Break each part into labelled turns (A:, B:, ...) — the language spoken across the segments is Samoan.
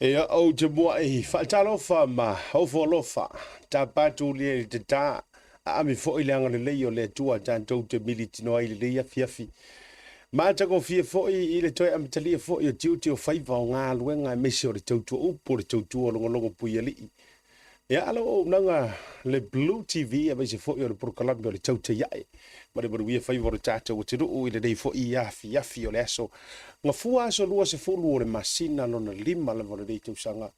A: Ia, ou te muaʻi faatalofa ma ofo alofa, tapa atu lia i le tatā, aami foi le agalelei o le Atua tatou te militinoa ai i lenei afiafi. Matagofie foi i le toe amatalia foi o tiute o faiva o galuega aemaise o le tautua upu o le tautua logologo puialii. Ia, alo auaunaga le Blue TV aemaise foi o le polokalame o le Tautai Ae ma le manuia faiva o le tatou atunuu i lenei foi afiafi o le aso Gafua aso 20 o le masina lona lima lava o lenei tausaga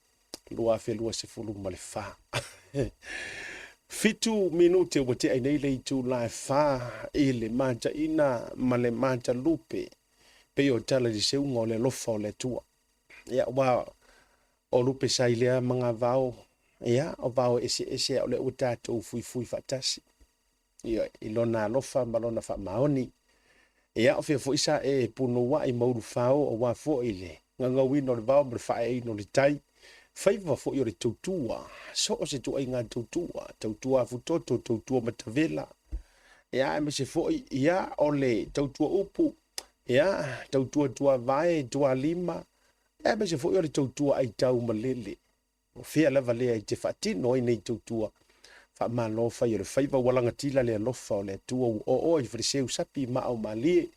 A: 2024. 7 minute ua tea ai nei le itula e 4 i le mataina ma le matalupe pei o tala i le seuga o le alofa o le Atua. Ia, ua o lupe sa i lea magavao, ia, o vao eseese a o lea ua tatou fuifui faatasi. Ia, i lona alofa ma lona faamaoni. Ia, o fea foi sa e punouai ma ulufao aua foi le gagauina o le vao ma le faaeaina o le tai. Faiva foi o le tautua, so o se tuaiga tautua, tautua afutoto, tautua matavela. Ia, aemaise foi, ia, o le tautua upu, ia, tautua tuavae, tualima, aemaise foi o le tautua aitau malele. O fea lava lea e te faatino ai nei tautua? Faamalo fai o le faiva, ua lagatila le alofa o le Atua, ua oooo i faleseu sapi ma ao malie.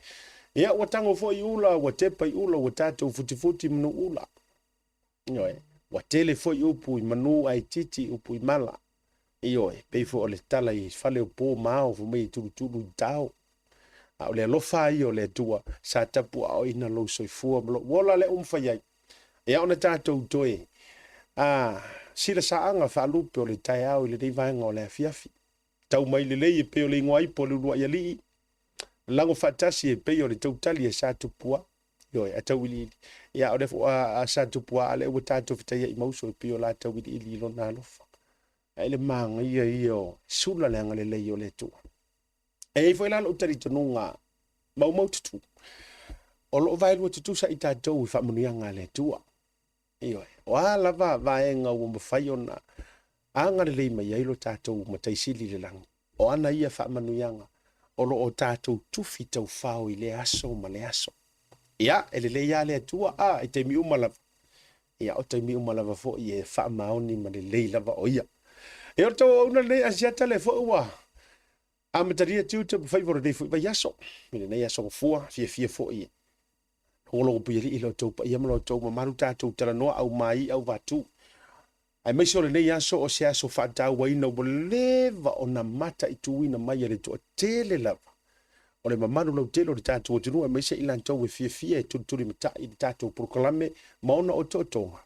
A: Ia, ua tago foi i ula, ua tepa i ula, ua tatou futifuti manu ula. Ioe, ua tele foi upu i manu ae itiiti upu i mala. Ioe, pei foi o le tala i fale o po ma ao fai mai e tulutulu i tao. A o le alofa ia o le Atua sa tapuaaoina lou soifua ma lou ola lea ua mafai ai. Ia ona tatou toe a silasaaga faalupe o le taeao i lenei vaega o le afiafi. Tau mai lelei e pei o le igoa ipo o le uluai alii, lago faatasi e pei o le tautali e sa tupua. Ioe, a tauiliili. Ia, o lea foi a sa tupua a lea ua tatou fetaiai ma uso e pei o la tauiliili i lona alofa. Ae le manaia ia o sula le agalelei o le Atua. E i ai foi la lou talitonuga maumaututu, o lo o vaelua tutusa i tatou i faamanuiaga a le Atua. Ioe, o a lava vaega ua mafai ona agalelei mai ai lo tatou Matai Sili i le lagi, o ana ia faamanuiaga o lo o tatou tufi taufao i lea aso ma lea aso. Ia, e lelei lava le Atua, a, i taimi uma lava. Ia, o taimi uma lava foi e faamaoni ma lelei lava o Ia. Ia, o le tauauauna lenei Asiata lea foi ua amatalia tiute ma faiva o lenei foi vaiaso. I lenei aso gafua, fiafia foi e logologo puialii lo outou paia ma lo outou mamalu tatou talanoa au mai au vatu. Aemaise o lenei aso o se aso faatauaina ua leva ona mataituina mai e le toatele lava o le mamalu lautele o le tatou atunuu aemaise i latou e fiafia e tulitulimatai i le tatou polokalame ma ona otootoga.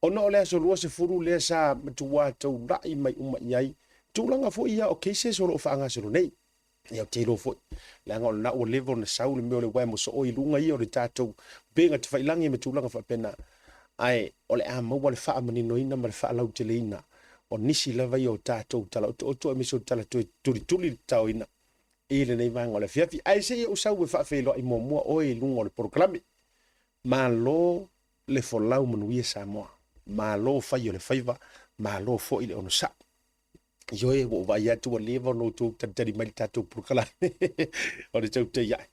A: Ona o le aso 20 lea sa matuā taulai mai uma i ai tulaga foi ia o cases o lo o faagasolo nei. Ia ou te iloa foi, leaga o lena ua leva ona sau le mea o le uaea mosooi i luga ia o le tatou upega tafailagi ma tulaga faapena. Ae o le a maua le faamaninoina ma le faalauteleina o nisi lava ia o tatou tala otooto aemaise o tala toe tulituli le taoina i lenei vaega o le afiafi. Ae se i ou sau e faafeiloai muamua oe i luga o le polokalame. Malo le folau manuia Samoa. Malo fai o le faiva, malo foi le onosai. Ioe, ua ou vaai atu ua leva ona outou talitali mai le tatou polokalame o le Tautai Ae.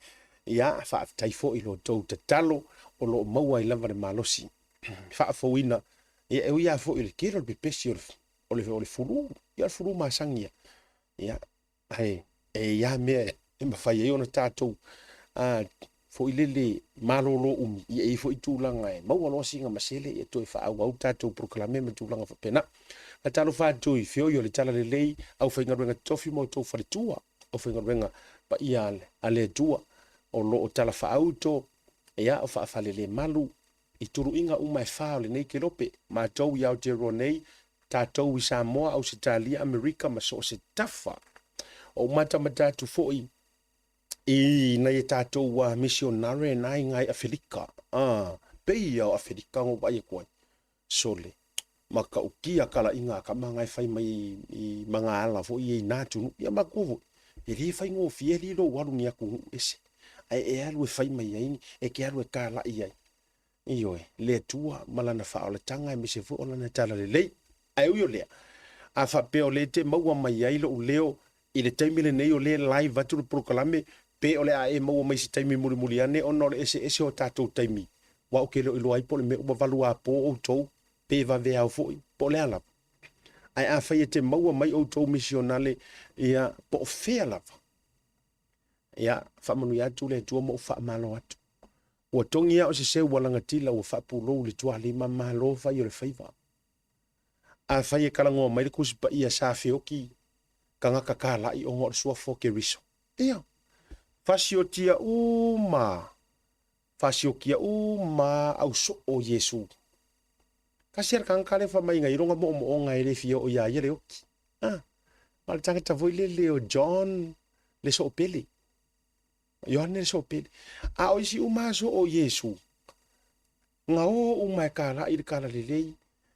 A: Ia, faafetai foi i lo outou tatalo o lo o maua ai lava le malosi faafouina. Ia, e ui lava foi i le tele o le pepesi o le, o le, o le fulu, ia o le fulu masani ia. Ia, ae e i ai mea e mafai ai ona tatou foi lele malolo umi, ia e i ai foi tulaga e maua loa sina masele ia toe faaauau tatou polokalame ma tulaga faapena. Faatalofa atu i feoi o le Talalelei, aufaigaluega totofi ma outou faletua, aufaigaluega paia a le Atua o lo o talafaauto, ia o faafalelemalu i tuluiga uma e fa o lenei kelope, matou i Aotearoa nei, tatou i Samoa, Ausetalia, Amerika ma so o se tafa. O ou matamata atu foi i nai a tatou misionare na i ngai Afelika, pei ia o Afelika na ou vaai atu ai, sole, matautia talaiga a tama na e fai mai i magaala foi ia i na atunuu. Ia matua foi, e le faigofie alii lou alu i ni atunuu ese, ae e alu e fai mai ai, e te alu e talai ai. Ioe, le Atua ma Lana faaolataga aemaise foi o Lana talalelei. Ae ui o lea, a faapea o lea e te maua mai ai lou leo i le taimi lenei o lea e live atu le polokalame, pe o le a e maua mai i se taimi mulimuli ane ona o le eseese o tatou taimi. Aua ou te le o iloa ai po o le mea ua valuapo outou, pe vaveao foi, po o le a lava. Ae afai e te maua mai outou misionale, ia, po o fea lava, ia, faamanuia atu le Atua ma ou faamalo atu. Ua togi lava o se seu ua lagatila ua faapulou i le tualima, malo fai o le faiva. Afai e talanoa mai le Tusi Paia sa feoti tagata talai ona o le suafa o Keriso. Ia, fasiotia uma, fasiotia uma au soo o Iesu. Tasi a le tagata lea fai mai na iloga moomooga e le fia oo ia ia le oti. Ah, ma le tagata foi lele o John le soopele. Ioane le soopele. A o isi uma aso o Iesu, Na o uma e kālaʻi i le kalalelei,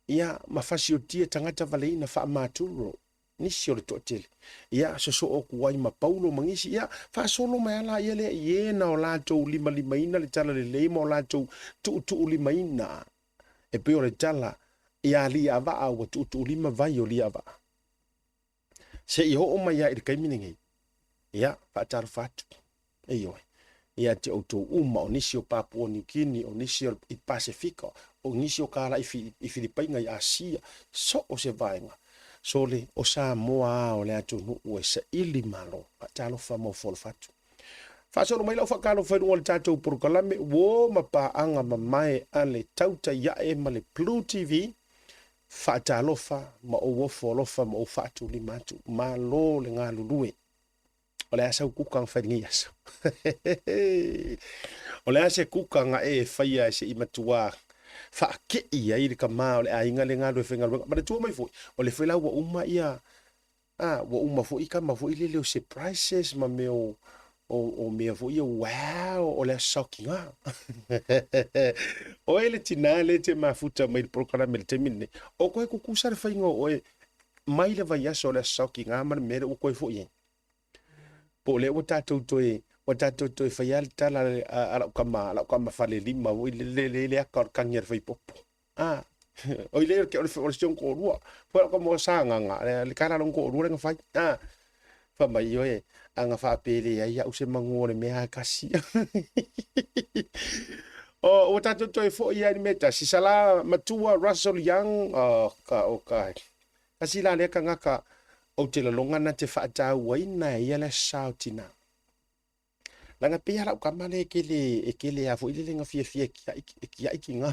A: ia, ma fasiotia tagata valeina faamaturo, nisi o le toatele. Ia, sosoo atu ai ma Paulo ma nisi, ia, faasolo mai a laia lea i e na o latou limalimaina le talalelei ma o latou tuutuulimaina, e pei o le tala ia Aliiavaa ua tuutuulima vai o Liavaa. Se i oo mai lava i le taimi lenei, ia, faatalofa atu. Ioe. Ia te outou uma, o nisi o Papua Niu Kini, o nisi o i Pasefika, o nisi o kāla i, i Filipaina, i Asia, so o se vaega. Sole, o Samoa a o le atunuu e saili malo. Faatalofa ma ofo alofa atu. Faasolo mai lau faatalofa i luga o le tatou polokalame, uo ma paaga mamae a le Tautai Ae ma le Blue TV, Faatalofa ma ou ofo alofa ma ou faatulima atu. Malo le galulue. O le a sau kuka na fai lenei aso? O le a se kuka na e faia e se i matua faakei ai le tama o le aiga le galue faigaluega? Manatua mai foi, o le foi la ua uma ia A, ua uma foi kama foi lele o surprises ma mea o, o, o mea foi ia, wow, o le aso saokiga. Oe le tinā le te mafuta mai le polokalame le taimi lenei, o koe kukusa le faiga o oe mai le vaiaso o le aso saokiga ma le mea lea ua koe foi ai. Po o lea ua tatou toe, ua tatou toe faia le tala a, a lau kama, a lau kama falelima foi le, le, le, le aka o le kagi a le faipopo. A, oi le o le o le sion ko rua. Foi ko mo sa nga nga le kala long ko rua le fai. A, fa mai oe anga fa pele ai au se mangu o le mea kasi. O ua tatou toe foi ai me tasi sala matua Russell Young o ka o ka kasi la le kangaka o te lalonga na te faatauaina e ia le sao tina. Leaga pei lava lau tama lea e kele, e kele lava foi lele na fiafia e kiaʻi, e kiaʻi kina.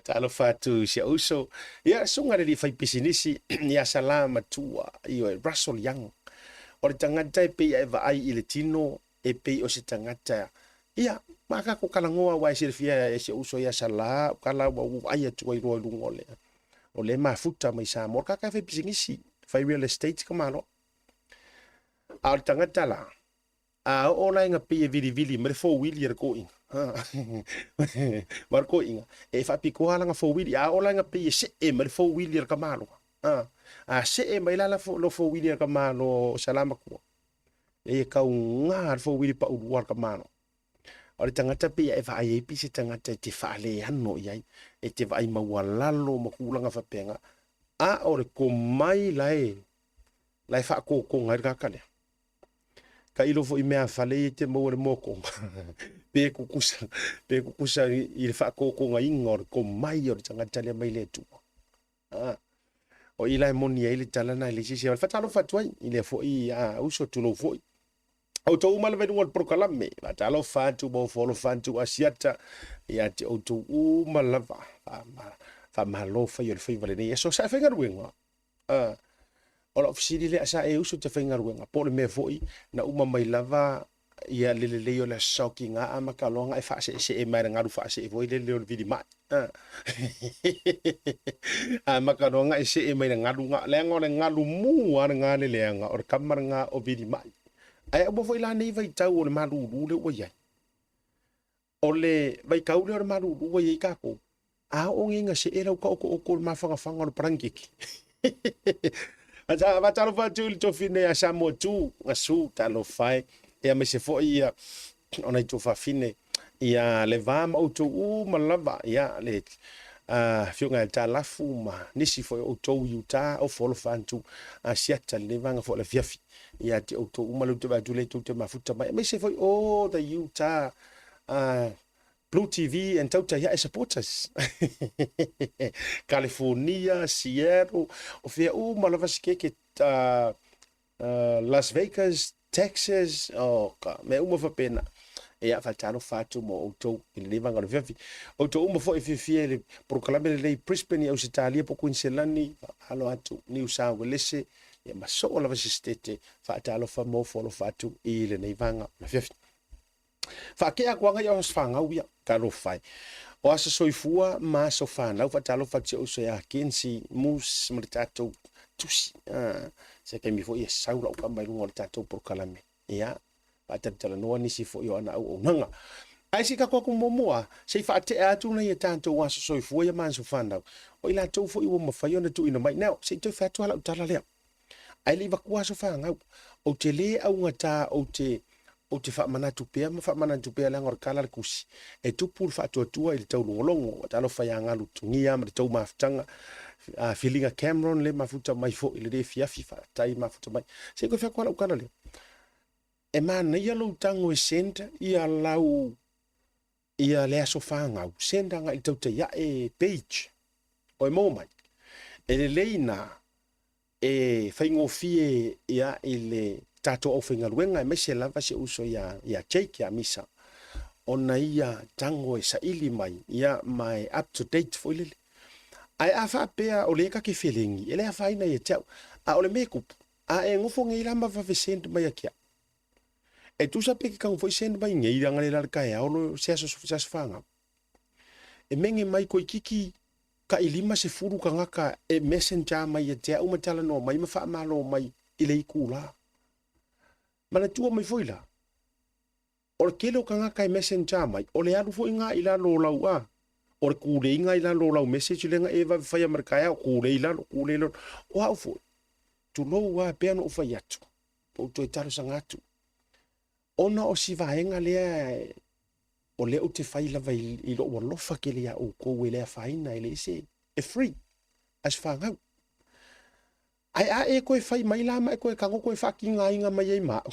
A: Talofa atu i si ou uso. Ia, susuga i le alii faipisinisi ia Sala Matua, ioe, Russell Young. O le tagata e pei a e vaai i le tino, e pei o se tagata, ia, ma tatou talanoa aua e silafia e si ou uso ia Sala, o tala ua ou vaai atu ai loa i luga o le, o lea e mafuta mai Samoa. O le tagata e faipisinisi, fai real estate ka malo. A o le tagata la, a oo la ina pei e vilivili mai le fowili a le toeaina, ma le toeaina, e faapitoa lana fowili. A oo la ina pei e see mai le fowili a le tamaloa, a see mai la le fowili a le tamaloa o Salamatua, e tauga le fowili paulua a le tamaloa. O le tagata pei e vaai ai pei se tagata e te faaleano i ai, e te vaai maualalo ma tulaga faapena. A o le komai la e la e faatotoga ai le tagata lea. Tailo foi i meafale ia e te maua i le mokoga, pe kukusa, pe kukusa i le faatotogaina o le komai o le tagata lea mai le Atua. A, o i la e moni ai le tala na e leai se isi e faatalofa atu ai i lea foi a, uso tulou foi. Outou uma lava i luga o le polokalame, faatalofa atu ma ofo alofa atu Asiata ia te outou uma lava. Faamalo fai o le faiva lenei aso. Sa e faigaluega? A, o lau fesili lea, sa e uso te faigaluega? Po o le mea foi na uma mai lava ia le lelei o le aso saokiga a maka loa na e faaseesee mai le galu faasee foi lele o le vilima'i. A, a maka loa na e see mai le galu na, leaga o le galu mu a lena le leaga o le kama lena o vilima'i. Ae aua foi la nei vaitau o le malulu lea ua i ai. O le vaitau lea o le malulu ua i ai tatou, a oo nei ina see lau taoto'oto o le mafanafana o le palangikeki. Faatalofa atu i le tofi nei a Samoa Tu, Gasu, talofa e, aemaise foi ia o nai tuafafine ia le va ma outou uma lava, ia le afioga ia Talafu ma nisi foi o outou i uta, ofo alofa atu Asiata lenei vaega foi o le afiafi ia te outou uma lea ou te vaai atu lea tou te mafuta mai, aemaise foi all the Utah. Blue TV and Tautai Ae supporters. California, Seattle, o fea uma lava se keke, Las Vegas, Texas, oh ka, mea uma faapena. Ia, faatalofa atu mo outou i lenei vaega o le afiafi. Outou uma foi e fiafia i le polokalame lenei i Brisbane i Ausetalia po o Kuiniselani, faamalo atu, Niu Sao Uelese, ia ma soo lava se setete, faatalofa ma ofo alofa atu i lenei vaega o le afiafi. Faakea atu aga ia o aso fanau ia, talofa e. O aso soifua ma aso fanau, faatalofa atu si ou uso ia Kenzie Moose ma le tatou tusi. Ah, se taimi foi e sau lau kama i luga o le tatou polokalame. Ia, faatalatalanoa nisi foi o ana auaunaga. Ae se i tatou atu muamua, se i faatea atu nai a tatou aso soifua ia ma aso fanau, o i latou foi ua mafai ona tuuina mai. Now, se i toe fai atu lava lau tala lea. Ae le i vatua aso fanau, ou te le augata, ou te, ou te faamanatu pea ma faamanatu pea leaga o le tala a le tusi, e tupu le faatuatua i le taulogologo. Talofa ia Galu Tugia ma le tou mafutaga, a Filiga Cameron le mafuta mai foi i lenei afiafi, faafetai mafuta mai. Se i toe fai atu lava lau tala lea. E manaia lou tago e send ia lau ia le aso fanau, send agai i le tautai ae page o e maua mai. E lelei na e faigofie ia i le tatou aufaigaluega aemaise lava si ou uso ia ia Jake ia Misa ona ia tago e saili mai ia ma e up to date foi lele. Ae a faapea o lea ta te felegi, e le afaina ia te au. A o le mea e tupu, a e nofo nei la ma vave send mai ia te au, E tusa pe ke kau foi send mai nei ranga le la le taeao lo se aso se aso whangau. E menge mai koi kiki ka i 50 kangaka e messenger mai ia te au ma talanoa mai ma whaamalo mai i le iku la. Manatua mai foi la, o le tele o kangaka e messenger mai, o le alu foi ngā i lalo o lau a, o le kūlei i lalo o lau message lea na e vave faia ma le taeao, kūlei i lalo, kūlei i lalo. O au foi, tulou a, pea na ou fai atu, ou toe talosaga atu. Ona o si vaega lea o lea ou te fai lava i, i lou alofa tele iā outou e le afaina e leai se e free aso fanau. Ae a e toe fai mai la ma e toe tago toe faatigaina mai ai ma au.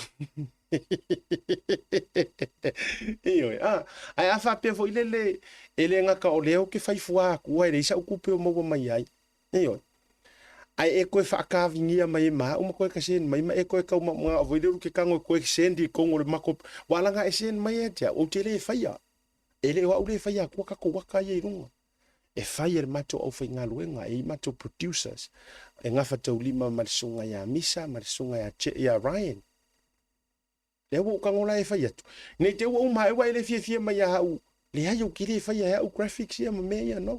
A: Ioe, a, ae a faapea foi lele e le gata o lea ou te fai fua atua e leai sau tupe o maua mai ai. Ioe. Ae e toe faakavigia mai e ma au ma toe ka send mai ma e toe tau manao foi lea ke tago e toe send i totonu o le matou ua ala na e send mai ia te au, ou te le faia. E le o au le faia atua tatou ata ia i luga. E fai e le matou aufaigaluega, e i matou producers, e gafataulima ma le susuga ia Misa ma le susuga ia, ia Ryan. Lea ua ou tago la e fai atu. Nei te ua uma ae ua e le fiafia mai ia au. Leai ou te le faia e au graphics ia ma mea ia, no.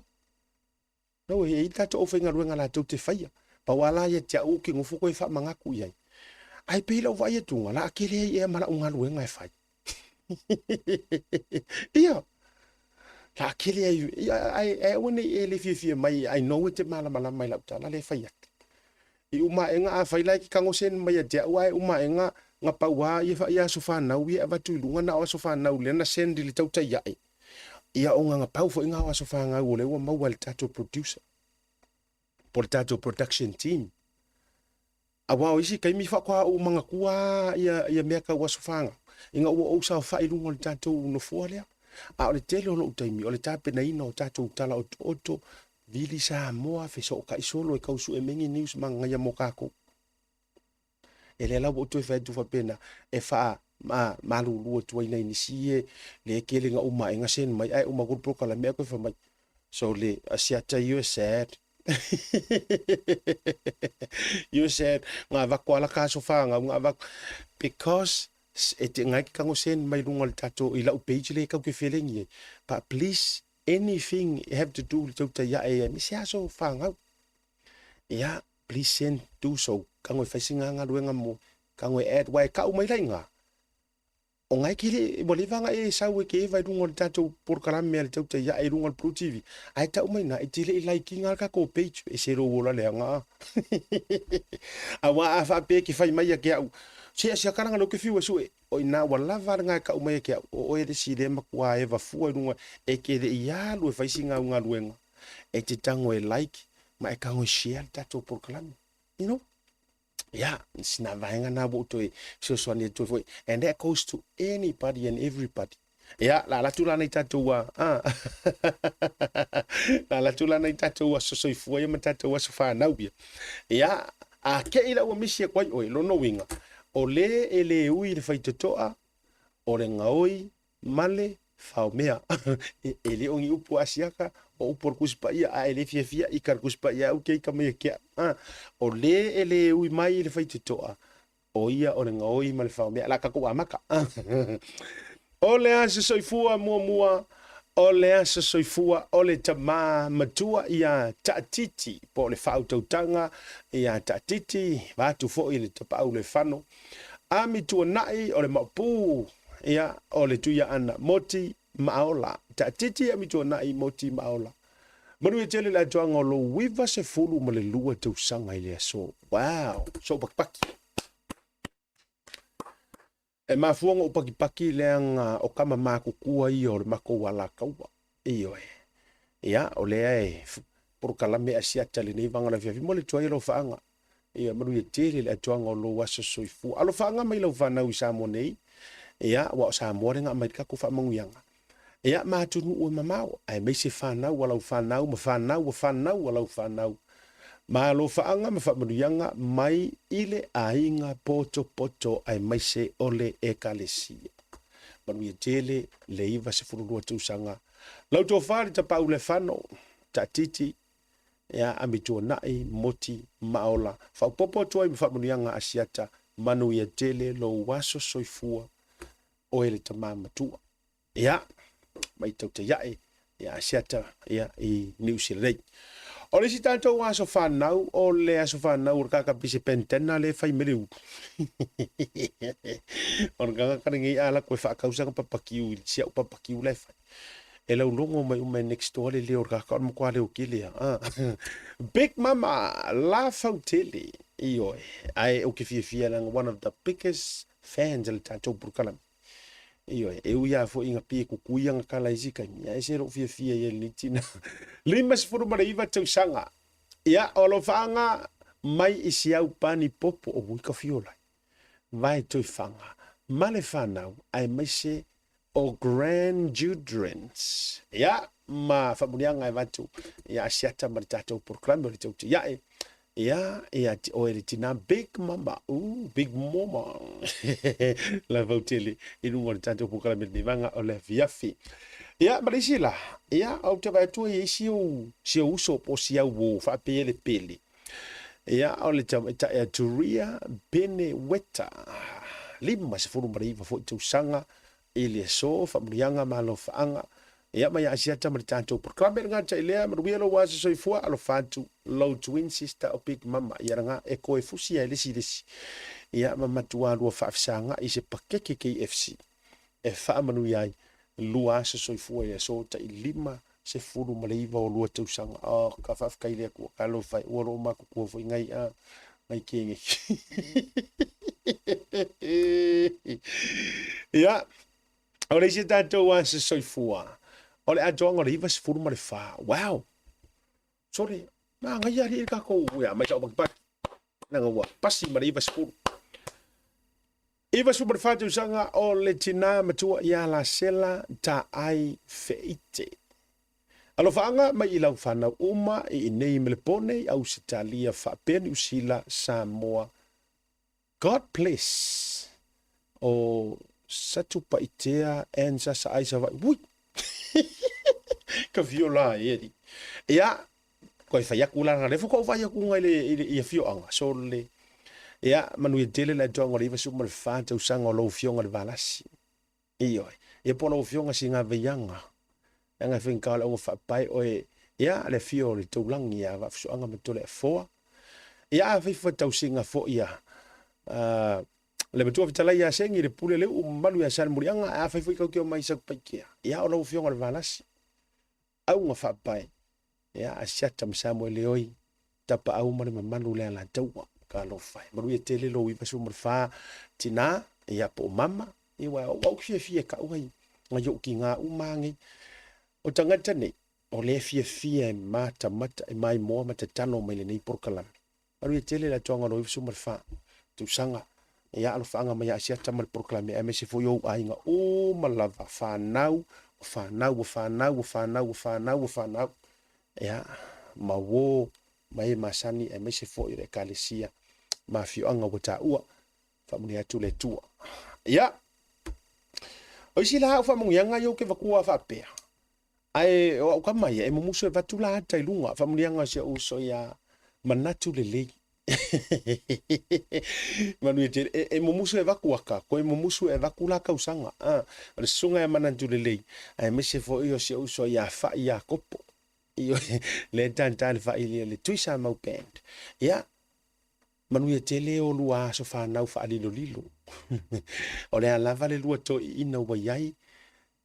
A: No, e i ai le tatou aufaigaluega latou te faia. Pau a la ia te au ou te nofo koe faamanatu i ai. Ae pei lau vaai atuga, la a kele ai ea ma lau galuega e fai. Ia, la a kele ai, ia, ae, ae aua nei e le fiafia mai, I know e te malamalama i lau tala lea e fai atu. I uma aega a fai la e ke tago send mai ia te au ae uma aega na pau a ia ia aso fanau ia e avatu i luga na o aso fanau lea na send i le tautai ae. Ia o na pau foi na o aso fanau o lea ua maua e le tatou producer po o le tatou production team. Aua o isi taimi faatoa ou manatua lava ia, ia mea tau aso fanau ina ua ou saofai i luga o le tatou nofoa lea. A o le tele o lou taimi o le tapenaina o tatou tala otooto, vili Samoa, fesootai solo e tau sue mai ni news manaia mo tatou. E lea la ua ou toe fai atu faapena e faa ma malulu atu ai nai nisi e le tele na uma ae na send mai ae uma atu le polokalame ae toe fai mai so le Asiata you are sad you are sad nga avatu ala ka aso fanau nga avatu because e te ngai ke tago send mai luga o le tatou i lau page le tau ke felegi ai but please anything have to do le tautai ae ai se aso fanau ia please send do so tago e fai se galuega mo tago e add wa e kau mai la iga o ngai ke le ua leva ona e sau e ke eva i luga o le tatou polokalame a le tautai ae i luga o le Blue TV ae tau mai na e te le i like ina le tatou page e se lou ola leaga aua a faapea ke fai mai ia ke au se asia kalanga lou ke fiu e sue o ina ua lava le ngai kau mai e ke au o oe le si le matua eva fua i luga e ke le i alu e fai si ngau galuega e te tango e like ma e tango e share le tatou polokalame you know. Ia, sina vaega na ua ou toe fesoasoani atu ai foi. And that goes to anybody and everybody. Ia, la alu atu la nai tatou a, a. La alu atu la nai tatou aso soifua ia ma tatou aso fanau ia. Ia, a kei la ua misi atu ai oe, lona uiga, o le e le ui i le faitotoa, o le gaoi ma le faomea. E le o ni upu a Asiata, o upu a le Tusi Paia, a e le fiafia i ka le Tusi Paia au ke ika mai e ke a. O le e le ui mai i le faitotoa, o ia o le gaoi ma le faomea. La tatou amata. O le aso soifua muamua, o le aso soifua o le tama matua ia Taatiti, po o le faautautaga ia Taatiti, vaeatu foi le tapaau le fano. Ami tuanai o le maopu, ia, o le Tuiaana Moti Maaola. Taatiti Ami tuanai Moti Maaola. Manuia tele le atoaga o lou 92 tausaga i le aso. Wow! Sou pakipaki. E mafua ona ou pakipaki leaga o tama matutua ia o le matou alataua. Ioe. Ia, o lea e polokalame Asiata i lenei vaega o le afiafi. Mo le tuai alofaaga. Ia, manuia tele le atoaga o lou aso soifua. Alofaaga mai lau fanau i Samoa nei. Ia, aua o Samoa lea na aumai le tatou faamanuiaga. Ia, ma atunuu e mamao, aemaise fanau a lau fanau ma fanau a fanau a lau fanau. Ma alofaaga ma faamanuiaga mai i le aiga potopoto aemaise o le Ekalesia. Manuia tele le 92 tausaga. Lau tofa le Tapaau Lefano, Taatiti, ia, Amituanai, Moti, Maola. Faaopoopo atu ai ma faamanuiaga Asiata, manuia tele lou aso soifua, oe le tama matua. Ia, mai tautai ae, ia Asiata, ia, i Niu Sila nei. O le isi tatou aso fanau, o le aso fanau o le kaka pise pentena le fai me le ulu. O le kaka lenei a lako e whaakausaga papakiu i si au papakiu la e fai. E laulogo mai uma e next door le leo o le kaka o le matua leo kele a. Ah. Big Mama, la fautele. Ioe, ae ou te fiafia leaga one of the biggest fans le tatou polokalame. Ioe, e ui lava foi ina pei e kukui ana tala i isi taimi, ae ese lou fiafia i ai i lenei tina. 59 tausaga. Ia, o alofaaga mai i si au pani popo o Wika Fiolai, Vae Toifaga, ma le fanau, aemaise o grandchildrens. Ia, ma faamuliaga e avatu ia Asiata ma le tatou polokalame o le Tautiae. Ia, ia te oe le tina Big Mama, ooh, Big Mama. La fautele i luga o le tatou polokalame lenei vaega o le afiafi. Ia, ma le isi la, ia, ou te vaai atu e i ai si ou, si ou uso po o si au uo faapea le pele. Ia, o le tamaitai a Turia Pene Weta, 59 foi tausaga, i le aso, faamanuiaga ma alofaaga, ia mai Asiata ma le tatou polokalame le gata i lea, manuia lou aso soifua, alofa atu lou twin sister o Big Mama, ia laga e koe fusi ai le isi i le isi, ia ma matua lua faafesagai i se pakeke KFC e faamanuia ai lua aso soifua i le aso tai 59 o lua tausaga. Oh, ka faafetai le Atua, talofa e, ua loo matutua foi ngai a ngai kenge. Ia, o le isi tatou aso soifua, o le atoaga o le 94. Wow! Sorry, na ngai ali le tatou, ia, mai sa pakipaki. Leaga ua pasi ma le 90. 94 tausaga o le tinā matua ia Lasela Taai Feite. Alofaaga mai i lau fanau uma i inei Melepone i Ausetalia faapea Niu Sila, Samoa. God bless o Satupaitea and Sasaai Savaii. Ui! Ka fio la e alii. Ia, koe fai atu la lea foi vai atu ngai le i le i afioaga so le ia manuia tele le atoaga o le 94 tausaga o lau afioga le Valasi. Ioe. Ia po o lau afioga sina veiaga. Leaga e faigata o le auga faapae oe ia le afio o le taulagi ia Vaafusuaga ma Toleafoa. Ia afai foi tausiga foi ia le matua fetalai ia Segi le pule le uu mamalu ia Salemuliaga afai foi tau te omai i Satupaitea. Ia o lau afioga le Valasi. Auga faapae, ia, Asiata ma Samuele oi, Tapaau ma le mamalu le Alataua. Talofa e. Manuia tele lou 94 tinā, ia, po o mama, ia, ua au fiafia e kau ai ngai ou kigā uma nei. O tagata nei, o lea fiafia e matamata, e maimoa ma tatalo mai lenei polokalame. Manuia tele le atoaga o lou 94 tausaga. Ia, alofaaga mai ia Asiata ma le polokalame aemaise foi o ou aiga uma lava, fanau, o fanau, o fanau, o fanau, o fanau, o fanau, ia, ma uō ma e masani aemaise foi o le Ekalesia ma afioaga ua taua. Faamanuia atu le Atua. Ia, o isi la au faamanuiaga ia ou te vatua faapea, ae o au tama ia e mumusu e avatu la ata i luga, faamanuiaga o si ou uso ia manatu lelei. Manuia tele. E, e mumusu e avatu aka, koe mumusu e avatu la tausaga. Ah, o le susuga ia manatu lelei, aemaise foi o si ou uso ia Fa'i Iakopo. Ioe, le tata le fa'i le Tuisamau Band. Ia, Manuia tele o lua aso fanau faalilolilo. O le a lava le lua toeaiina ua i ai,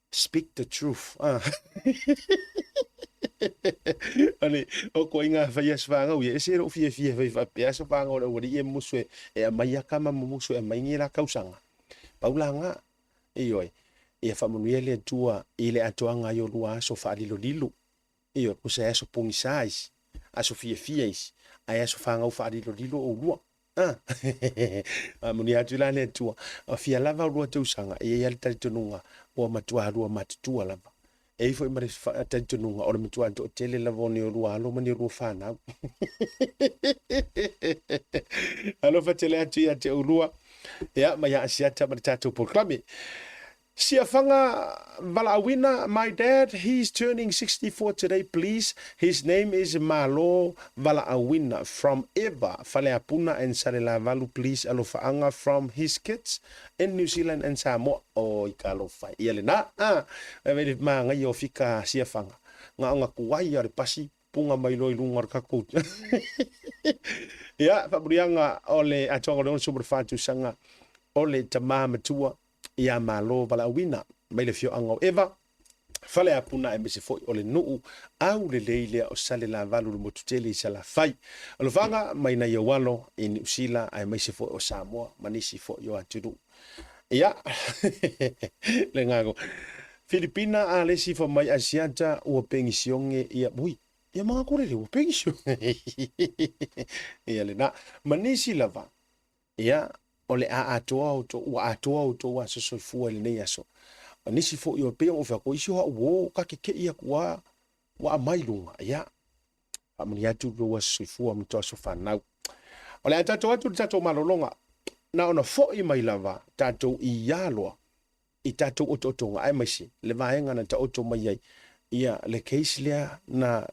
A: speak the truth. Ah. O le o koiga fai aso fanau ia, ese lou fiafia e fai faapea aso fanau o le aualii e musu e, e aumai aka ma mumusu e aumai ni la tausaga. Pau la ga, ioe, ia faamanuia le Atua i le atoaga ai o lua aso faalilolilo. Ioe, tusa e aso pogisa isi, aso fiafia isi, ae aso fanau faalilolilo oulua. Ah. Faamanuia atu la le Atua. O fia lava olua tausaga, e i ai lava le talitonuga ua matua lua matutua lava. E i ai foi ma le talitonuga o le matua toatele lava o ni olua alo ma ni olua fanau. Alofa tele atu ia te oulua. Ia, mai Asiata ma le tatou polokalame. Siafaga valaauina, my dad he's turning 64 today please his name is Malo Valaauina from Eva Faleapuna and Salelavalu please alofaaga from his kids in New Zealand and Samoa oi ka alofa ia lena a e vele magaia o fika Siafaga na ona tuai o le pasi punga mai loa i luga o le tatou ia faamuliaga o le atoaga o le 64 tausaga o le tama matua ia Malo valaauina mai le afioaga o Eva, Faleapuna aemaise foi o le nuu aulelei lea o Salelavalu le motu tele i Salafai. Alofaga mai nai ou alo i Niu Sila aemaise foi o Samoa ma nisi foi o atunuu. Ia, le gago. Filipina a le isi fa mai Asiata ua pengisionge ia, ui, ia manatu lele ua pengisionge. Ia lena. Ma nisi lava, Ia, o le a atoa outou, ua atoa outou aso soifua i lenei aso. O nisi foi o pei ona ou fai atu, o isi o au uō, ka kekeʻi atu lava, ua aumai i luga. Ia, faamanuia atu lou aso soifua ma tou aso fanau. O le a tatou atu i le tatou malologa, na ona foi mai lava tatou i ia loa i tatou otootoga, aemaise le vaega na taoto mai ai ia le case lea na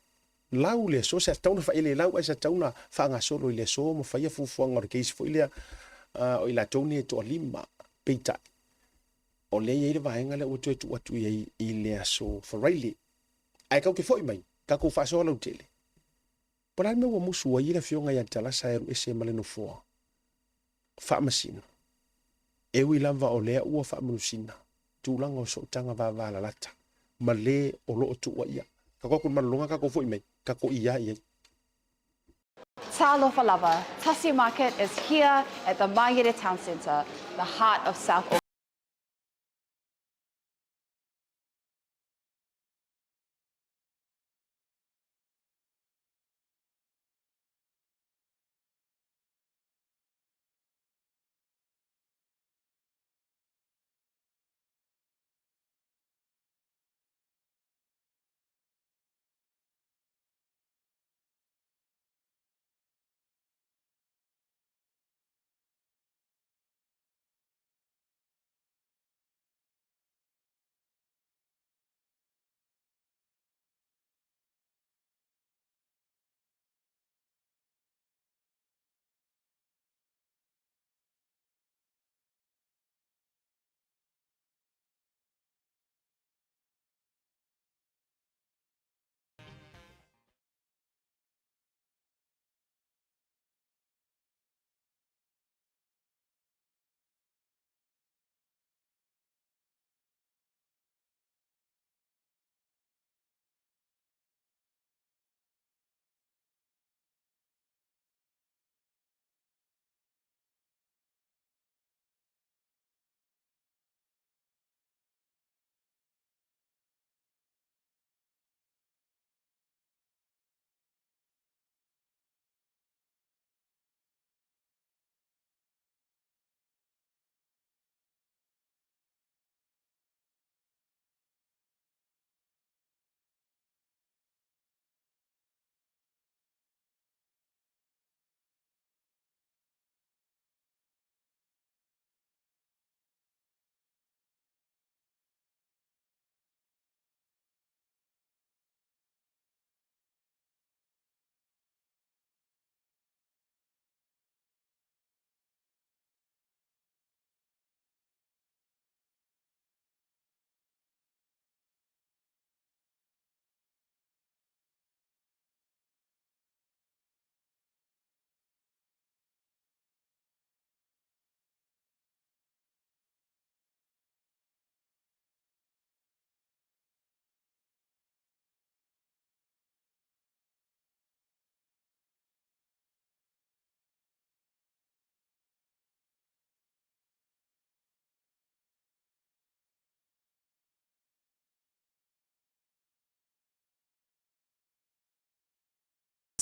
A: lau le aso, sa tatau ona faelelau ae sa tatau ona faagasolo i le aso ma faia fuafuaga o le case foi lea o i latou nei e toalima. Peitai, o lea e i ai le vaega lea ua toe tuu atu i ai i le aso Faraile. Ae tatou te foi mai, tatou faasoa lautele. Po o le a le mea ua musu ai le afioga ia Talasa e alu ese ma le nofoa faamasino, e ui lava o lea ua faamanusina tulaga o sootaga vavalalata ma le o lo o tuuaia. Tatou atu i le malologa tatou foi mai, tatou iā i ai.
B: Talofa lava, Tasi Market is here at the Mangere Town Centre, the heart of South Auckland.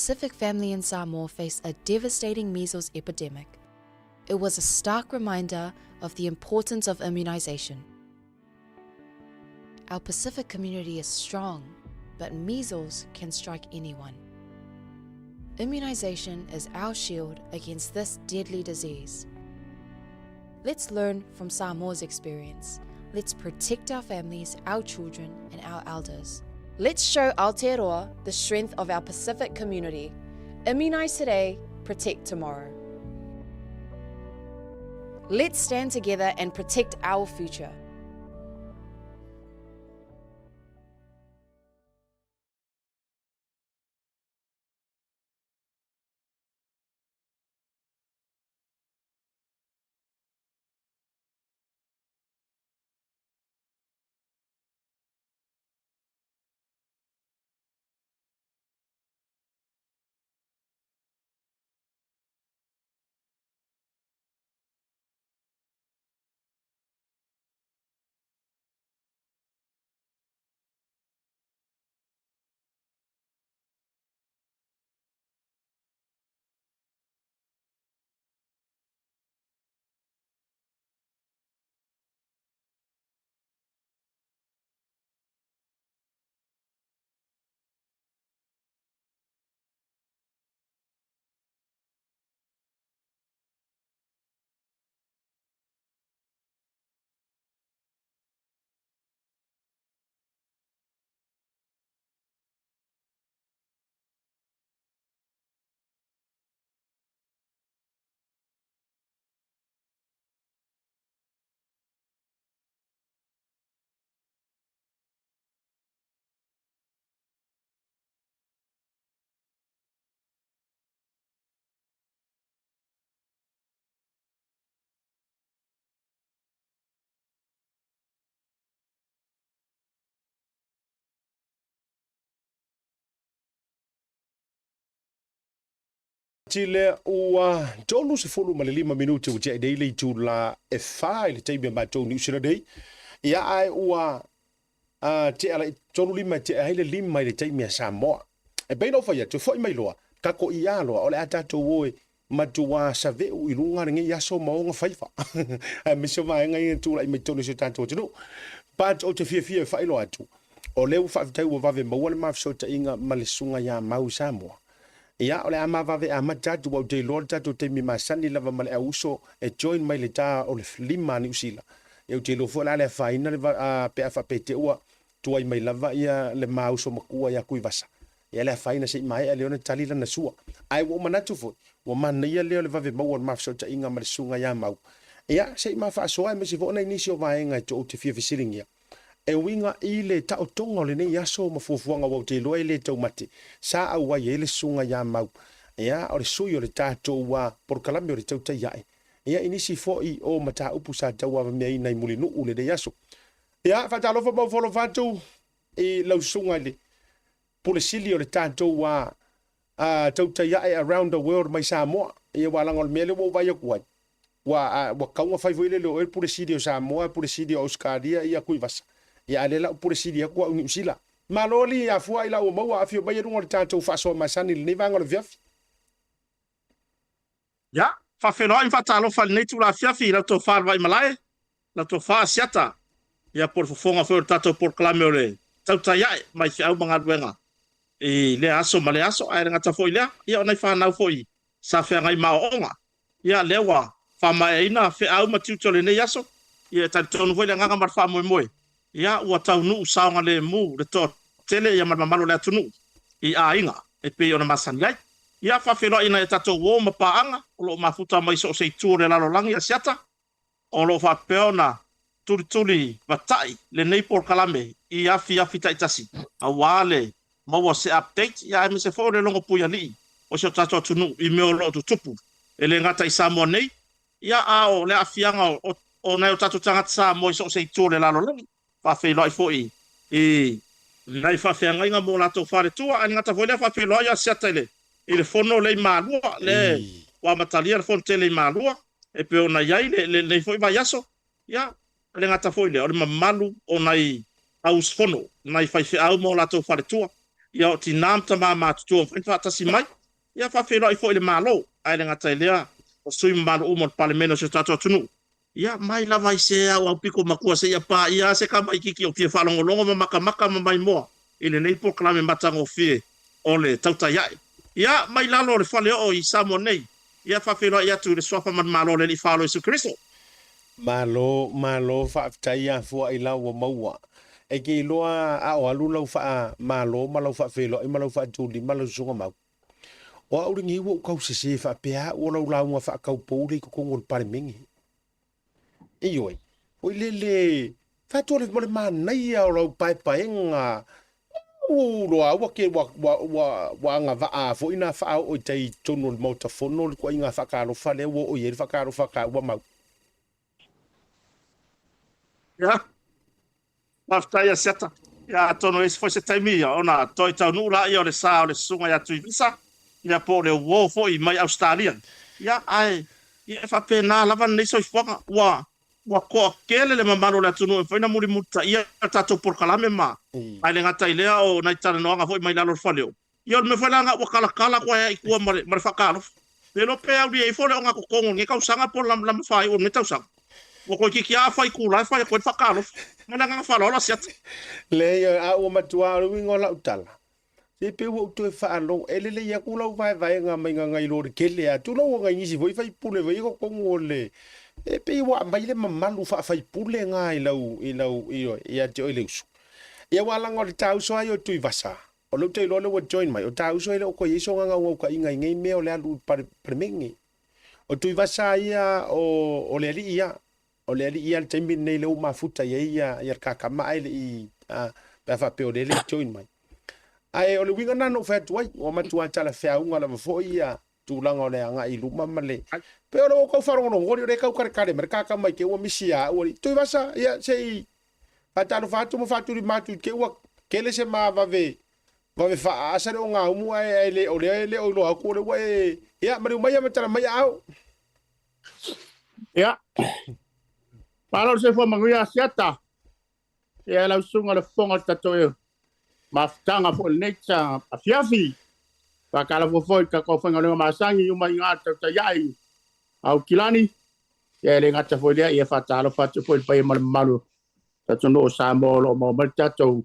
B: Pacific family in Samoa faced a devastating measles epidemic. It was a stark reminder of the importance of immunisation. Our Pacific community is strong, but measles can strike anyone. Immunisation is our shield against this deadly disease. Let's learn from Samoa's experience. Let's protect our families, our children, and our elders. Let's show Aotearoa the strength of our Pacific community. Immunise today, protect tomorrow. Let's stand together and protect our future.
A: Tile ua 35 minute ua tea nei le itula e 4 i le taimi a matou New Zealand nei. Ia ae ua tea lai 35 e tea ai le 5 i le taimi a Samoa. E pei ona ou fai atu, foi mai loa, kako ia loa, o le a tatou o e matuā save'u i luga lenei aso ma ona faiva. Aemaise o vaega ia na tulai mai totonu o si o tatou atunuu. But ou te fiafia e faailoa atu, o lea ua faafetai ua vave maua le ma fesootaiga ma le susuga ia Mau i Samoa. Ia, o le a ma vave amata atu, ua ou te iloa le tatou taimi masani lava ma le au uso e join mai le ta o le 5 a Niu Sila. Ia, ou te iloa foi o le a le afaina le va, pe a faapea te ua tuai mai lava ia le ma uso matua ia Tuivasa. Ia le afaina se i maea lea ona tali lana sua. Ae ua ou manatu foi, ua manaia lea o le vave maua o le ma fesootaiga ma le susuga ia Mau. Ia, se i ma faasoa aemaise foi o nai nisi o vaega e tou te fia fesiligia. E uiga i le taotoga o lenei aso ma fuafuaga ua ou te iloa e le taumate, sa auai ai le susuga ia Mau, ia, o le sui o le tatou polokalame o le tautai ae, ia, i nisi foi o mataupu sa tauavameaina i Mulinuu lenei aso. Ia, faatalofa ma ufolofa atu i lau susuga i le Pule Sili o le tatou tautai ae around the world mai Samoa. Ia, aua leaga o le mea lea ua ou vaai atu ai, ua tatau ona fai foi lele o oe le Pule Sili o Samoa, Pule Sili o Ausetalia, ia Tuivasa. Ia, a o lea la ua Pule Sili atu au i Niu Sila. Malo alii afua i la ua maua afio mai i luga o le tatou faasoa masani i lenei vaega o le afiafi.
C: Ia, faafeiloai ma faatalofa i lenei itula afiafi i lau tofa Vaimalae, lau tofa Asiata, ia po o le fofoga foi o le tatou polokalame o le tautai ae mai feau ma galuega i lea aso ma lea aso, ae le gata foi i lea, ia o nai fanau foi sa feagai ma aoaoga. Ia lea ua faamaeaina feau ma tiute o lenei aso, ia e talitonu foi le agaga ma le faamoemoe, ia ua taunuu saogalemu le toatele ia ma le mamalu o le atunuu i aiga e pei ona masani ai. Ia faafeiloai nai a tatou uo ma paaga o lo o mafuta mai so o se itu o le lalolagi Asiata o lo o faapea ona tulituli vatai lenei polokalame i afiafi taitasi aua le maua se update ia aemaise foi o le logo puialii o si o tatou atunuu i mea o lo o tutupu e le gata i Samoa nei ia a o le aafiaga o nai o tatou tagata Samoa i so o se itu o le lalolagi. Faafeiloai foi i nai faafeagaiga ma o latou faletua, ae le gata foi lea, faafeiloai Asiata i le i le fono lea i Malua, lea ua amatalia le fono tele i Malua, e pei ona i ai lenei foi vaiaso. Ia, e le gata foi i lea, o le mamalu o nai auusufono, nai faifeau ma o latou faletua, ia o tinā ma tamā matutua ua mafai ona faatasi mai. Ia faafeiloai foi i le Malo, ae le gata i lea, o sui mamalu uma o le Palemene o si o tatou atunuu. Ia, mai lava i se auaupito matua seia paia se tamaitiiti o fia faalogologo ma matamata ma maimoa i lenei polokalame matagofie o le Tautai Ae. Ia, mai lalo o le faleoo i Samoa nei, ia faafeiloai atu i le Suafa ma le Malo o le Alii Faaola Iesu Keriso.
A: Malo, malo, faafetai afua i lau ua maua. E te iloa a o alu lau faa malo ma lau faafeiloai ma lau faatulima lau susuga Mau. O au lenei ua ou tau sese faapea au o lau lauga faataupou lea i totonu o le Palemene. Ioe, foi lele, faatu le, mo le manaia o lau paepaega, ua ou iloa ua ke, ua, ua, ua, ua agavaa foi na faaoo i tai i totonu o le Maota Fono le ituaiga faatalofa lea ua oo i ai le faatalofa a taua Mau.
C: Ia, faafetai Asiata. Ia, atonu e isi foi se taimi ia, ona toe taunuu laia o le sa o le susuga ia Tuivisa, ia po o le uo foi mai Ausetalia. Ia, ae, ia e faapena lava lenei soifuaga, ua, ua toatele le mamalu o le atunuu e mafai ona mulimulitaia le tatou polokalame ma, ae le gata i lea o nai talanoaga foi mai lalo o le faleoo. Ia o le mea foi la lena ua talatala atu ai i tua ma le, ma le faatalofa. Le iloa pe aulia ifo le ogatotonu o lenei tausaga po o le lama faaiu o lenei tausaga. Ua toeitiiti lava fai itula e fai atu ai le faatalofa. Ma le agaga faaaloalo Asiata.
A: Leai, a ua matua o le uiga o lau tala, se pei ua ou toe faalogo, e lelei atu lau vaevaega mai Gagailua o le tele atu lau o nai nisi foi faipule foi i totonu o le, e pei ua aumai le mamalu faafaipule na i lau, i lau, ia te oe le uso. Ia aua leaga o le ta uso lava ia o Tuivasa, O lea ou te iloa lea ua join mai. O ta uso e le o toe i ai sona naunautaiga i nei mea o le alu i le Palemene. O Tuivasa ia o, o le alii ia. O le alii ia le taimi lenei lea ua mafuta i ai ia, ia le kakama ae le i, a, pe a faapea o lea e le i join mai. Ae o le uiga lena na ou fai atu ai, ua matua talafeauga lava foi ia tulaga o le agai i luma ma le pei o le ua tau faalogologo o lea e tau karekare mai le kakama i te ua misi ia au alii. Tuivasa, ia se i Faatalofa atu ma faatulima atu i te ua kele se ma vave vave faaasa le ogaumu ae ae le o lea e le o iloa atu o lea ua e ia maliu mai ia ma tala mai aao.
D: Ia. Malo le soifua manuia Asiata. Ia lau susuga le fofoga o le tatou e mafutaga foi lenei ta afiafi. Faatalofa foi i tatou faigaluega masani uma i ngā tautai ai Aukilani. Ia e le gata foi lea, ia faatalofa atu foi i le paia ma le mamalu o le atunuu o Samoa o lo o maua mai le tatou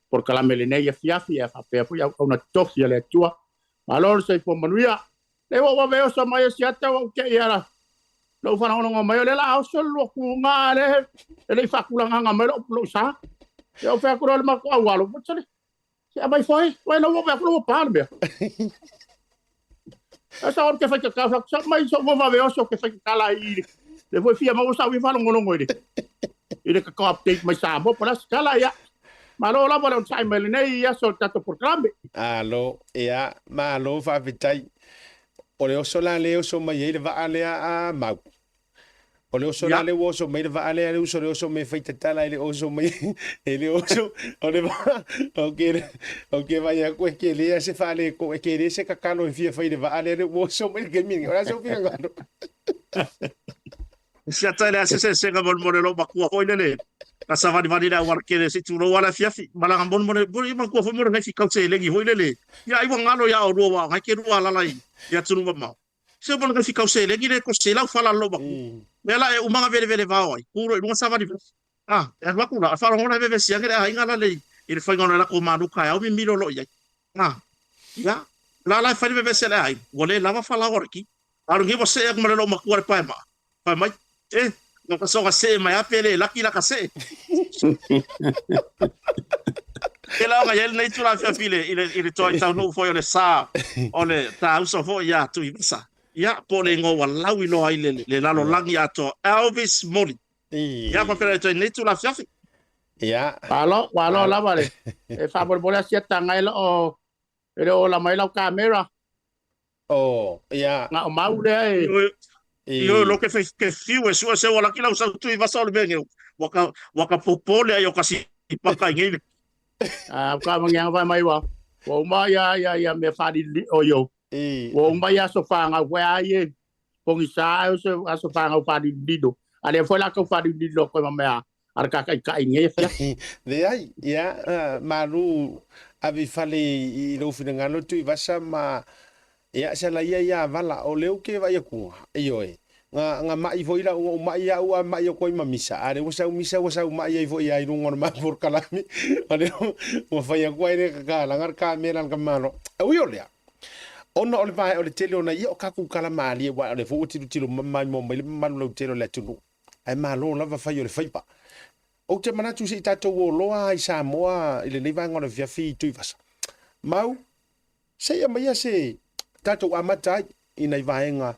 D: polokalame i lenei afiafi, ae faapea foi auauna tofi a le Atua. Malo le soifua manuia. Lea ua ou vave oso mai e siata ua ou te i ala lou faalogologo mai o lea la oso le lua tuga a lea e le i faatulagaga mai lou sa. Ia ou fai atu loa i le matou aualo, Se aumai foi, uai lau ove atu lau pa le mea. Ae sa ou te fai kakau, sa mai so ua vave oso ke fai kakala i le. Le foi fia maua sa ui faalogologo i le i le kakao update mai Samoa po o le a se tala ia. Malo lava le onosai mai lenei aso o le tatou polokalame.
A: Alo, ia, malo faafetai. O le oso la lea e oso mai ai le vaa lea a Mau. O le oso la lea ua oso mai le vaa lea, le uso le oso mai fai tatala e le oso mai e le oso o le vaa o ke o ke vai aku e ke lea se fale ko e ke le se kakalo e fia fai le vaa lea le ua oso mai le kemi o la se upinga ngalo.
C: Siata le asese sega mo mo le lo makua foi lele. Ka savalivali le auala kele se tulou ala afiafi. Malaga mo mo le mo le makua foi mo le ngai fi kau selegi foi lele. Ia ai ua ngalo ia o lua wa ngai ke lua alala i i atunuu mamao. Se mo le ngai fi kau selegi le ko se lau fala lo makua. Mea la e umaga velevele vao ai. Ku lo i lunga savalivali. Ah, e alu aku la, e faalogo la e vevesi ane le aiga la le i le faiga o le latou manuka e ao mimilo lo i ai. Ah, ia, la la e fai le vevesi a le aiga, ua le lava falaoa o le ki. A o lenei ua see atu ma le loomatua le paemaa. Fai mai, eh, no ka soga see mai a pe le laki la ka see. Ke la ona i ai lenei itula afiafi i le, i le, i le toa i taunuu foi o le sa o le tāuso foi ia Tuivasa. Ia, po o le igoa ua lauiloa ai le, le lalolagi atoa, Elvis Moli. Ia, faapena i lenei itula afiafi.
A: Ia.
D: Malo, malo lava le e faamolemole asiata ngai loo e le o ola mai lau kamera.
A: Oh, ia.
D: Na o mau lea e.
C: Io lo ke ke fiu e sua se wala ki lau sau Tuivasa o le mea ngeu. Waka waka popole ai o kasi paka i ngei.
D: Ah, ka mangi vai mai wa. Wa uma ia ia ia me whari o yo. Wa uma ia so whanga whe ai e. Pongi sa ai o se aso whanga whari lilo. A lea foi la kau whari lilo koe ma mea. Ara ka kai kai ngei fia.
A: Leai, ia, malu ave i fale i lou finagalo Tuivasa ma. Ia sala ia ia vala o leu ke vai aku ioe. Nga nga mai foi la ua mai ia ua mai o koi mamisa. Are ua sau misa ua sau mai ai foi ai lunga no mapur kalami. Ale ua fai aku ai le ka la ngar ka mela ka malo. Ui o lea. Ona o le vae o le tele ona ia o kaku kala malie wa o le fo tilo tilo mai mo mai le malu lau tele o le atunu. Ai malo lava fai o le faiva. Ou te manatu se i tatou o loa i Samoa i lenei vaega o le afiafi i Tuivasa. Mau, Se i aumaia se tatou amata ai i nai vaega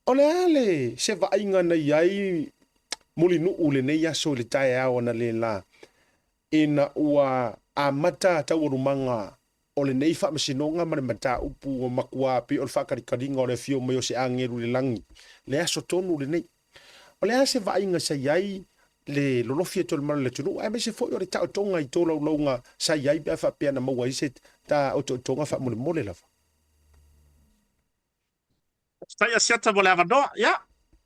A: o le a le se vaaiga na i ai Mulinuu lenei aso i le taeao analeila ina ua amata taualumaga o lenei faamasinoga ma le mataupu ua matua pei o le faatalikaliga o le afio mai o se agelu i le lagi le aso tonu lenei. O le a se vaaiga sa i ai le lolofi atu o le malu o le atunuu aemaise foi o le taotoga i tolaulauga sa i ai pe a faapea na maua ai se taotootoga faamolemole lava?
C: Faafetai Asiata mo le avanoa. Ia,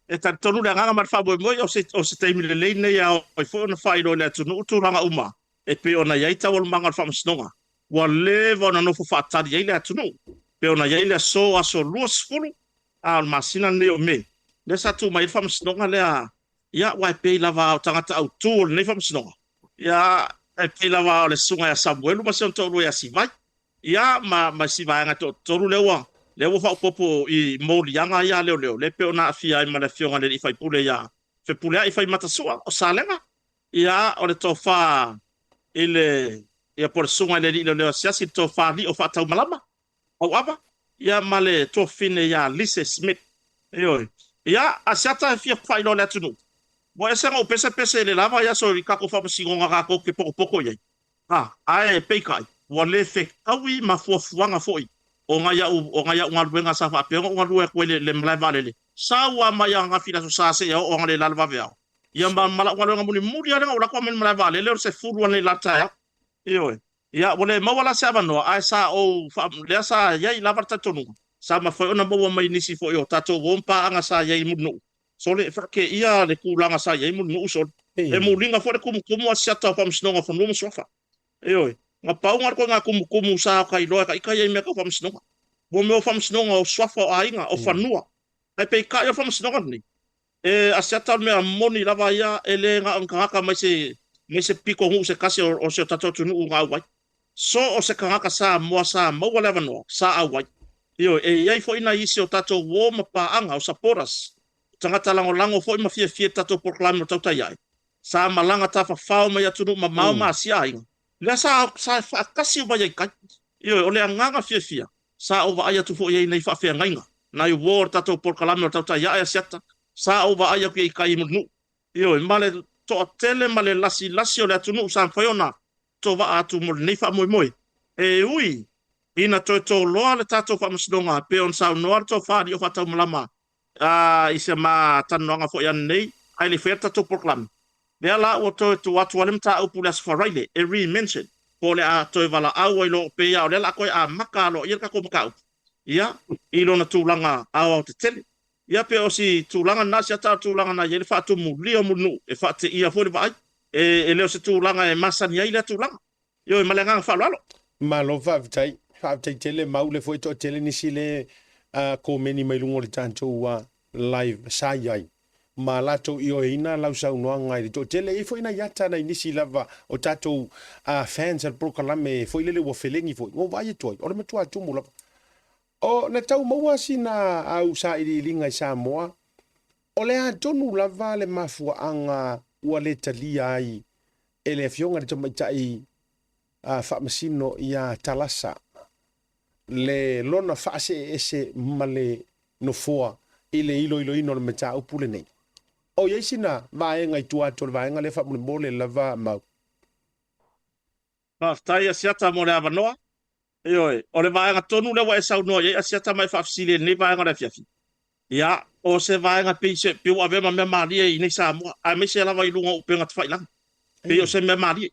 C: e talitonu le agaga ma le faamoemoe o se, o se taimi lelei lenei e ao ai foi ona faailoa i le atunuu tulaga uma e pei ona i ai taualumaga o le Faamasinoga. Ua leva ona nofo faatali ai le atunuu, pei ona i ai le aso, aso 20 a o le masina lenei o Me, lea sa tuu mai ai le Faamasinoga lea, ia, aua e pei lava o tagata autu o lenei Faamasinoga, ia, e pei lava o le Susuga ia Samuelu ma si ona toalua ia Sivai, ia, ma, ma si vaega toatolu lea ua, lea ua faaopoopo i moliaga ia a leoleo, lea e pei ona aafia ai ma le Afioga i le Alii Faipule ia Fepuleai Faimatasua o Salega, ia, o le tofa i le, ia, po o le Susuga i le Alii Leoleo Asiasi, le Tofa Lio Faataumalama. Auava, ia ma le tuafafine ia Lise Smith. Ioe. Ia, Asiata e fia faailoa i le atunuu, ua ese ona ou pesepese i le lava i aso i tatou faamasinoga tatou te pokopoko i ai. A, ae peitai, ua le fetaui ma fuafuaga foi o nai au, o nai au galuega sa faapea ona ou galue atu ai i le malae vaalele. Sau lava mai ananafi i le Aso Sa seia oo analeila i le vaveao. Ia ma, ma lau galuega mulimuli lava lea na ou alu atu a mai le malae vaalele o le 10 analeila i le taeao. Ioe. Ia, ua le maua la se avanoa, ae sa ou faa, lea sa i ai lava le talitonuga, sa mafai ona maua mai nisi foi o tatou uo ma paaga sa i ai i Mulinuu. Sole, e faateia le tulaga sa i ai Mulinuu, sole. E muliga foi le tumutumu a siata o Faamasinoga o Fanua ma Suafa. Ioe. Na pau na le koiga tumutumu sa o ta iloa e ta ita ia i mea tau faamasinoga. Ua mea o faamasinoga o suafa o aiga, o fanua. Ae peitai o le faamasinoga lenei, E Asiata o le mea moni lava ia, e le na o ni tagata mai se mai se pito nuu se tasi o si o tatou atunuu na auai. So o se tagata Samoa sa maua le avanoa, sa auai. Ioe, e i ai foi nai isi o tatou uo ma paaga o supporters, o tagata lagolago foi ma fiafia i le tatou polokalame o Tautai Ae, sa malaga tafafao mai atunuu mamao ma Asia aiga, lea sa sa faatasi uma ai i tai. Ioe, o le agaga fiafia, Sa ou vaai atu foi i ai nei faafeagaiga, nai uo o le tatou polokalame o le Tautai Ae Asiata, sa ou vaai atu i ai i tai i Mulinuu. Ioe, ma le toatele ma le lasilasi o le atunuu sa mafai ona tovaa atu mo lenei faamoemoe. E ui ina toe toloa le tatou faamasinoga e pei ona saunoa le Tofa Alii o Faataumalama A i se ma talanoaga foi ananei, ae le i faia le tatou polokalame. Lea la ua toe tuu atu ai le mataupu i le Aso Faraile e re-mention, po o le a toe valaau ai loa pei lava o lea o le a toe amata aloaia le tatou mataupu, ia, i lona tulaga aoaotetele. Ia pei o si tulaga lena, si ata o le tulaga na i ai le faatumulia o Mulinuu, e faateia foi le vaai, e le o se tulaga e masani ai lea tulaga. Ioe, ma le agaga faaaloalo.
A: Malo faafetai. Faafetai tele mau le foi toatele nisi le komeni mai luga o le tatou live sa i ai ma latou ioeina lau saunoaga i le toatele. E i ai foi nai ata nai nisi lava o tatou fans a le polokalame foi lele ua felegi foi. Ua ou vaai atu ai, o le matua tumu lava. O na tau maua sina au sailiiliga i Samoa, o le a tonu lava le mafuaaga ua le talia ai e le Afioga i le Tamaitai Faamasino ia Talasa le lona faaseeese ma le nofoa i le iloiloina o le mataupu lenei. O i ai sina vaega i tua atu o le vaega lea faamolemole lava Mau.
C: Faafetai Asiata mo le avanoa. Ioe, o le vaega tonu lea ua e saunoa i ai Asiata ma e faafesili ai i lenei vaega o le afiafi. Ia, o se vaega pei se pei ua avea ma mea malie i inei Samoa, aemaise lava i luga o upega tafailagi. Pei o se mea malie.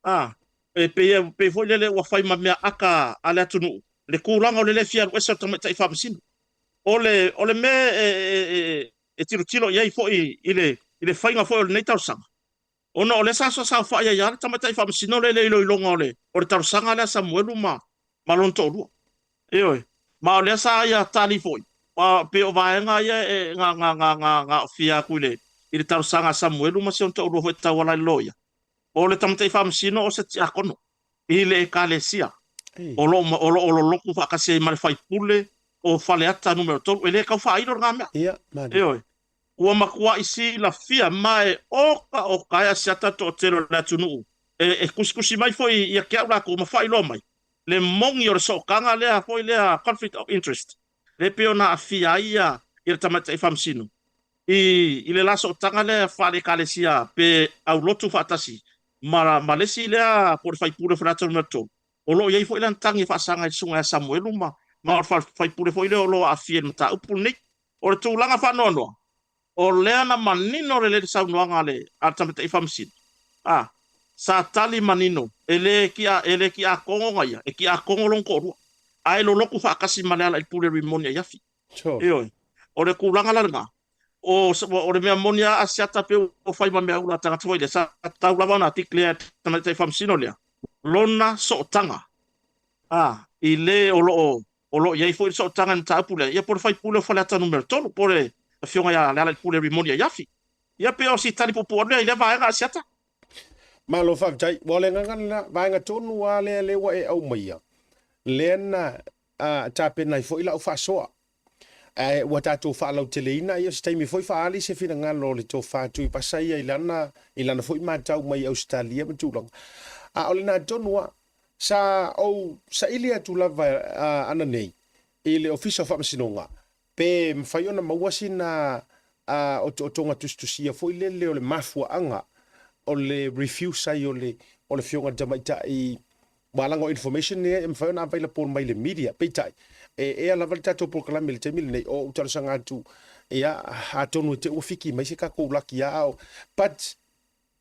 C: A, e pei e pei foi lele ua fai ma mea aka a le atunuu le tulaga o le le fia alu ese o le tamaitai faamasino. O le o le mea e e e e tilotilo i ai foi i le i le faiga foi o lenei talosaga, Ona o lea sa saofai ai lava le tamaitai faamasino lea i le iloiloga o le talosaga lea a Samuelu ma lona toalua. Ioe. Ma o lea sa ia tali foi, ma pei o vaega ia e nga nga nga nga nga aofia atu i le i le talosaga a Samuelu ma si ona toalua foi e tauala i le loia. O le tamaitai faamasino o se tiakono i le Ekalesia o lo o lo o lolotu faatasi ai ma le faipule o Faleata Numera 3. E le tau faailo lena mea.
A: Ia, malie.
C: Ioe. Ua matuai silafia ma e okaoka ai asiata le toatele o le atunuu e e tusitusi mai foi ia te au latou ma faailoa mai le moni o le sootaga lea foi lea conflict of interest lea e pei ona aafia ai ia le tamaitai faamasino i i le la sootaga lea faale-ekalesia pe aulotu faatasi ma ma le isi lea po o le faipule o Faleata Numera 3 o lo o i ai foi lana tagi e faasaga i le susuga ia Samuelu ma ma o le faipule foi lea o lo o aafia i le mataupu lenei. O le tulaga faanoanoa, o lea na manino lelei le saunoaga a le a le tamaitai faamasino, a, sa tali manino, e le kia, e le kiakogo na ia, e kiakogo lona toalua, ae lolotu faatasi ma le ala i le pule rimoni a Iafi. Ioe. O le tulaga la lena, o, o le mea moni a Asiata pei ua fai ma mea ula a tagata foi lea, sa tatau lava ona declare e le tamaitai faamasino lea lona sootaga, a, i le o lo o O lo o i ai foi le sootaga i le mataupu lea, ia po o le faipule o Faleata Numera 3, po o le Afioga ia Lealailepule Rimoni Aiafi. Ia pei o si tali puupuu atu lea i lea vaega, Asiata.
A: Malo faafetai. Ua o le agaga lena, vaega tonu lava lea lea ua e aumaia, lea na tapena ai foi lau faasoa. Ae ua tatou faalauteleina, ia o se taimi foi faaali se finagalo o le tofa Tuivasa ia i lana, i lana foi matau mai Ausetalia ma tulaga. A o lena tonu lava, Sa ou saili atu lava ananei i le Ofisa o Faamasinoga pe mafai ona maua sina otootoga tusitusia foi lele o le mafuaaga o le refuse ai o le Afioga i le Tamaitai ua laga o information nei e mafai ona available mai le media. Peitai, e ea lava le tatou polokalame i le taimi lenei, o ou talosaga atu, ia, atonu e te ua fiki mai se tatou laki a o, but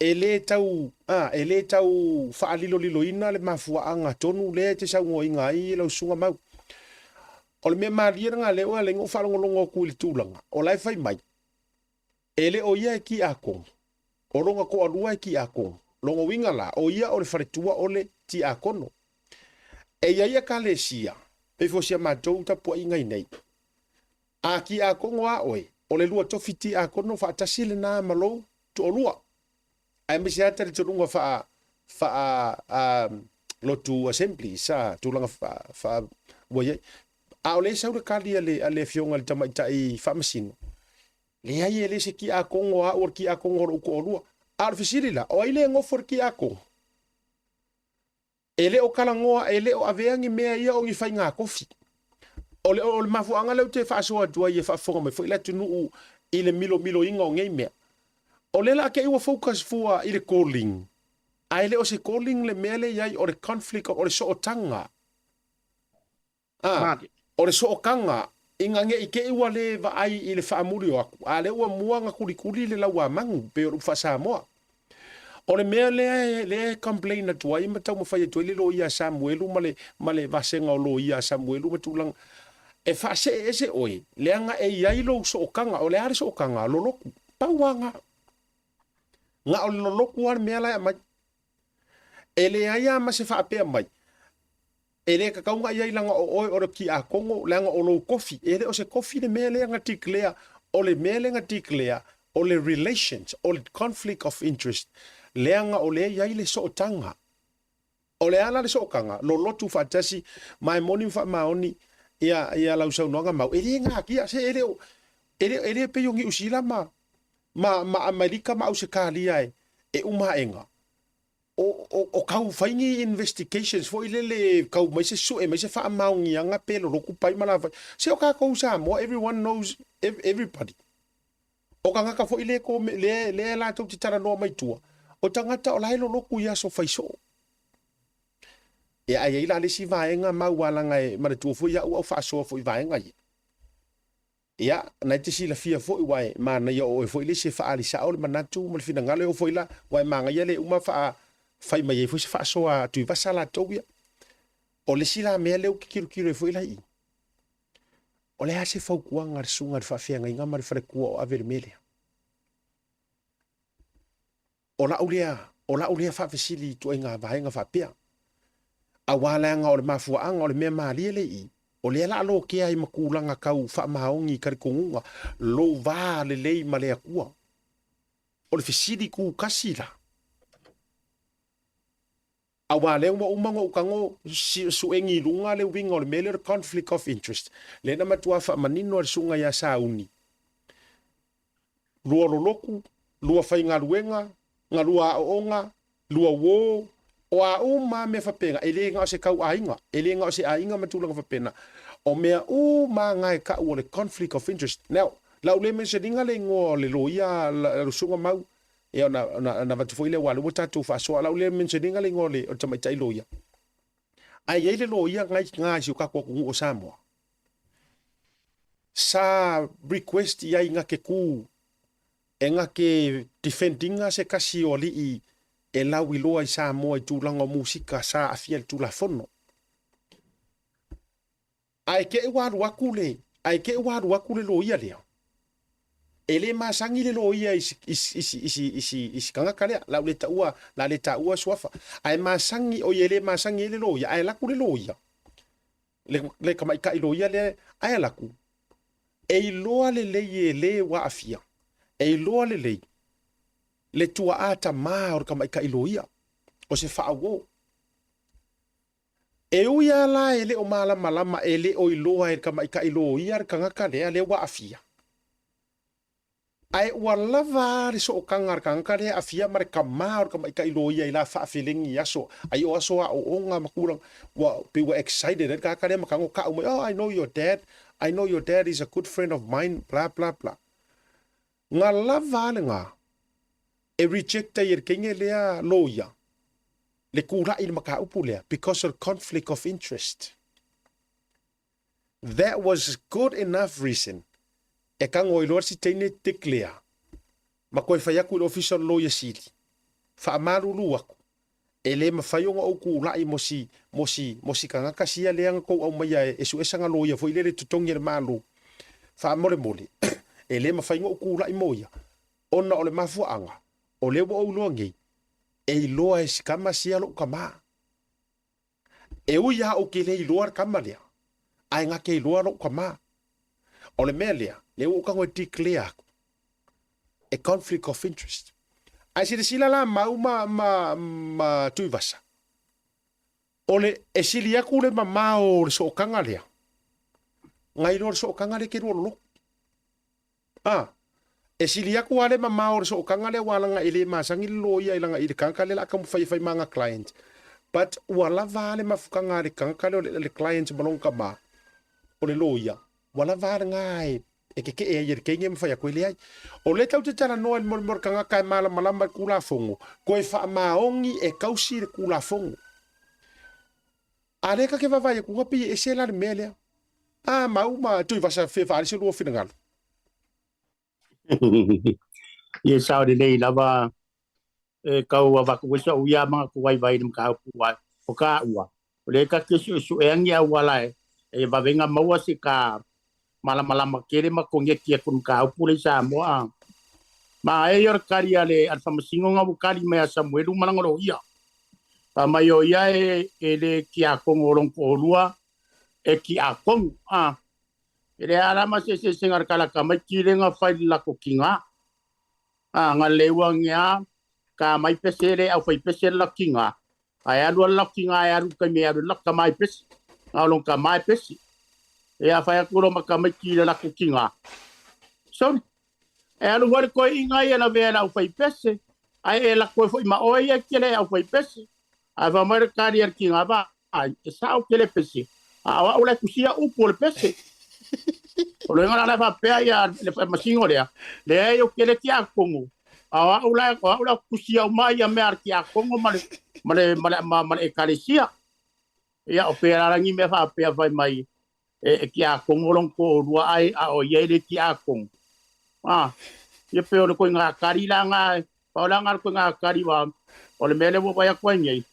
A: E le tau, ā, e le tau faaliloliloina le mafuaaga tonu lea e te saunoaina ai i lau susuga Mau. O le mea malie lena lea ua ala ai ona ou faalogologo atu i le tulaga, o la e fai mai, e le o ia e tiakono, o lona toalua e tiakono. Lona uiga la, o ia o le faletua o le tiakono. E i ai Ekalesia, pei foi o si a matou tapuaiga i nei, a tiakono a oe, o le lua tofi tiakono faatasi lena ma lou toalua, aemaise lava talitonuga faa faa lotu assembly sa tulaga faa ua iai. A o lea e sau le kali a le a le afioga i le tamaitai faamasino, leai e le se tiakono a au o le tiakono o lou toalua. A o le fesili la, o ai le nofo i le tiakono? E le o talanoa, e le o avea ni mea ia o ni faiga tofi. O le, o le mafuaaga lea ou te faasoa atu ai e faafofoga mai foi le atunuu i le milomiloina o nei mea. O lea la te i ua focus fua i le calling, ae le o se calling le mea lea e i ai, o le conflict, o le sootaga. A, o le sootaga, ina ne i te i ua le vaai i le faamuli o atu, a lea ua mua ona kulikuli le lauamanu, pei o le upu faa-Samoa. O le mea lea, lea e complain atu ai ma taumafai atu ai le loia a Samuelu ma le, ma le vasega o loia a Samuelu ma tulaga, e faasee ese oe, leaga e i ai lou sootaga, o le a le sootaga? Lolotu. Pau lava na. Na o le lolotu lava le mea la e aumai. E leai lava ma se faapea mai, E le tatau ona i ai leaga o oe o le tiakono leaga o lou kofi. E le o se kofi le mea lea na declare, o le mea lea na declare o le relations, o le conflict of interest, leaga o lea e i ai le sootaga. O le a la le sootaga? Lolotu faatasi, ma e moni ma faamaoni ia, ia lau saunoaga Mau, e le natia, se e le o, e le, e le pei o Niusila ma, ma, ma Amerika ma Ausetalia e, e uma aega. O, o, o kau fai ni investigations foi lele kau mai se sue mai se faamaoniaga pe lolotu pai ma lafai. Se o kakou Samoa, everyone knows everybody. O tagata foi le ko le le latou te talanoa mai tua, o tagata o la e lolotu i aso fai soo. E ai ai la le isi vaega mau alaga e manatua foi au au faasoa foi vaega ia. Ia, na e te silafia foi, ua e manaia o oe foi le isi e faaali sao le manatu ma le finagalo, e oo foi la, ua e magaia le uma faa fai mai ai foi se faasoa a Tuivasa latou ia. O le isi la mea lea ou te tilotilo ai foi la i i, o le a se fautuaga a le susuga i le faafeagaiga ma le faletua o ave le mea lea? O lau lea, o lau lea faafesili i ituaiga vaega faapea. Aua leaga o le mafuaaga o le mea malie lea i i. O lea la lokea ai ma kulaga kau faamaoni i talitonuga, lou va lelei ma le Atua. O le fesili kukasi la, Aua lea ua uma ona ou tago suegi i luga le uiga o le mea lea o le conflict of interest. Lea na matua faamanino e le susuga ia Sauni, lua loloku, lua faigaluega, ga lua aooga, lua uo, o a uma lava mea faapena, e le na o se tauaiga, e le na o se aiga ma tulaga faapena. O mea uma lava na e tau o le conflict of interest. Now, lau le mention ina le igoa o le loia, lau susuga Mau, Ia ona, ona, ona avatu foi lea aua o lea ua tatou faasoa. O lau lea mention ina le igoa o le, o le tamaitai loia. Ae i ai le loia ngai nga i si o tatou atunuu o Samoa. Sa request i ai nga ke ku e nga ke defend ina se kasi o alii e lauiloa i Samoa i tulaga o musika sa aafia i le Tulafono. Ae te i ua alu atu le, ae te i ua alu atu le loia lea. E le masani le loia i si, i si, i si, i si, i si, i si tagata lea, la u le taua, la le taua suafa. Ae masani, oi e le masani ai le loia, ae alu atu le loia, le, le tamaitai loia lea, ae alu atu, e iloa lelei e le ua aafia, e iloa lelei le tuaa tamā o le tamaitai loia, o se faauo. E ui lava la e le o malamalama, e le o iloa e le tamaitai loia le tagata lea, lea ua aafia. Ae ua lava lava le sootaga a le tagata lea e aafia ma le tama o le tamaitai loia i la faafelegi i aso, ai o aso aoaoga ma tulaga, ua pei ua excited ai le tagata lea ma tago tau mai, oh, I know your dad, I know your dad is a good friend of mine, bla bla bla. Na lava lava lena e reject ai e le teine lea loia le kulaʻi i le mataupu lea because of conflict of interest. That was good enough reason e tago ai loa le si teine declare ma toe fai atu i le ofisa o le loia sili, faamalulu atu, e le mafai ona ou kulaʻi mo si, mo si, mo si tagata sia lea na tou aumaia e suesaga loia foi lele i totogi e le Malo. Faamolemole, e le mafai ona ou kulaʻi mo ia, ona o le mafuaaga, o lea ua ou iloa nei, e iloa e si tama sia loʻu tama. E ui lava ou te le iloa le tama lea, ae na te iloa loʻu tama. O le mea lea, lea ua ou tago e declare atu, e conflict of interest. Ae silasila la Mau ma, ma, ma Tuivasa, o le, e sili atu le mamao o le sootaga lea, nai lo le sootaga lea e te lua lolotu. A, e sili atu lava le mamao o le sootaga lea aua leaga e le masani le loia i lana i le tagata lea o le a taumafai e fai ma ana client. But ua lava lava le mafutaga a le tagata lea o le client ma lona tama, o le loia, ua lava lava lena e e kekeʻe ai e le teine ma fai atu e leai. O lea tatou te talanoa i le molimoli tagata e malamalama i le Tulafono, toe faamaoni e tausi le Tulafono. A lea ta te vaavaai atu na pei e ese la le mea lea. A mau ma Tuivasa fia faaali se lua finagalo.
D: Ia sao lelei lava e kau avatu ai soʻu ia manatu vaivai i le mataupu aua o taua o lea ta te suesueagi auala e vavega maua se ka malamalama tele ma koneti atu i le mataupu lea i Samoa. Ma e ia o le kali a le Faamasinoga ua kali mai a Samuelu ma lana loia. Fai mai o ia e le tiakono o lona toalua e tiakono. E leai lava la ma se eseesega i le kalaka mai ti lea na fai i le latou tina. A na leua nia ka mai pese le au fai pese le latina ae alu a latina ae alu taimi e alu laka mai pese na o lon ka mai pese e a fai atu lo maka mai ki le latina sorry e alu foi le koiʻiga ia lavea e le au fai pese ae e lako ai foi ma oe ia ke le au fai pese ae fai mai le kali a le tina va ai, e sao tele pese, a o au la e tusia upu o le pese. O le la la faapea ia le faamasino lea, leai ou te le tiakono, a o au la, o au la tusia uma ia mea a le tiakono ma le, ma le, ma le, ma, ma le ekalesia. Ia, o pea la ni mea faapea fai mai, e tiakono lona toalua ae a o ia e le tiakono. A, ia pei o le koiga kali la na, pa o la na le koiga kali wa, o le mea lea ua vaai atu ai nei,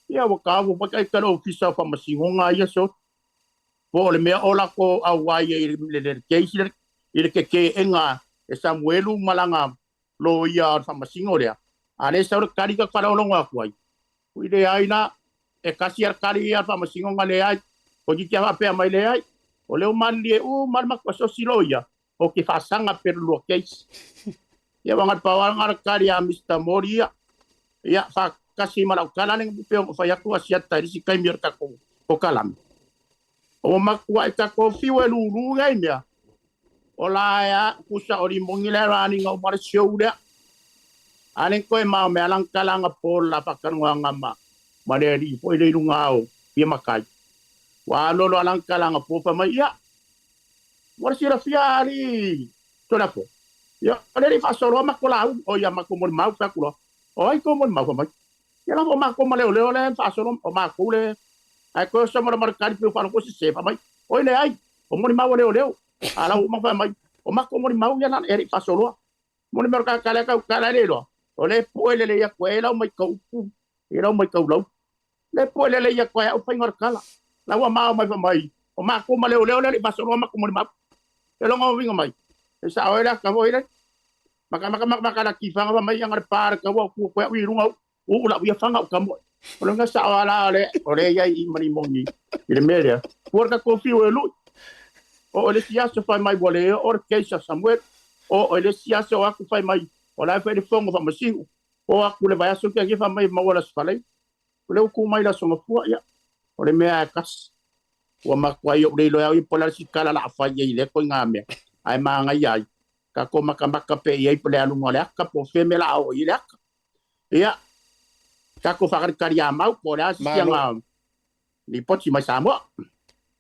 D: ia ua ka ua pai ka le ofisa o faamasinoga ia so, po o le mea o lako auai ai i le le case le i le kekeʻega e Samuelu ma lana loia o le faamasino lea, a le sau le kali ka faalogologo atu ai, ui leai la, e kasi a le kali ia le faamasinoga leai. Toeitiiti a faapea mai, Leai, o lea ua malilie uma le matou asosi loia, o ke faasaga pe lua case. Ia ua gata pau lava le tali a Mister Mori ia. Ia faatasi ma lau tala lea pei ona fai atu Asiata i le isi taimi o le tatou polokalame. Ua matuai tatou fiu e lulu nei mea. O la e a tusa o limoni lea rani uma le show lea. A le toe ma o mea lang talanga po la faatanoaga ma le alii foi le i luga o ia matai. Ua alo alang talanga po fa mai ia. Ua le silafia alii Tolapo. Ia, o le faasoloa matou lau, o ia matou molimau fai atu loa. O ai tou molimau fai mai? Ia lava o matou ma leoleo lea na faasolo, o matou le ae toe oso ma le tali pei ua faalogo sese fai mai. Oi leai, o molimau a leoleo. A la ua uma fai mai, o matou molimau ia na e le i faasoloa. Molimau o le tagata lea tau tala e le iloa. O le pue lelei atu ai lau mai tau upu, i lau mai tau lau. Le pue lelei atu ai au faiga o le tala. La ua mao mai fai mai, o matou ma leoleo lea le i faasoloa matou molimau. E logo uiga mai. E sao ai le ata foi le. Maka maka maka maka la tifaga fai mai anga le pa le taua o tua koe au i luga u lau ia fanga u kamoe. O le nga sao ala o le o le iai i malimoni i le mea lea. Ua le tatou fiu e lui. O le isi aso fai mai ua le oo le case a Samuel. O le isi aso o atu fai mai o la e fai le fono faamasino. O atu le vaiaso te agi fai mai maua le aso Faraile. O lea ua tu mai le aso Gafua, ia, o le mea lava e tasi. Ua matuai ou le iloa au ia po o le a le sikala o le a fai ai i lea ituaiga mea, ae manaia ai. Tatou matamata pea i ai po o le aluga o le ata po o fea mea o le a oo i ai le ata. Ia, tatou faatalitaliamau po o le a se siaga lipoti mai Samoa.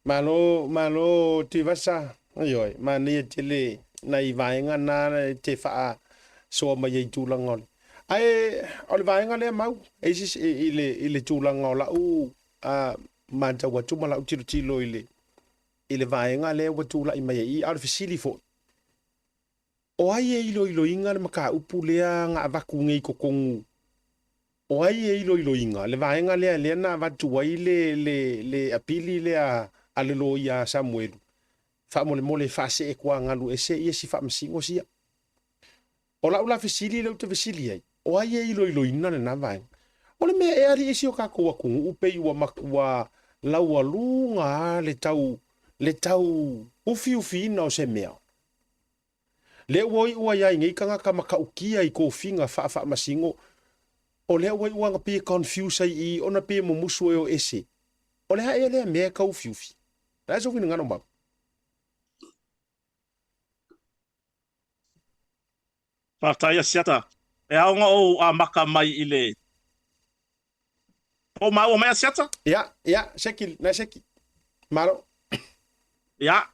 A: Malo, malo Tuivasa. Ioe, manaia tele nai vaega na e te faasoa mai ai i tulaga o le. Ae o le vaega lea mau, e isi i le, i le tulaga o lau matau atu ma lau tilotilo i le, i le vaega lea ua tulai mai ai i, a o le fesili foi, o ai e iloiloina le mataupu lea na avatu nei i totonu O ai e iloiloina le vaega lea lea na avatu ai le, le, le apili lea a le loia a Samuelu, faamolemole e faasee tuagalu ese ia si faamasino sia. O lau la fesili lea ou te fesili ai, o ai e iloiloina lena vaega? O le mea ea alii si o tatou atunuu pei ua matua laualuga a le tau, le tau ufiufiina o se mea? Lea ua iu ai ai nei tagata matautia i tofiga faafaamasino, o lea ua iu ana pei e confuse ai i i ona pei e mumusu e o ese. O le a ea lea mea e tau ufiufi? O le a sou finagalo mau?
C: Faafetai Asiata. E ao ona ou amata mai i le Po o maua mai Asiata?
A: Ia, ia, seki, nai seki. Malo.
C: Ia,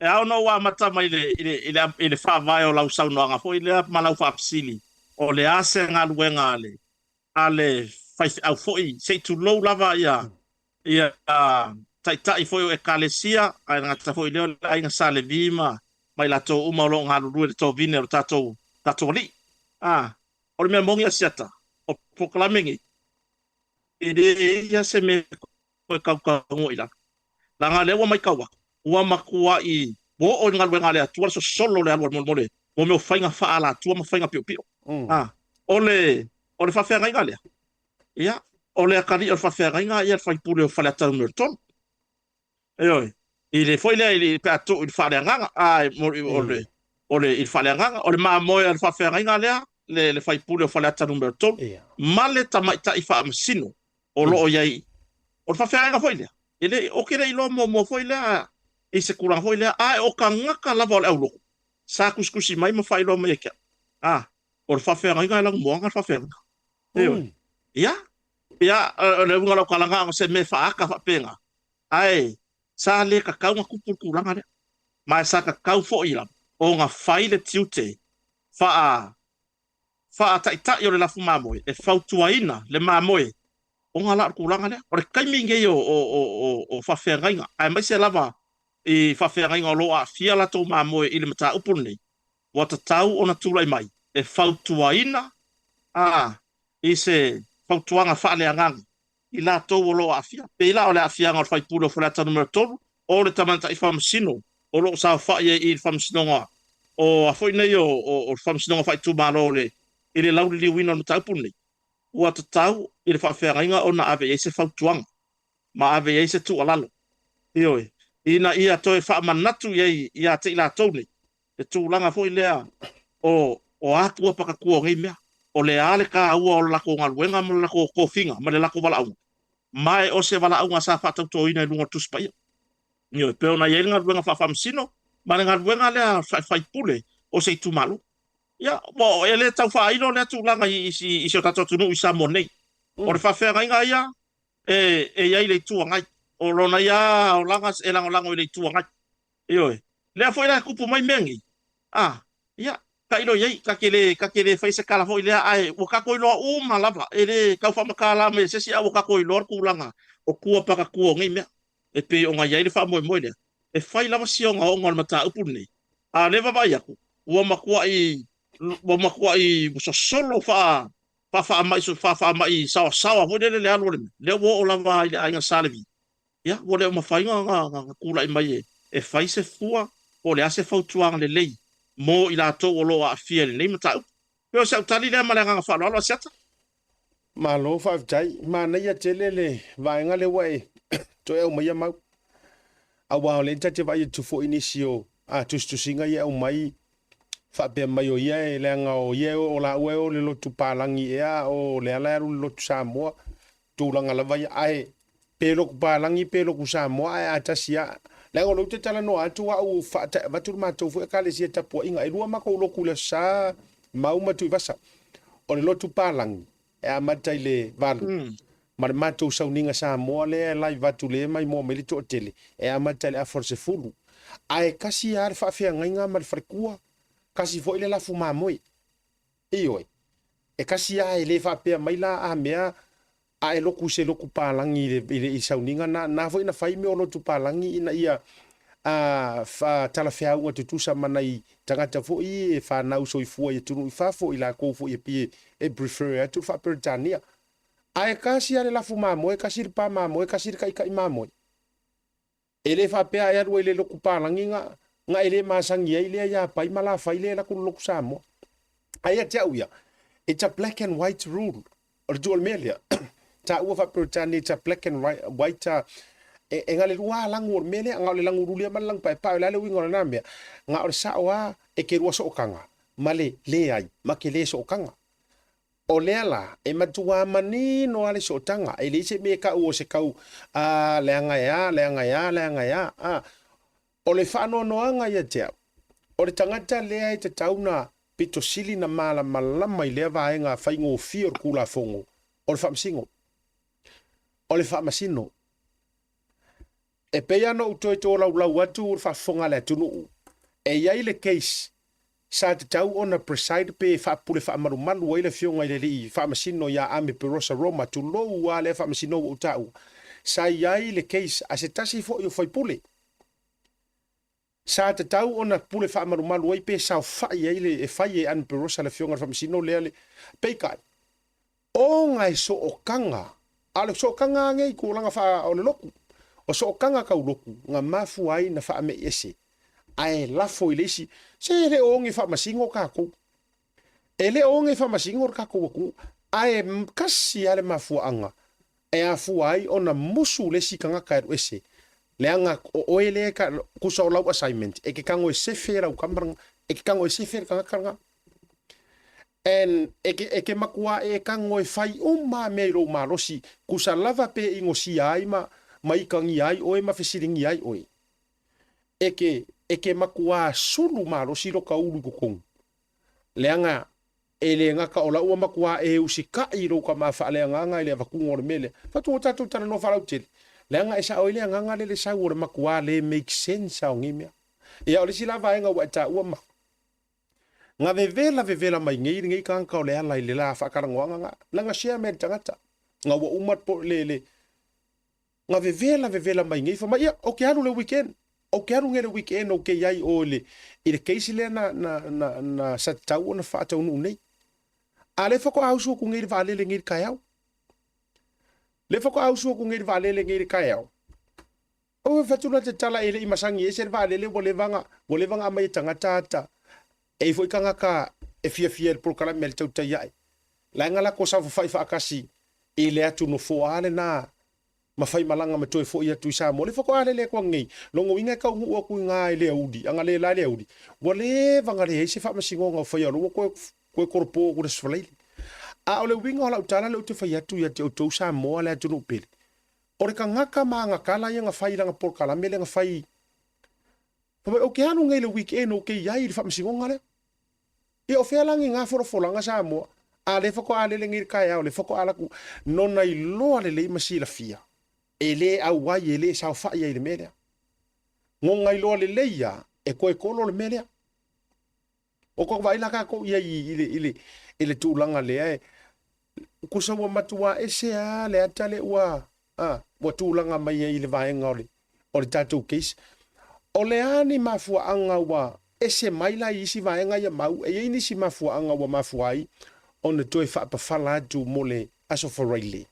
C: e ao ona ou amata mai i le, i le, i le, i le faavae o lau saunoaga foi lea ma lau faafesili, o le a se galuega a le, a le faifeau foi, se i tulou lava ia, ia taitai foi o Ekalesia, ae le gata foi i lea o le aiga Sa Levi ma, ma i latou uma o lo o galulue i le tovine o le tatou, tatou Alii. A, o le mea moni Asiata, o polokalame nei, e leai lava se mea e toe tautauga i lalo. Leaga o lea ua matau atu, ua matuai ua oo i le galuega a le Atua le sosolo o le alu a le molemole mo mea o faiga faaalatua ma faiga piopio. A, o le, o le faafeagaiga lea, ia, o le atalii o le faafeagaiga ia le faipule o Faleata Nu.3. Ioe, i le foi lea i le, pe a tuu i le faaleagaga, a, o le, o le, i le faaleagaga, o le mamoe a le faafeagaiga lea, le, le faipule o Faleata Nu.3, ma le tamaitai faamasino o lo o i ai. O le faafeagaiga foi lea, e le, ou te le iloa muamua foi lea i se tulaga foi lea, ae o tagata lava o le aulotu, sa tusitusi mai ma faailoa mai ia te au, a, o le faafeagaiga e lanumoana le faafeagaiga. Ioe. Ia, ia, o le uiga o lau tala, o se mea faaata faapena, Ae sa le tatau ona tupu le tulaga lea. Ma e sa tatau foi lava ona fai le tiute faa, faataitai o le lafu mamoe e fautuaina le mamoe ona la o le tulaga lea. O le taimi lenei o, o, o, o, o faafeagaiga, aemaise lava i faafeagaiga o lo o aafia latou mamoe i le mataupu lenei, ua tatau ona tulai mai e fautuaina a, i se fautuaga faaleagaga i latou o lo o aafia. Pei la o le aafiaga o le faipule o Faleata Nu.3, o le tamaitai faamasino o lo o saofai ai i le faamasinoga o a foi nei o, o, o le faamasinoga faaitumalo o le, i le lauliliuina o le mataupu lenei, ua tatau i le faafeagaiga ona ave i ai se fautuaga ma ave i ai se tuualalo. Ioe, ina ia toe faamanatu i ai ia te i latou nei, le tulaga foi lea o, o a tua pakatua o nei mea, o le a le tāua o le latou galuega ma le latou tofiga ma le latou valaauga, ma e o se valaauga sa faatautoina i luga o le Tusi Paia. Ioe, pei ona i ai le galuega faa-faamasino ma le galuega lea faa-faipule o se itumalo. Ia, ua, e le tau faailo lea tulaga i, i, i si o tatou atunuu i Samoa nei. O le faafeagaiga ia e, e i ai le Itu Agai. O lona ia olaga e lagolago i le Itu Agai. Ioe. Lea foi la e tupu mai mea nei, a, ia, tailo i ai, ta te le, ta te le fai se tala foi lea, ae ua tatou iloa uma lava, e le tau faamatala mai e se isi, ae ua tatou iloa le tulaga o tua pakatua o nei mea, e pei ona i ai le faamoemoe lea, e fai lava si ogaoga o le mataupu lenei, a o lea e vaavaai atu, ua matuai, ua matuai sosolo faa, faafaamai, faafaamai saoasaoa foi lele le alu o le mea, lea ua oo lava i le aiga Sa Levi. Ia, ua le o mafai ona tulai mai e fai se fua po o le a se fautuaga lelei mo i latou o lo o aafia i lenei mataupu. Pei o si au tali lea ma le agaga faaaloalo, Asiata.
A: Malo faafetai. Manaia tele le vaega lea ua e toe aumaia Mau. Aua o lea ta te vaai atu foi i nisi o tusitusiga ia e aumai faapea mai o ia e leaga o ia o laua e o i le lotu palagi ea o Leala e alu i le lotu Samoa tulaga lava ia ae pe lotu palagi pe lotu Samoa ae a tasi a leaga o lea ou te talanoa atu au avatu le matou foi ekalesia tapuaiga e lua matou lotu i le Aso Sa Mau ma Tuivasa o le lotu palagi e amata i le 8 ma le matou sauniga Samoa lea e live atu lea e maimoa mai le toatele e amata i le afa o le 10 ae kasi lava le faafeagaiga ma le falekua kasi foi le lafu mamoe. Ioe, e kasi a e le faapea mai la a mea a e loku i se lotu palagi i le, i le i sauniga na, na foi na fai mea o lotu palagi ina ia a, fa, talafeauga tutusa ma nai tagata foi e fanau soifua i atunuu i fafo i lakou foi e pei e prefer atu le faa-Peretania. Ae kasi a le lafu mamoe, kasi le pa mamoe, kasi le kaʻikaʻi mamoe. E le faapea e alu ai le lotu palagi nga, nga e le masani ai lea ia pai ma la fai lea e laku le lotu Samoa. Ae ia te au ia, it's a black and white rule. O le tu o le mea lea, taua faa-Peretania it's a black and white, e, e nga le lua a lagu o le mea lea, nga o le lagu lulia ma le lagu paepae, o le a le uiga o lena mea, nga o le sao a e ke lua sookaga, ma le leai, ma ke le sookaga. O lea la, e matuā manino a le sootaga, e leai se mea e kau o se kau, a, leaga e a, leaga e a, leaga e a, a. O le faanoanoaga ia te au, o le tagata lea e tatau na pito sili na malamalama i lea vaega faigofie o le Tulafono, o le Faamasino. O le Faamasino. E pei lava ona ou toe tolaulau atu le faafofoga a le atunuu, e i ai le case sa tatau ona preside pe faapule faamalumalu ai le afioga i le alii faamasino ia Ame Perosa Roma, tulou lava lea faamasino ua ou taua, sa i ai le case a se tasi foi o faipule sa tatau ona pule faamalumalu ai pe saofai ai le e fai e Ame Perosa le afioga i le faamasino lea le peitai Ona e sookaga, a o le sookaga age i tulaga faa o le lotu, o sookaga tau lotu na mafua ai na faame'i ese, ae lafo i le isi, se e le o oge faamasino tatou. E le o oge faamasino le tatou atunuu, ae kasi lava le mafuaaga e afua ai ona musu le isi tagata e alu ese, leaga o oe lea e ka, tusa o lau assignment, e te tago e sefe lau tama lena, e te tago e sefe le tagata lena. And e ke, e ke makuā e kago e fai uma mea i lou malosi, kusa lava pe inosia ai ma, ma ikagia ai oe ma fesiligia ai oe. E ke, e ke makuā sulu malosi lo ka ulu i totonu. Leaga, e le gata o la ua makuā e usikaʻi i lou kama faaleagaga i le avatuga o le mea lea. Fatu o tatou talanoa faalautele, leaga e sao ai le agaga lea le sau o le makuā le make sense a o nei mea. Ia o le isi la vaega ua e taua ma. Nga vevela vevela mai nei lenei tagata o le ala i le la faatalanoaga nga langa share mea i le tagata nga ua uma le le nga vevela vevela mai nei fai mai ia ou te alu le weekend ou te alu nei le weekend ou te iai o i le i le case lea na na na na sa tatau ona faataunuu nei a lea faatoa usu atu nei i le vaalele nei i le taeao lea faatoa usu atu nei i le vaalele nei i le taeao. Ua fatu la te tala e le i masani ese le vaalele ua leva na ua leva na aumai e tagata ata e i foi tagata e fiafia i le polokalame a le tautai ae. Lae na lako saofafai faatasi i le atu nofoa lena. ma fai malaga ma toe foʻi atu i Samoa. Le faatoa lele atu anei, lona uiga e taunuu atu i gā i le aoauli, a na le la i le aoauli, ua leva na leai se faamasinoga o faia o lea ua toe, toe tolopo atu i le Aso Faraile. A o le uiga o lau tala lea ou te fai atu ia te outou Samoa le atunuu pele, o le tagata ma ana tala ia na fai i lana polokalame lea na fai, fai mai, ou te alu nei i le weekend ou te i ai i le faamasinoga lea. Ia o fea la ni gā folafolaga Samoa, a lea faatoa lele nei i le taeao, lea faatoa alu atu, nona iloa lelei ma silafia, e le auai, e le saofai ai i le mea lea. Nona iloa lelei lava, e toe kolo le mea lea. O tatou vaai la tatou i ai i le, i le, i le tulaga lea e, tusa ua matua ese lava le ata lea ua, a, ua tulaga mai ai i le vaega o le, o le tatou case. O le a ni mafuaaga ua ese mai la i isi vaega ia mau? E i ai nisi mafuaaga ua mafua ai ona toe faapafala atu mo le Aso Faraile?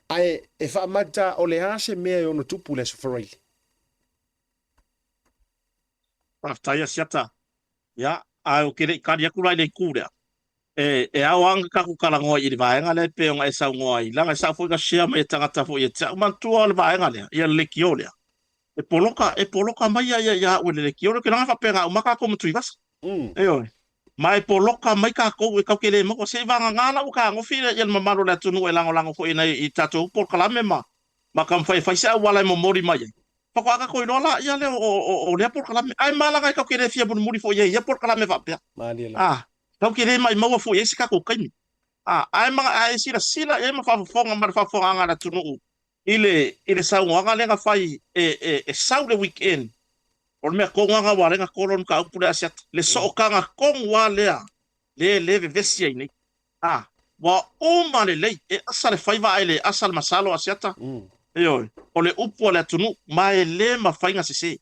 A: Ae e faamata o le a se mea e ono tupu i le Aso Faraile?
C: Faafetai Asiata. Ia, ae ou te le i kali atu la i le itu lea, e, e ao lava ona tatou talanoa i le vaega lea e pei ona e saunoa ai, leaga e sao foi na share mai e tagata foi ia te au. Manatua o le vaega lea, ia le leitio lea, e poloka, e poloka mai ia ia au e le leitio lea, leaga e faapena uma tatou ma Tuivasa. Ioe. Ma e poloka mai tatou e tatou te le maua. Se i vagana la ua fetagofi ia le mamalu o le atunuu e lagolago foi i tatou polokalame ma ma taumafai e fai se auala e momoli mai ai. Faatoa tatou iloa laia lea o lea polokalame. Ae ma leaga e tatou te le fia mulimuli foi i ai i ia polokalame faapea.
A: Malie lava.
C: A, tatou te le maimauina foi i ai se tatou taimi. A, ae ma, ae silasila i ai ma faafofoga ma le faafofogaaga a le atunuu i le, i le saunoaga lea na fai e, e, e sau le weekend. O le mea tonu lava lena ua ala ai ona kolo le mataupu lea Asiata. Le sootaga tonu lava lea, lea, lea e vevesi ai nei. A, ua uma lelei, e asa le faiva ae le asa le masalo Asiata. Ioe, o le upu a le atunuu, ma e le mafai na sese.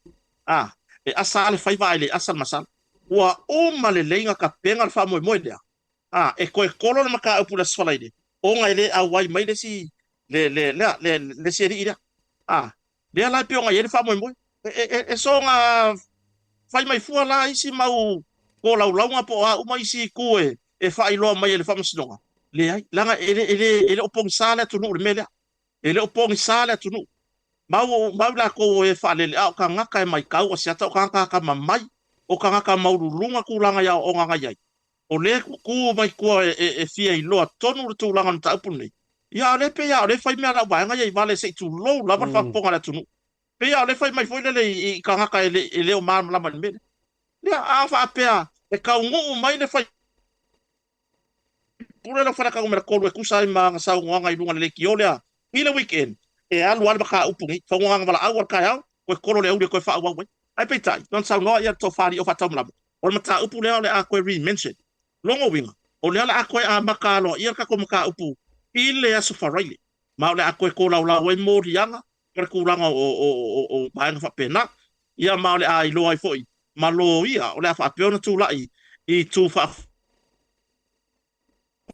C: A, e asa lava le faiva ae le asa le masalo. Ua uma lelei na tapena le faamoemoe lea. A, e toe kolo le mataupu i le Aso Faraile, ona e le auai mai le isi, le, le, lea, le, le isi alii lea. A, Lea la e pei ona i ai le faamoemoe. E soona fai mai fua la isi mau tolaulauga po o a uma isi itu e faailoa mai e le Faamasinoga? Leai, leaga e le o pogisa le atunuu i le mea lea. E le o pogisa le atunuu. Mau i latou o e faalele, a o tagata e maitau asiata, o tagata atamamai, o tagata maualuluga tulaga i aoaoga na i ai. O lea e tutu mai tua e fia iloa tonu le tulaga o le mataupu lenei. Ia, a o lea e pei lava o lea e fai mea a lau vaega ia i vale se i tulou lava le faafofoga a le atunuu. Pei lava o lea e fai mai foi lele i tagata e le o malamalama i le mea lea. Ia, a faapea e taunuu mai le faipule lea o Faleata Nu.3 e tusa ai ma ana saunoaga i luga o le leitio lea i le weekend, e alu lava le mataupu nei, faugagaga valaau a le taeao, toe kolo le aoauli e toe faaauau ai. Ae peitai, na ona saunoa ia le tofa alii o Faataumalama, O le mataupu lea o le a toe re-mention. Lona uiga, o lea o le a toe amata aloaia le tatou mataupu i le Aso Faraile, ma o le a toe tolaulau ai moliaga ma le tulaga o vaega faapena. Ia ma o le a iloa ai foi ma loia o le a faapea ona tulai i itu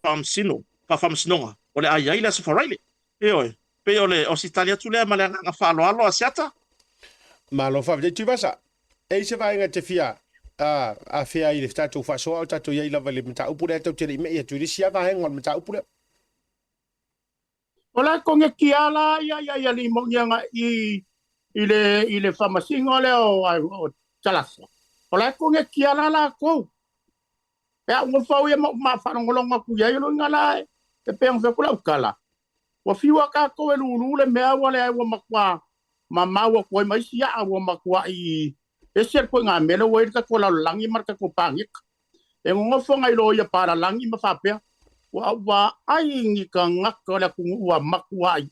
C: faamasino, faafaamasinoga o le a i ai le Aso Faraile. Ioe, pei o le, o si tali atu lea ma le agaga faaaloalo Asiata.
A: Malo faafetai Tuivasa. E i se vaega e te fia afea ai i le tatou faasoa o tatou i ai lava i le mataupu lea tatou te le i me'i atu i le isi lava vaega o le mataupu lea.
D: O la e konekia la ia ia ia limogiaga i i le i le faamasino lea o o Talasa. O la e konekia la latou. E au nofo au ia ma ou faalogologo atu i ai, o lona uiga la e pei ona fai atu lau tala, ua fiu lava tatou e lulu le mea ua leai ua matua mamao atu ai ma isi aa ua matuai ese le ituaiga mea lea ua i ai le tatou lalolagi ma le tatou paneta. E nonofo nai loia palalagi ma faapea, ua vaai ni tagata o le atunuu ua matuai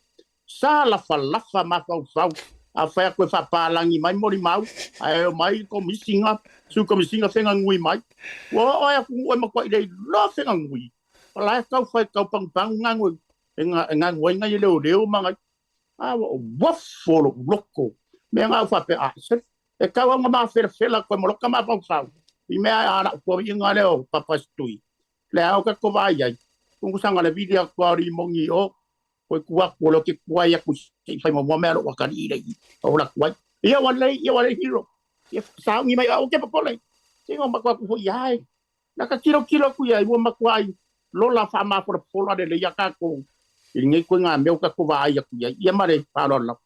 D: sa lafalafa mafaufau a fai atu e faapalagi mai molimau ae omai komisiga sui komisiga fegagui mai ua oo ai atunuu e matuai le iloa fegagui o la e tau fai tau pagupagu gagu e gagu ai nai leoleo ma nai a ua uafo lou loto mea na au faapea a se e tau au na mafelafela koe moloka mafaufau i mea a lau toaiga lea o Papa Tui le ao ka ko vai ai tungu sanga le vili atu a limoni o Koe ku aku o leo ke kuai aku se i whai mua mea lo wakari i rei o la kuai. Ia wa lei, ia wa lei hiro. Ia saungi mai au ke popole. Se ngo maku aku hoi ai. Na ka kilo kilo ku ia ua maku ai lola wha ma fora fola le le ia kākou. i lenei ituaiga mea ua tatou vaai atu i ai. Ia ma le faaaloalo lava.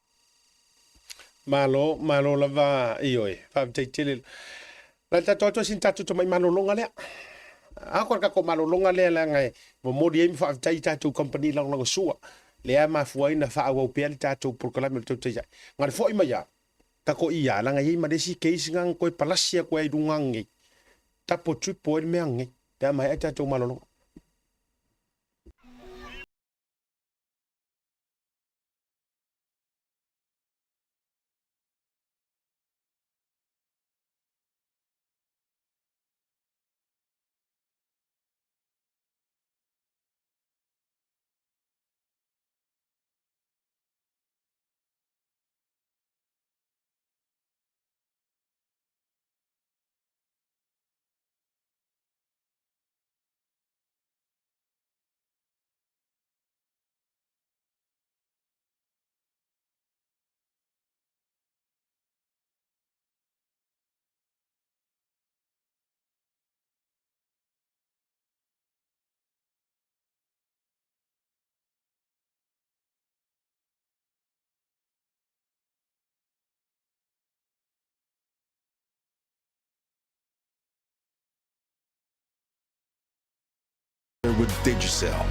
A: Malo, malo lava Ioe. Faafetai tele. La tatou atu sin tatou tamai malologa lea. A ko le tatou malologa lea leaga e momoli ai ma faafetai i tatou kamupani lagolagosua. Lea e mafua ai na faaauau pea le tatou polokalame o le tautai ai. Na le foi mai a, tatou ia, leaga e i ai ma le isi case na na toe palasi atu ai i luga nei. Tapo triple ai le mea nei, pe a maea le tatou malologa.
E: With Digicel.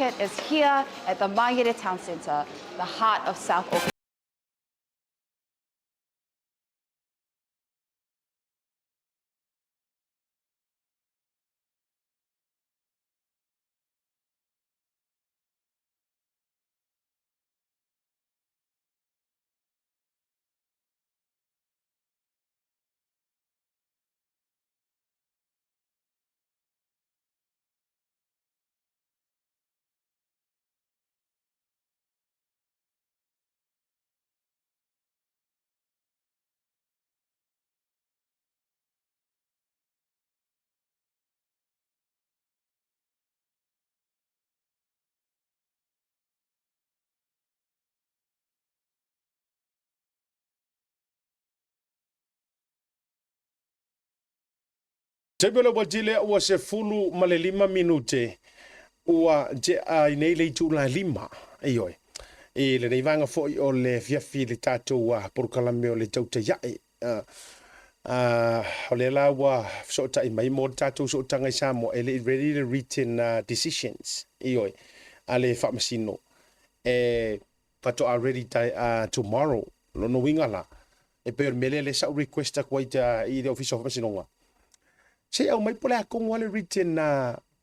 B: Market is here at the Mangere Town Centre, the heart of South Auckland.
A: Taimi o le uati lea ua 15 minute ua tea ai nei le itula e 5, ioe, i lenei vaega foi o le afiafi i le tatou polokalame o le tautai ae. O lea la ua fesootai mai mo le tatou sootaga i Samoa e le i ready le written decisions, ioe, a le faamasino e faatoa ready tomorrow. Lona uiga la, e pei o le mea lea lea sa ou request atu ai i le Ofisa o Faamasinoga, se i aumai po o le a tonu lava le written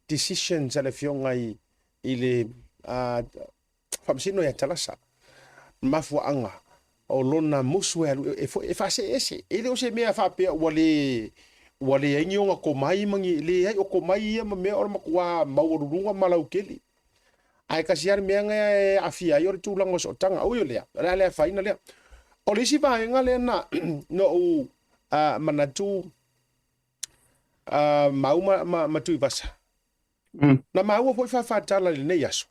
A: decisions a le afioga i le Faamasino ia Talasa. Mafuaaga o lona musu e alu e faasee ese. E le o se mea faapea ua le Ua leai ni ona komai ma ni, leai o komai ia ma mea o le matuā maualuluga ma lautele. Ae tasi lava le mea na e aafia ai o le tulaga o sootaga. Ui o lea, o le a le afaina lea. O le isi vaega lea na na ou manatu mau ma, ma, ma Tuivasa, na maua foi faafatala i lenei aso,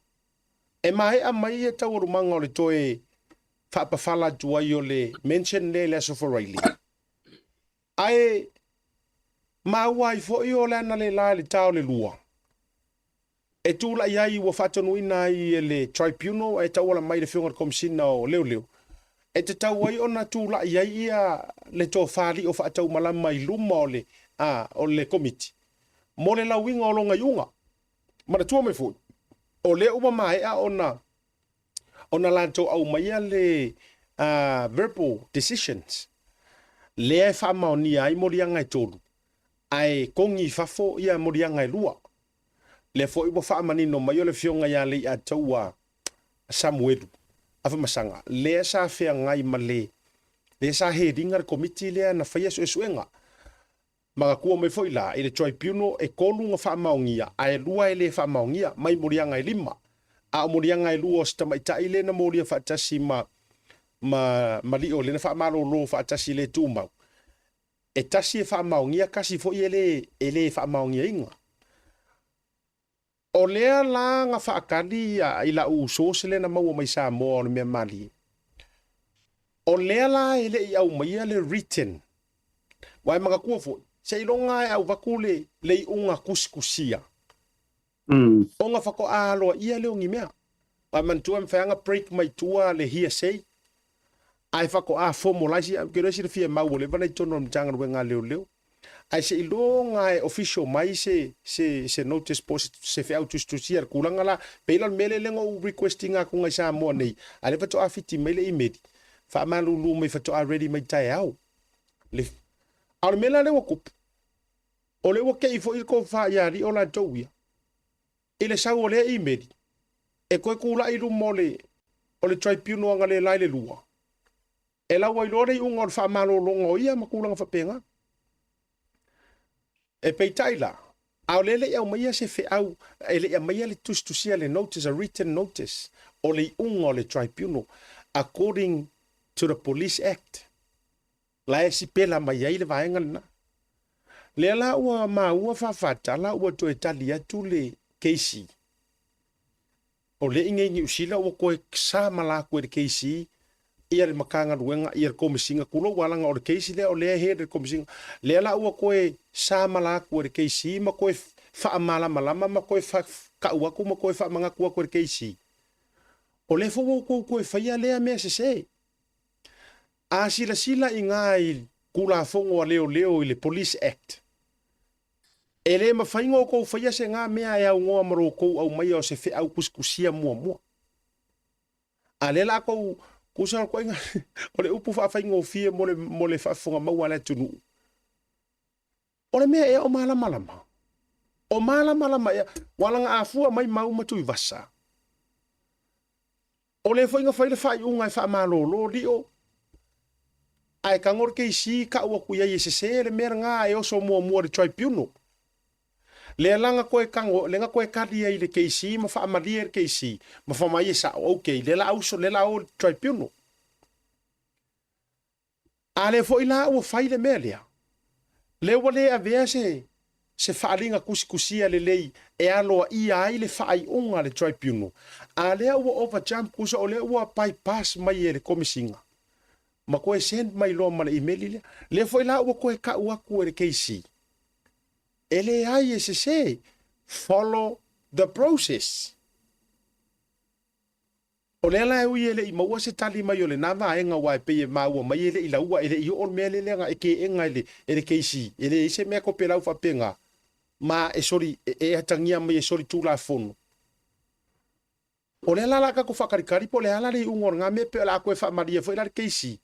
A: e maea mai ia taualumaga o le toe faapafala atu ai o le mention lea i le Aso Faraile. Ae maua ai foi o le analeila i le ta o le 2, e tulai ai ua faatonuina ai e le Tribunal e tauala mai i le Afioga i le Komesina o Leoleo, e tatau ai ona tulai ai ia le tofa alii o faataumalama i luma o le, a, o le Komiti mo le lauiga o lona iuga. Manatua mai foi, o lea ua maea ona ona latou aumaia le verbal decisions lea e faamaonia ai moliaga e 3, ae kogi i fafo ia moliaga e 2. Lea foi ua faamanino mai o le Afioga ia Leiataua Samuelu Afamasaga lea sa feagai ma le lea sa head ina le Komiti lea na faia suesuega. Manatua mai foi la, i le Tribunal e 3 na faamaonia ae 2 e le faamaonia, mai moliaga e 5. A o moliaga e 2 o se tamaitai lea na molia faatasi ma ma ma Lio lea na faamalolo faatasi le tumau, e tasi e faamaonia tasi foi e le e le faamaoniaina. O lea la na faatali i lau source lea na maua mai Samoa o le mea malie. O lea la e le i aumaia le written. Aua e manatua foi, seiloga e avatu le le iuga tusitusia. Ona faatoa aloaia lea o ni mea. Aua e manatua e mafai lava ona break mai tua le hearsay, ae faatoa formalize, ou te iloa e silafia e mau ua leva ona i totonu o le Matagaluega a Leoleo. Ae seiloga e official mai se se se notice po o se feau tusitusia i le tulaga la. Pei la o le mea lea lea na ou request ina atu i Samoa nei, a o lea faatoa fiti mai le imeli, faamalulu mai faatoa ready mai taeao. Le, a o le mea la lea ua tupu, o lea ua tei foi le tofa ia alii o latou ia, i le sau o lea imeli, e toe tulai i luma o le, o le tribunal analeila i le 2, E lau ai loa le iuga o le faamalologa o ia ma tulaga faapena. E peitai la, a o lea e le i aumaia se feau, e le i aumaia le tusitusia, le notice, a written notice o le iuga o le tribunal according to the Police Act. La e sipela mai ai le vaega lena. Lea la ua maua faafatala ua toe tali atu le KC. O lea i nei Niu Sila ua toe sa mala atu e le KC ia le Matagaluega ia le Komesina tulou aua leaga o le case lea o lea e head e le Komesina. Lea la ua toe sa mala atu e le KC ma toe faamalamalama ma toe tau atu ma toe faamanatu atu e le KC. O lea foi ua outou toe faia lea mea sese. A silasila i na i Tulafono a Leoleo i le Police Act, E le mafai ona outou faia se na mea e aunoa ma lo outou aumaia o se feau tusitusia muamua. A lea la tou tusa o le koiga, o le upu faafaigofie mo le, mo le faafofoga maua a le atunuu. O le mea ea o malamalama? O malamalama ea, ua laga afua mai mau ma Tuivasa. O lea foi na fai le faaiuga e faamalolo Lio, ae tago le KC tau atu i ai e sese le mea lena e oso muamua i le tribunal. Lea la na toe tago, lea na toe tali ai i le KC ma faamalie le KC ma fai mai e sao, ok, lea la uso, lea la o i le tribunal. A lea foi la ua fai le mea lea, lea ua le avea se se faaaliga tusitusia lelei e aloaia ai le faaiuga a le Tribunal, a lea ua overjump tusa o lea ua bypass mai e le Komesina ma toe send mai loa ma le imeli lea. Lea foi la ua toe tau atu e le KC, e leai e sese, follow the process. O lea la e ui e le i maua se tali mai o lena vaega aua e pei e maua mai e le i laua, e le i oo le mea lea leaga e keega e le, e le KC. E leai se mea topelau faapena ma e soli, e atagia mai e soli tulafono. O lea la o le a tatou faatalitali po o le a la le iuga o lena mea pe o le a toe faamalie foi la le KC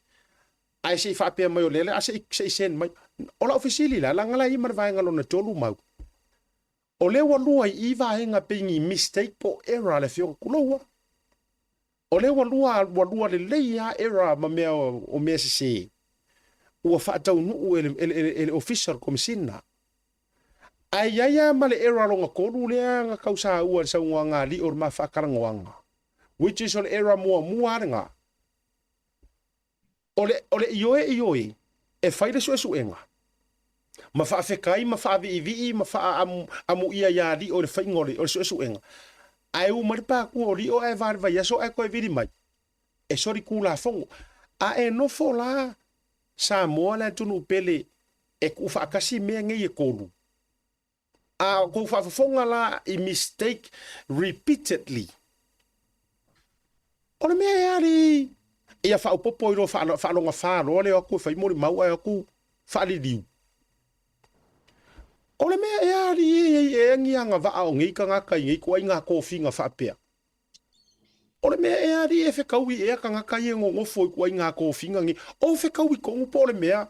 A: ae se i faapea mai o lea o le a se i, se i send mai. O lau fesili la, leaga la e i ai ma le vaega lona 3 mau. O lea ua lua i i vaega pei ni mistake po o error a le afioga tulou a. O lea ua lua ua lua lelei a error ma mea o mea sese. ua faataunuu e le, e le, e le Ofisa o le Komesina. Ae i ai lava ma le error lona tolu lea na tau saua i le saunoaga a Lio i le ma faatalanoaga, which is o le error muamua lava lena. O le, o le ioe ioe e fai le suesuega, ma faafetai ma faaviivii ma faaamuia ia Lio i le faiga o le, o le suesuega, ae u mai le pākua o Lio ae va le vaiaso ae toe vili mai, e solitulafono. A e nofo la Samoa le atunuu pele e tuufaatasi mea nei e tolu. A outou faafofoga la i mistake repeatedly. O le mea e alii ia faaopoopo i lo faalogafa loa lea o atu e fai molimau ae o atu faaliliu. O le mea e alii e i ai ea ni agavaa o nei tagata i nei ituaiga tofiga faapea. O le mea ea alii e fetaui ea tagata ia e nonofo i ituaiga tofiga nei? O fetaui tonu po o le mea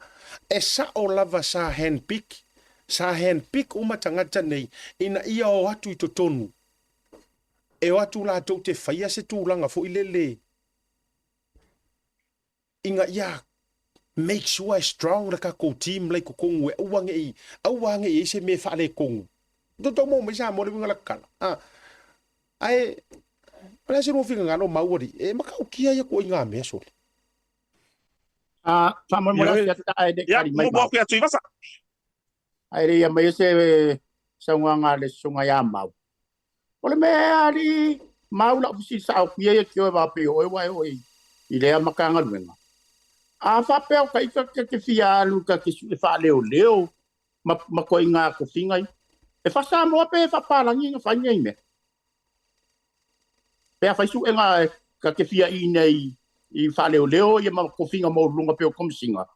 A: e sao lava sa hand pick, sa hand pick uma tagata nei ina ia o atu i totonu e o atu latou te faia se tulaga foi lele ina ia make sure e strong le tatou team la i totonu e aua ne i aua ne i ai se mea e faaletonu. Tou maua mai Samoa le uiga o la tatala. A ae o le a se lua finagalo mau alii e matautia ia ituaiga mea sole.
D: A faamoemoe la siata ae le i
C: Ia,
D: tali mai
C: muamua
D: Mau.
C: atu ia Tuivasa.
D: Ae le i aumaia se saunoaga a le susuga ia Mau. O le mea e alii mau lau fesili sao atu ia ia te oe va pei o oe ua e oo i lea Matagaluega. A faapea o ta ita ta te fia alu ta te sue faaleoleo ma ma koiga tofiga ia, e faa-Samoa pe e faapalagi na fai nei mea? Pe a fai suega ta te fia i nei i faaleoleo ia ma tofiga maualuluga pei o Komesina,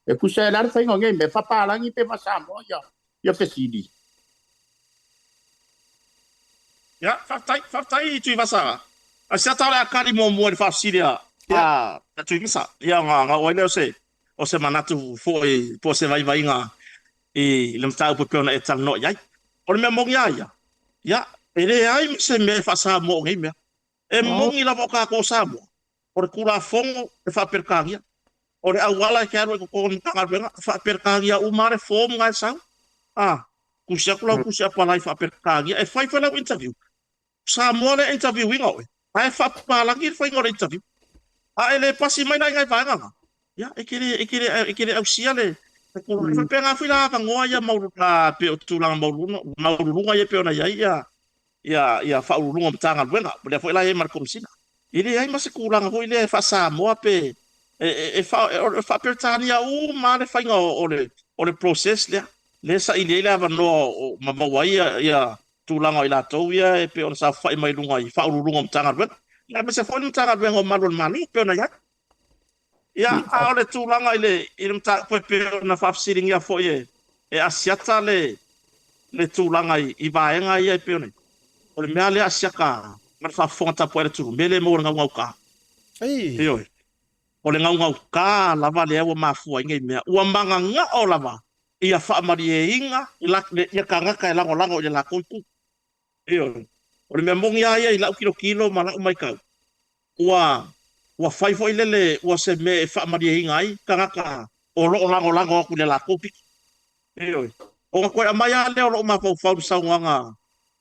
D: e tusa e le a le faiga o nei mea, e faapalagi pe faa-Samoa ia ia fesili.
C: Ia, faafetai, faafetai Tuivasa. Asiata o le a kali muamua i le faafesili a a Tuivasa. Ia, ona ona oo ai lea o se o se manatu foi po o se vaivaiga i le mataupu e pei ona e talanoa i ai. O le mea moni lava ia, ia, e leai ma se mea e faa-Samoa o nei mea. E moni lava o tatou o Samoa, o le Tulafono e faa-Peretania. O le auala e te alu ai i totonu o le Matagaluega, e faa-Peretania uma lava le form na e sau. A, tusi atu lau tusi apalai faa-Peretania, e fai foi lau interview. O Samoa lea e interview ina oe, ae faapapalagi le faiga o le interview. A e le pasi mai la i nai vaega na, ia, e te le, e te le, e te le ausia le, le tulaga. E faapena foi la avanoa ia mau, pei o tulaga maualuluga, maualuluga ia e pei ona i ai ia, ia, ia Faauluuluga o Matagaluega, o lea foi la e i ai ma le Komesina. E leai ma se tulaga foi lea e faa-Samoa pe e, e, e, fa, e faa-Peretania uma lava le faiga o, o, le, o le process lea, lea e saili ai le avanoa o, ma maua ai ia, ia tulaga o i latou ia e pei ona saofafai mai luga i Faauluuluga o Matagaluega, aemaise foi le Matagaluega o Malu o le Malo e pei ona i ai. Ia, a o le tulaga i le, i le mataupu e pei ona faafesiligia foi e, e Asiata le, le tulaga i, i vaega ia e pei ona, o le mea lea Asiata ma le faafofoga tapuai a le atunuu, mea lea e maua i le gaugauka. Ioe. O le gaugauka lava lea ua mafua ai nei mea. Ua magagao lava ia faamalieina ia tagata e lagolago i le latou itu. Ioe. O le mea moni lava ia i lau tilotilo ma lau matau, ua ua fai foi lele ua se mea e faamalieina ai tagata o lo o lagolago atu i le latou pito. Ioe. Ona toe aumai lava lea o lou mafaufau i le saunoaga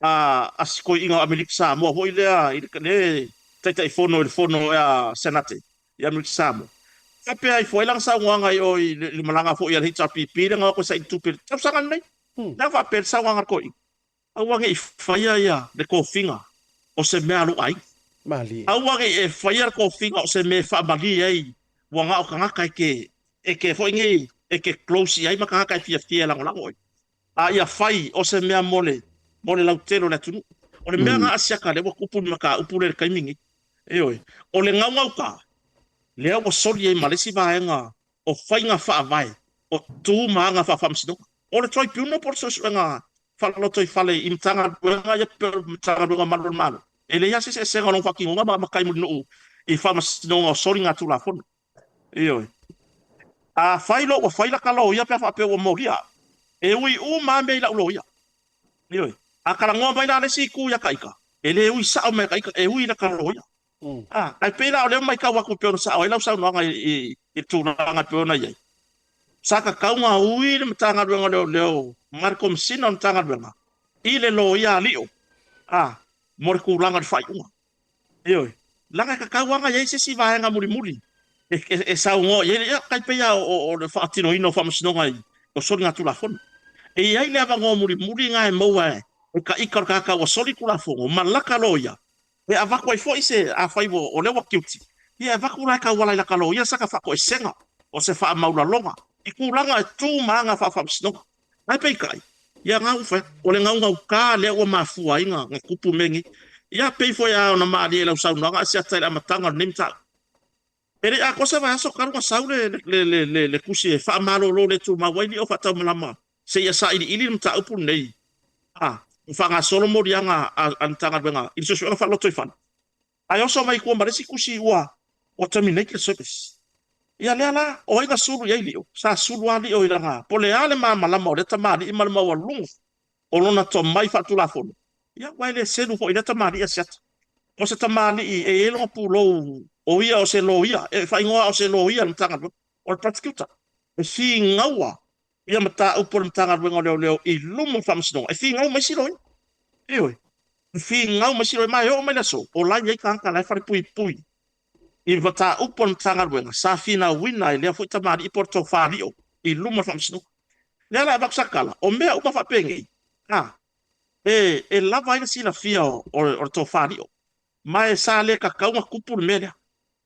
C: a a si toeaina o Amerika Samoa foi lea i le Taitaifono i le Fono a Senate i Amerika Samoa. Faapea ai foi lana saunoaga i o i le malaga foi a le HRPP lea na o atu e saili tupe i le tausaga lenei. Lea faapea le saunoaga a le toeaina. Aua ne i faia ia le tofiga o se mea a lou aiga.
A: Malie.
C: Aua ne i e faia le tofiga o se mea e faamalie ai ua na o tagata e te, e te foi nei, e te close i ai ma tagata e fiafia e lagolago ai. A ia fai o se mea mo le, mo le lautele o le atunuu. O le mea na asiaka lea ua tupu le mataupu lea i le taimi nei. Ioe. O le gaugauta, lea ua soli ai ma le isi vaega o faiga faavae o tu ma aga faa-faamasinoga. O le Tribunal po o le suesuega faalolotoifale i Matagaluega ia pei o le Matagaluega o Malu o le Malo, e leai lava se eseesega o lona faatinoga ma matai mulinuu i faamasinoga o soligatulafono. Ioe. Afai loa ua fai laka loia pe a faapea ua molia au, e ui uma lava mea i lau loia. Ioe. A talanoa mai la le isi itu ia Taita, e le ui sao mai ia Taita, e ui i laka loia. A, ae pei la o lea ua matau atu e pei ona sao ai lau saunoaga i le tulaga e pei ona i ai. Sa kakauga ui le Matagaluega o Leoleo ma le Komesina o le Matagaluega i le Loia Alio a mo le tulaga o le faaiuga. Ioe. Leaga e tatau lava ona i ai se isi vaega mulimuli e saunoa i ai, ia, tai pei lava o le faatinoina o faamasinoga i o soligatulafono. E i ai le avanoa mulimuli lena e maua e ta ita o le tagata ua soli tulafono ma lata loia, e avatu ai foi se, afai o lea ua guilty, ia e avatu la e tauala i lata loia saka faatoesega o se faamaualaloga i tulaga e tu ma aga faafaamasinoga. Ae peitai, ia na ua fai atu, o le gaugauta lea ua mafua ai na tupu mea nei. Ia pei foi lava ona malie i lau saunoaga Asiata i le amataga o lenei mataupu. E le i atoa se vaiaso talu ona sau le, le, le, le, le tusi e faamalolo le tumau ai Lio faataumalama seia sailiili le mataupu lenei, a, ua faagasolo moliaga a, a le Matagaluega i le suesuega faalotoifale. Ae oso mai i tua ma le isi tusi ua ua terminate le service. Ia lea la, o ai na sulu i ai Lio? Sa sulu lava Lio i lana, po o le a le malamalama o lea tamalii ma le maualuga o lona tomai faaletulafono, ia aua e le selu foi i lea tamalii a Siata. O se tamalii e i ai lona pulou, o ia o se loia, e faaigoa o se loia i le Matagaluega, o le prosecutor, e fingaua ia mataupu a le Matagaluega o Leoleo i luma o le Faamasinoga e finau mai isi loia. Ioe, e finau mai isi loia, ma e oo mai le aso, o la e i ai tagata la e falepuipui i mataupu a le Matagaluega sa finauina e lea foi tamalii po o le tofa lio i luma o le Faamasinoga. Lea la e avatu sa tala, o mea uma faapenei, a, e, e lava ai le silafia o, o, o le tofa lio, ma e sa le tatau ona tupu le mea lea.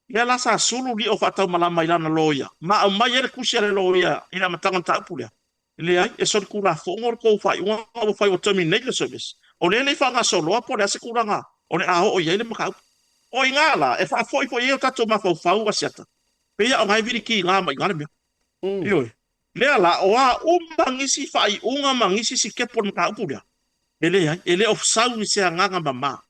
C: Lea la sa sulu lio faataumalama i lana loia, ma aumai ai le tusi a le loia i le amataga o le mataupu lea. Leai, e solitulafono le tou faaiuga ua fai ua terminate le service. O lea e le i faagasoloa po o le a se tulaga o le a oo i ai le mataupu. O i ina la e faafoi foi ai o tatou mafaufau Asiata, pei a o na e vilikiga mai i ina le mea. Ioe. Lea la, o a uma nisi faaiuga ma nisi sitepu o le mataupu lea, e leai, e le o sau i se agaga mama.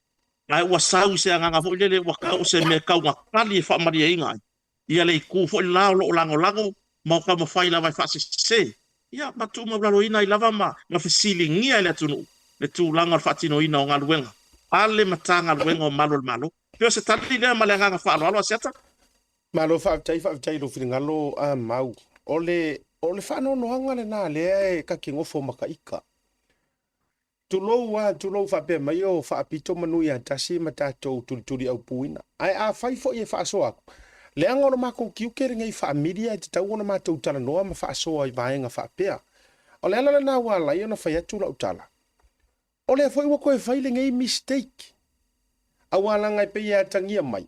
C: Ae ua sau i se agaga foi lele ua tau o se mea taugatali e faamalieina ai ia le itu foi la o lo o lagolago ma o taumafai lava e faasese, ia, ma tuumaulaloina ai lava ma ma fesiligia e le atunuu le tulaga o le faatinoina o galuega a le Matagaluega o Malu a le Malo. E pei o se tali lea ma le agaga faaaloalo, Asiata.
A: Malo faafetai, faafetai i lou finagalo a Mau. O le, o le faanoanoaga lena lea e kakegofo ma ka ika. Tulou a, tulou faapea mai o faapito manu ia tasi ma tatou tulituliaupuina. Ae afai foi e faasoa atu, leaga o lo matou tiute lenei faamilia e tatau ona matou talanoa ma faasoa i vaega faapea. O le ala lena ua ala ai ona fai atu lau tala. O lea foi ua toe fai lenei mistake. Aua leaga e pei e atagia mai,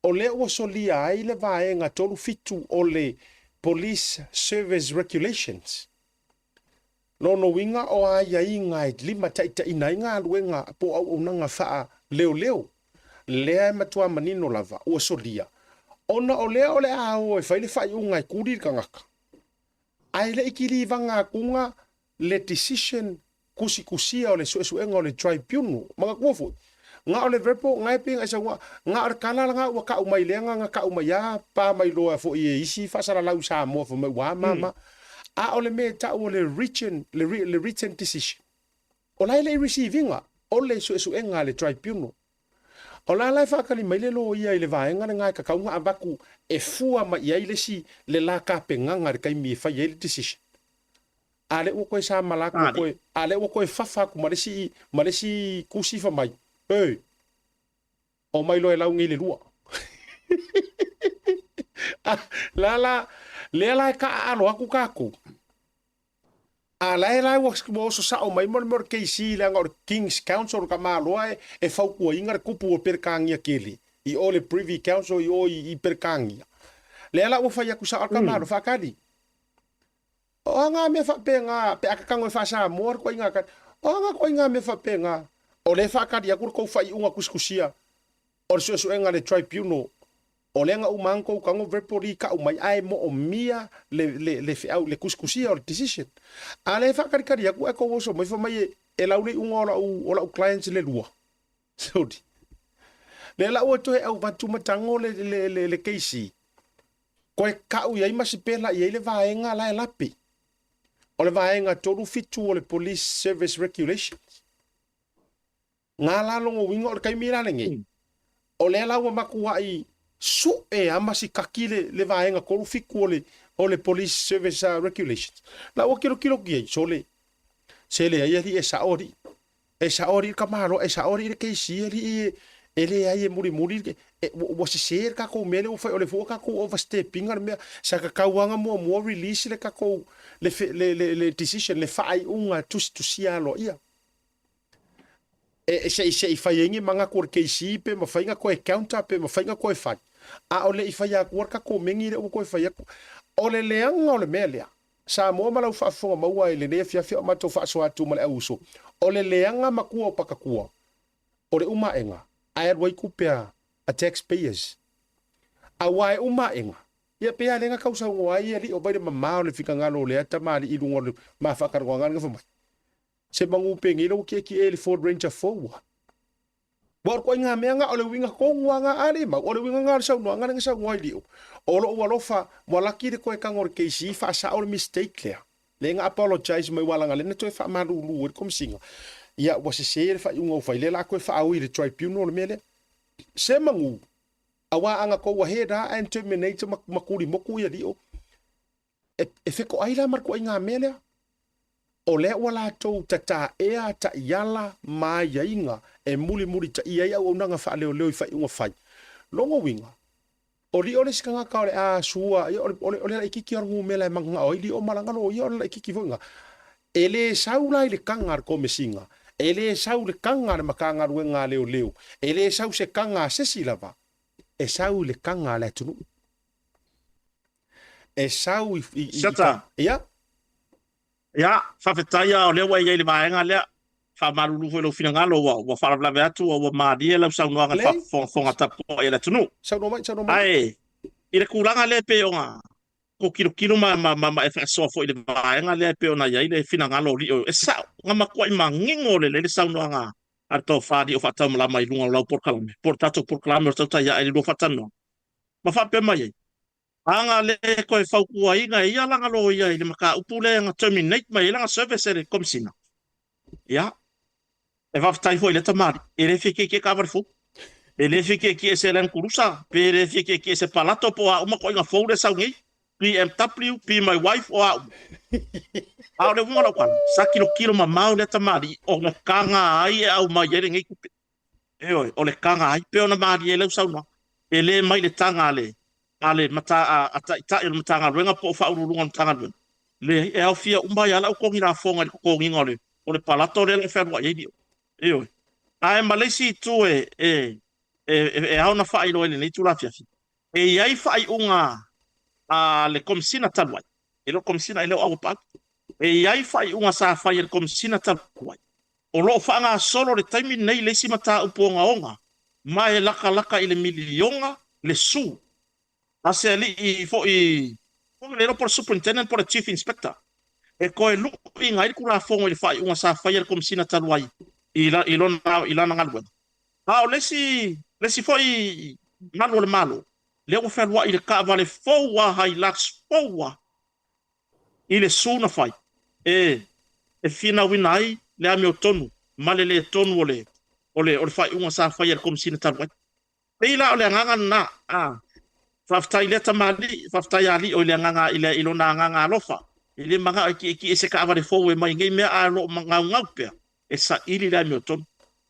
A: o lea ua solia ai le vaega 37 o le Police Service Regulations. Lona uiga o aiaiga e limataitaiina ai galuega po o auaunaga faaleoleo, lea e matua manino lava ua solia, ona o lea o le a o e fai le faaiuga e kuli le tagata, ae le i kilivaga atuga le decision kusikusia o le suesuega o le tribunal. Manatua foi, na o le repo, na e pei na e saunoa, na o le tala lena ua tau mai lea na tau mai a pa mai loa foi e isi faasalalau i Samoa fai mai ua ma ma. A o le mea e tau o le written, le, le written decision. O la e le i receive ina o le suesuega a le tribunal. O la la e faatali mai le loia i le vaega lena e tatau ona avatu e fua mai i ai le isi le la tapenaga i le taimi e fai ai le decision. A lea ua toe samala atu, ua toe, a lea ua toe fafa atu ma le isi, ma le isi tusi fai mai, Oi, omai loa e lau nei le lua. La la, lea la e taaalo atu tatou. A la e la ua, ua oso sao mai mo le mea o le KC leaga o le King's Council o Tamaloa e, e fautuaina le kupu o Peretania tele i o le Privy Council i o i, i Peretania. Lea la ua fai atu sao le Tamaloa, faatali. O a ngā mea faapena, pe a kakago e faa-Samoa le koaiga kali, o a ngā koaiga mea faapena, o lea e faatali atu le tou faaiuga kusikusia o le suesuega a le Tribunal, o lea na uma atu tou tago verbally kau mai ae moomia le, le, le feau, le kusikusia o le decision. A lea e faatalitali atu ae tou oso mai fai mai e, e lau le iuga o lau, o lau clients le lua. Sorry. Lea la ua toe auvatu ma tago le, le, le, le KC, koe kau i ai ma sipela i ai le vaega la e lape. O le vaega 37 o le Police Service Regulations. Ngā la longo uiga o le taimi la lenei. O lea la ua matuai Suʻe a ma sikaki le, le vaega 37 o le, o le Police Service Regulations. La ua kilokilo ki ai, sole, se leai alii e sao alii. E sao alii le tamaloa, e sao alii le KC alii e, e leai e mulimuli le, e, ua, ua sese le tatou mea lea ua fai, o le fua tatou overstepping a le mea, sa tatau lava ona muamua release le tatou, le, le, le, le decision, le faaiuga tusitusia aloaia. E, se i, se i fai ai ni manatu o le KC pe mafai ona toe counter pe mafai ona toe fai. A o le i fai atua le tatou meni lea ua toe fai atu. O le leaga o le mea lea, Samoa ma lau faafofoga maua i lenei afiafi a o matou faasoa atu ma le au uso, o le leaga matua o pakatua, o le uma aʻega, ae alu ai tupe a, a tax payers. Aua e uma aʻega, ia pei a lea na tausaunoa ai alii o vai le mamao o le finagalo o lea tamalii i luga o le mafaatalanoaga lena fai mai. Se manu penei la ua kiekie i le Ford Ranger fou a. Ua o le ituaiga mea na, o le uiga tonu lava na a le mau, o le uiga na o le saunoaga lea na saunoa ai Lio. O lou alofa, ua laki le toe tago o le KC faasao le mistake lea. Lea na apologize mai aua leaga lea na toe faamalulu ai le Komesina. Ia ua sese le faaiuga ua fai, lea la toe faaui i le tribunal le mea lea. Se manu, aua a na go ahead lava and terminate ma, ma kulimoku ia Lio, E, e fetoai la ma le ituaiga mea lea? O lea ua latou tataea taiala ma aiaiga e mulimulitaia ai auaunaga faaleoleo i faaiuga fai. Lona uiga, o Lio le isi tagata o le a sua, ia, o le, o le, o le laitiiti o le numera e mananao ai Lio ma lana loia, o le laitiiti foi lena. E le sau la i le taga a le Komesina, e le sau i le taga a le Matagaluega a Leoleo, e le sau se taga a se isi lava, e sau i le taga a le atunuu. E sau i, i, i,
C: Siata.
A: Ia.
C: Ia, faafetai lava o lea ua e i ai i le vaega lea. Faamalulu foi i lou finagalo ua, ua faalavelave atu ua, ua malie lau saunoaga i le
A: Lei.
C: faafogafoga tapuai a le atunuu.
A: Saunoa mai, saunoa mai.
C: Ae, i le tulaga lea e pei ona tou tilotilo ma, ma, ma, ma e faasoa foi i le vaega lea e pei ona i ai le finagalo o Lio, e sao, na matuai manino lelei le saunoaga a le tofa Lio Faataumalama i luga o lau polokalame, po o le tatou polokalame o le Tautai Ae i le lua faatalanoaga. Ma faapea mai ai, Aga le toe fautuaina e ia lana loia i le mataupu lea na terminate mai ai lana service e le Komesina. Ia, e faafetai foi i lea tamalii, e le fia kiekie taavale fou, e le fia kiekie se Land Cruiser, pe le fia kiekie se Palato po o a uma ituaiga fou lea e sau nei, BMW, be my wife, o a uma. A o le uiga o lau tala, sa tilotilo mamao lea tamalii o le taga ai e aumai ai lenei tupe. Ioe, o le taga ai, pei ona malie ai lau saunoaga, e le mai le taga a le, a le mata, a, a taitai o le Matagaluega po o faauluuluga o le Matagaluega. Leai, e aofia uma ai lava le au togi lafoga i le totogiina o le, o le palato lea la e fealuai ai Lio. Ioe. Ae ma le isi itu e, e, e, e ao ona faailoa i lenei itula afiafi, e i ai faaiuga a le Komesina talu ai, e le o le Komesina, e le o Auapaau, e i ai faaiuga sa fai e le Komesina talu ai, O lo o faagasolo i le taimi lenei le isi mataupu ogaoga ma e lakalaka i le miliona le su a se alii foi le iloa po o le Superintendent po o le Chief Inspector e toe luiina ai le Tulafono i le faaiuga sa faia e le Komesina talu ai i i lana galuega. A o le isi le isi foi malu o le Malo lea ua fealuai i le taavale fou a Hilux fou a i le su na fai e e finauina ai le amiotonu ma le le tonu o le o le o le faaiuga sa faia e le Komesina talu ai. Pei la o le agaga lena, a faafetai i lea tamalii, faafetai ia Lio i le agaga i le i lona agaga alofa, e le manao e kiekie se taavale fou e mai nei mea ae o lo o gaugau pea e saili le amiotonu.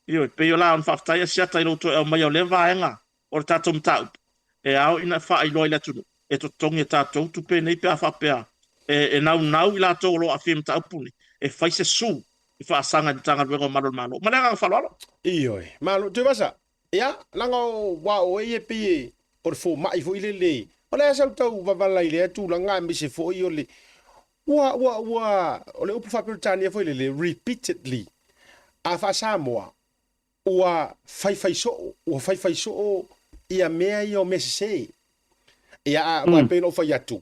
C: Ioe, pei o la ona faafetai Asiata i lou toe aumaia o lea vaega o le tatou mataupu, e ao ina faailoa i le atunuu, e totogi e tatou tupe nei pe a faapea e naunau i latou o lo o aafia i mataupu nei, e fai se su i faasaga i Matagaluega o Malu o le Malo. Ma le agaga faaaloalo.
A: Ioe. Malo. Tuivasa, ia, leaga o aua o oe ia e pei e, o le fomai foi lele, o le a sau tau vavala i lea tulaga aemaise foi o le, ua, ua, ua, o le upu faa-Peretania foi lele, repeatedly, a faa-Samoa, Ua faifai soo, ua faifai soo ia mea ia o mea sese. Ia, a, aua e pei ona ou fai atu,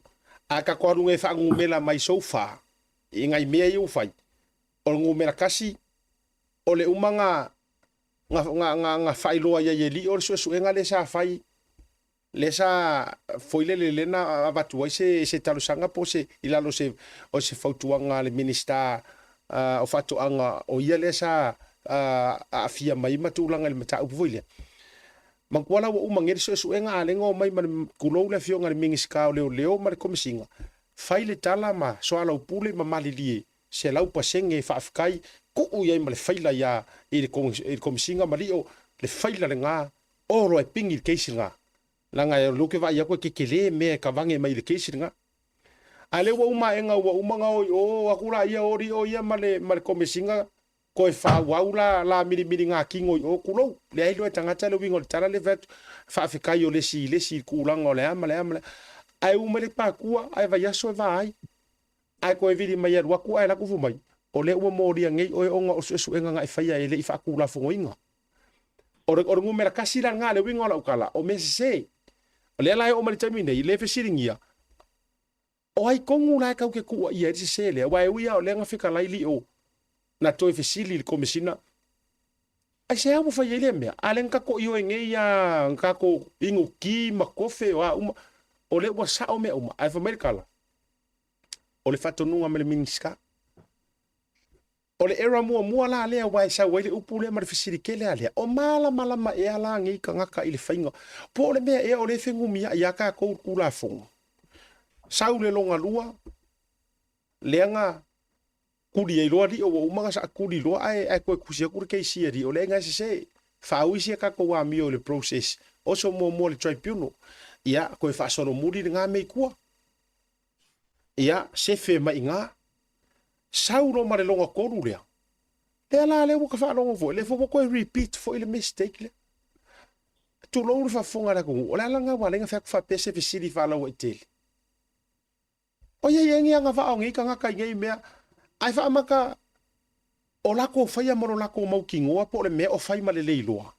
A: a tatou alu nei e faanumera mai so far i nai mea ia ua fai, o le numera kasi, o le uma na, na, na, na, na faailoa i ai e Lio le suesuega lea sa fai lea sa foi lele lea na avatu ai se se talosaga po o se i lalo o se o se fautuaga a le Minisita o Faatoaga o ia lea sa aafia mai ma tulaga i le mataupu foi lea. Manatua la ua uma nei le suesuega a lea na omai ma le tulou le afioga i le Minisita o Leoleo ma le Komesina, fai le tala ma soalaupule ma malilie 100% faafetai tuu i ai ma le faila ia i le Komesina ma lio le faila lena o loa e pigi le case lena. Leaga o lea ou te vaai atu e tetele mea e kavane mai i le case lena. A lea ua uma aega ua uma ona o i o atu laia o lio ia ma le ma le Komesina Toe faaauau la la milimiligā kino i o, tulou, leai loa e tagata le uiga o le tala lea fai atu, faafetai o le isi i le isi i le tulaga o le a ma le a ma le a. Ae u mai le patua ae vaiaso e va ai. Ae toe vili mai e alu atu ae alu atu fai mai, o lea ua molia nei oe ona o suesuega na e faia e le i faatulafonoina. O le, o le numera tasi la lena le uiga o lau tala, o mea sese. O lea la e oo mai le taimi nei, le fesiligia, O ai tonu la e tau ke kuʻua ʻia ai le sesē lea? Aua e ui lava o lea na fetalai lio na toe fesili i le Komesina, Aisea ua fai ai lea mea? A lea na tatou ioe nei a na tatou inu ti ma kofe o a uma, o lea ua sao mea uma. Ae fai mai le tala, o le faatonuga mai le Minisita. O le era muamua la lea aua e sau ai le upu lea ma le fesili tele a lea, o malamalama ea la nei tagata i le faiga, po o le mea ea o lea e fenumiai ia tatou le Tulafono? Sau le lona lua, lea na tuli ai loa lio, ua uma ona saatuli loa ae, ae toe tusi atu le keisi a lio, leai na e sese. Faaui sia tatou amio i le process, oso muamua i le tribunal, ia toe faasolomuli lena mea i tua. Ia, sefe mai i ina. Sau loa ma le lona tolu lea. Lea la lea ua ka faalogo foi, lea foi ua toe repeat foi le mistake lea. Tulou le faafofoga a le atunuu, o le ala lena ua ala ai ona fai atu faapea se fesili faalauaitele. O i ai ea ni agavaa o nei tagata i nei mea, ae faamata o latou faia ma lo latou mautinoa po o le mea o fai ma le le iloa.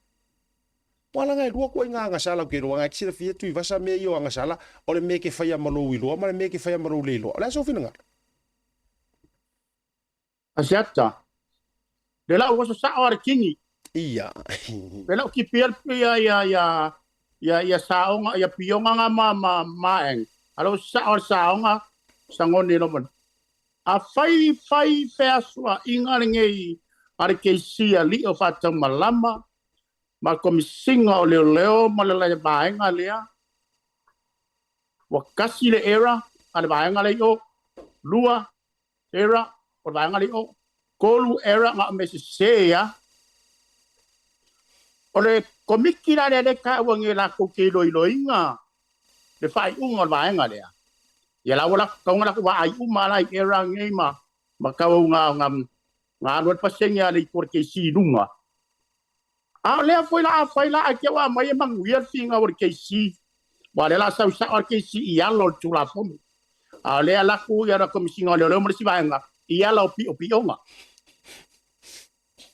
A: Ua laga e lua ituaiga agasala ou te iloa, na e te silafia Tuivasa mea ia o agasala, o le mea e te faia ma lou iloa ma le mea e te faia ma lou le iloa. O le a sou finagalo?
D: Asiata, le lau oso sao a le kingi.
A: Ia.
D: Le lau kipi al ia ia ia ia ia saonga ia pionga nga ma ma ma eng. Alo sao al saonga sangoni lo man. A fai fai feasuaʻiga lenei a le KC Alii o Faataumalama ma le Komisiga o Leoleo ma le vaega lea, ua kasi le era a le vaega lea i o, lua era o le vaega lea i o, tolu era na o mea sese lava. O le komiti la lea lea e taua nei latou te iloiloina le faaiuga o le vaega lea, ia la ua latou tatau ona latou vaai uma la i era nei ma ma tau nga nga nga alu ai le pasene a le itu o le KC i luga. A o lea foi la afai la ae te ua aumai e manuia le finau o le KC, aua o lea la sau sao a le KC i ala o le Tulafono. A o lea alu atu ia le Komesina o Leoleo ma le isi vaega i ala o piopioga.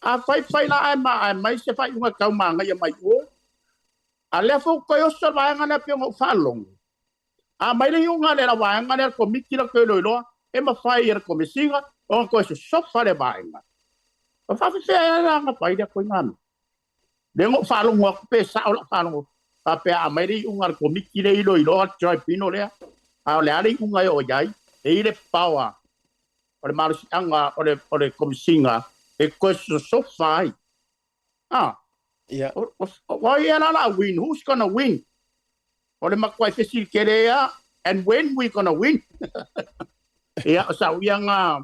D: Afai fai la ae ma ae mai se faaiuga e tau manaia mai o, A lea foi ua toe oso le vaega lea pei ona ou faalogo. A mai le iuga lea la vaega lea le komiti la toe iloiloa, e mafai e le Komesina ona toe sosofa le vaega. O faafefea ea la ona fai lea ituaiga mea? Lea na ou faalogo atu pe sao lau faalogo faapea a mai le iuga a le komiti lea e iloiloa le tribunal lea, a o le a le iuga e oo i ai, e i ai le power o le malosiaga o le Komesina e toe sosofa ai. Ah.
A: Yeah.
D: O ai ea la la win? Who's gonna win? O le matuai fesili tele ea, and when we gonna win? Ia, o sau ia nga,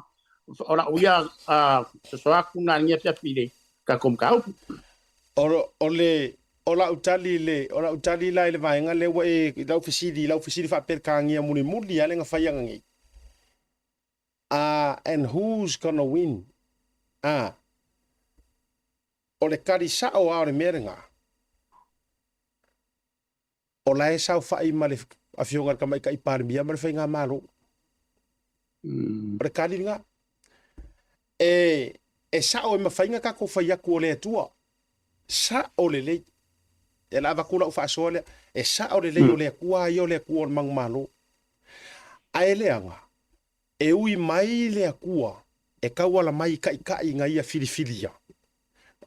D: o lau ia uh, soso aku na ngia fiafi le tatou mataupu.
A: O, o le, o lau tali le, o lau tali la i le vaega lea ua e, i lau fesili, i lau fesili faapelekāgia mulimuli lava le na faiaga nei. Ah, and who's gonna win? Ah, o le kali sa'o a o le mea lena, o la e saofa'i ma le Afioga i le Tamaitai Palemia ma le Faigamalo. O le kali lena. E, e sa'o e mafai ona tatou fai atu o le Atua. Sa'o lelei. E la avatu lau faasoa lea. E sa'o lelei o le Atua a ia o le Atua o le manumalo. Ae leaga, e ui mai le Akua e tauala mai i taʻitaʻi na ia filifilia,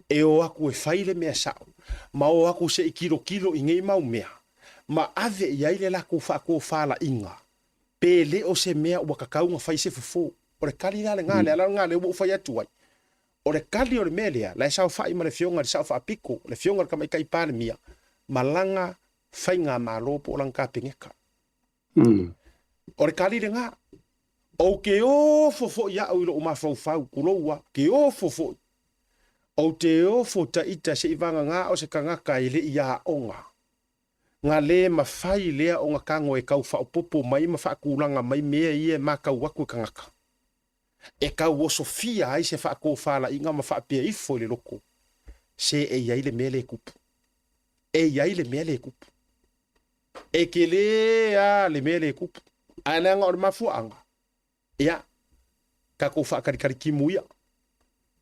A: e o aku e fai le mea saʻo, ma o aku se i kilokilo i nei mau mea, ma ave i ai le lakou faatofalaiga, pe le o se mea ua tatau ona fai se fofo. O le kali la lena, le ala lena lea ua ou fai atu ai, o le kali o le mea lea, la e saofaʻi ma le Afioga i le Saʻo Faapito, le Afioga i le Tamaitai Palemia, malaga faigamalo po o lana Kapeneta. O le kali lena. Ou te ofo foi au i lou mafaufau, kulou a, ke ofo foi. Ou te ofo taita se i vagagā o se tagata e le i aoga. Ga lē mafai lea ona tago e tau faaopoopo mai ma faatulaga mai mea ia e matau atu e tagata, e tau osofia ai se faatofalaiga ma faapea ifo i le loto, se e i ai le mea lea e tupu. E i ai le mea lea e tupu. E telē lava le mea lea e tupu, ae leaga o le mafuaaga, Ia, tatou faakalikali timu ia,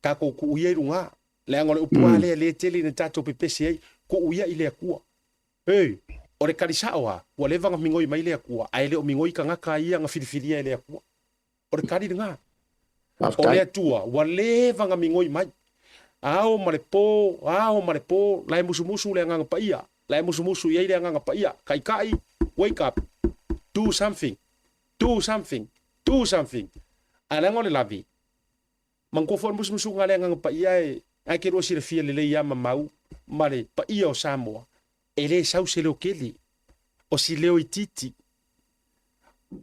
A: tatou tuu ia i luga, leaga o le upu lava lea lea e tele ina tatou pepese ai, tuu ia i le Atua. Ei, o le tali sao lava, ua leva ona migoi mai le Atua, ae le o migoi tagata ia na filifilia e le Atua. O le tali lena. O le Atua, ua leva ona migoi mai. Ao ma le po, ao ma le po, la e musumusu le Agaga Paia, la e musumusu i ai le Agaga Paia, Taitai, wake up, do something. Do something! Do something! Ae leaga o le lave. Manatua foi o le musumusuga a le Agaga Paia e ae ke lua silafia lelei ia mamau ma le paia o Samoa, e le sau se leo kele, o si leo itiiti.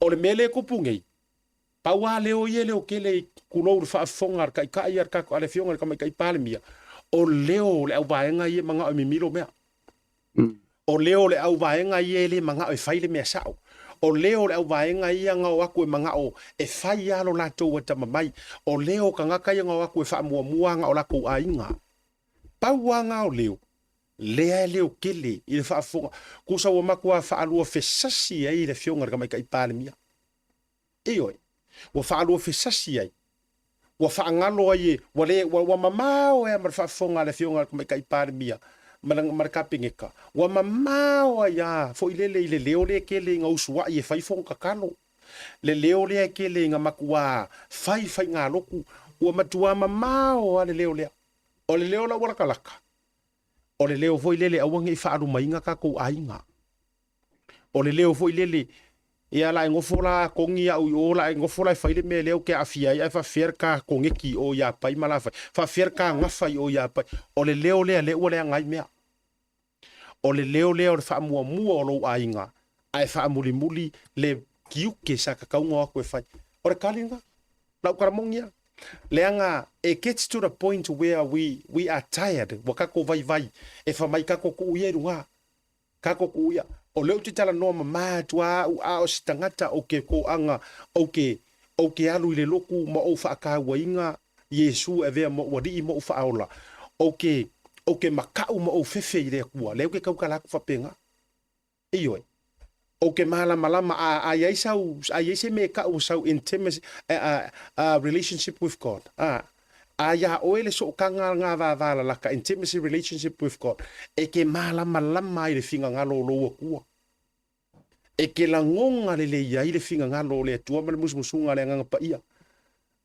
A: O le mea lea e tupu nei, pau a leo ia e leo kele i tulou le faafofoga a le Taitai a le tatou a le Afioga i le Tamaitai Palemia, o leo o le auvaega ia e manao e mimilo mea. O leo o le auvaega ia e le manao e fai le mea sao. O leo o le auvaega ia na o atu e manao e fai lava lo latou atamamai. O leo o tagata ia na o atu e faamuamua na o latou aiga. Pau lava na o leo, lea e leo tele i le faafofoga. Tusa ua matua faaluafesasi ai le Afioga i le Tamaitai Palemia. Ioe, ua faaluafesasi ai, ua faagalo ai e, ua le, ua, ua mamao ai ma le faafofoga a le Afioga i le Tamaitai Palemia ma le, ma le Kapeneta, ua mamao ai lava foi lele i le leo lea e tele ina usuai e fai fono tatalo, le leo lea e tele ina matuā fai faigalotu, ua matuā mamao lava le leo lea. O le leo la ua latalata, o le leo foi lele aua ne i faalumaina tatou aiga. O le leo foi lele, ia la e nofo la kongi au i o la e nofo la e fai le mea lea ou te aafia ai ae faafefea le ta koneki i o ia Pai ma la fai, faafefea le ta gafa i o ia Pai. O le leo lea lea ua leaga ai mea. O le leo lea o le faamuamua o lou aiga ae faamulimuli le tiute sa tatau ona o atu e fai. O le tali lena, lau tala moni lava. Leaga it gets to the point where we, we are tired, ua tatou vaivai e fai mai tatou tuu ia i luga. Kako ku ia, o lea ou te talanoa mama atu a au a o se tagata o ke koaga ou ke ou ke alu i le loku ma ou faakauaina Iesu e avea ma ou alii ma ou faaola, ou ke ou ke makaʻu ma ou fefe i le Akua, lea ou ke tautala atu faapena. Ioe. Ou ke malamalama a a iai sau a iai se mea e taʻu o sau intimacy a a a relationship with God. A A iā ʻoe le sootaga ngā vāvālalaka, intimacy relationship with God, e ke mālamalama ai le finagalo o lou Atua. E ke lagoga lelei ai le finagalo o le Atua ma le musumusuga a le Agaga Paia.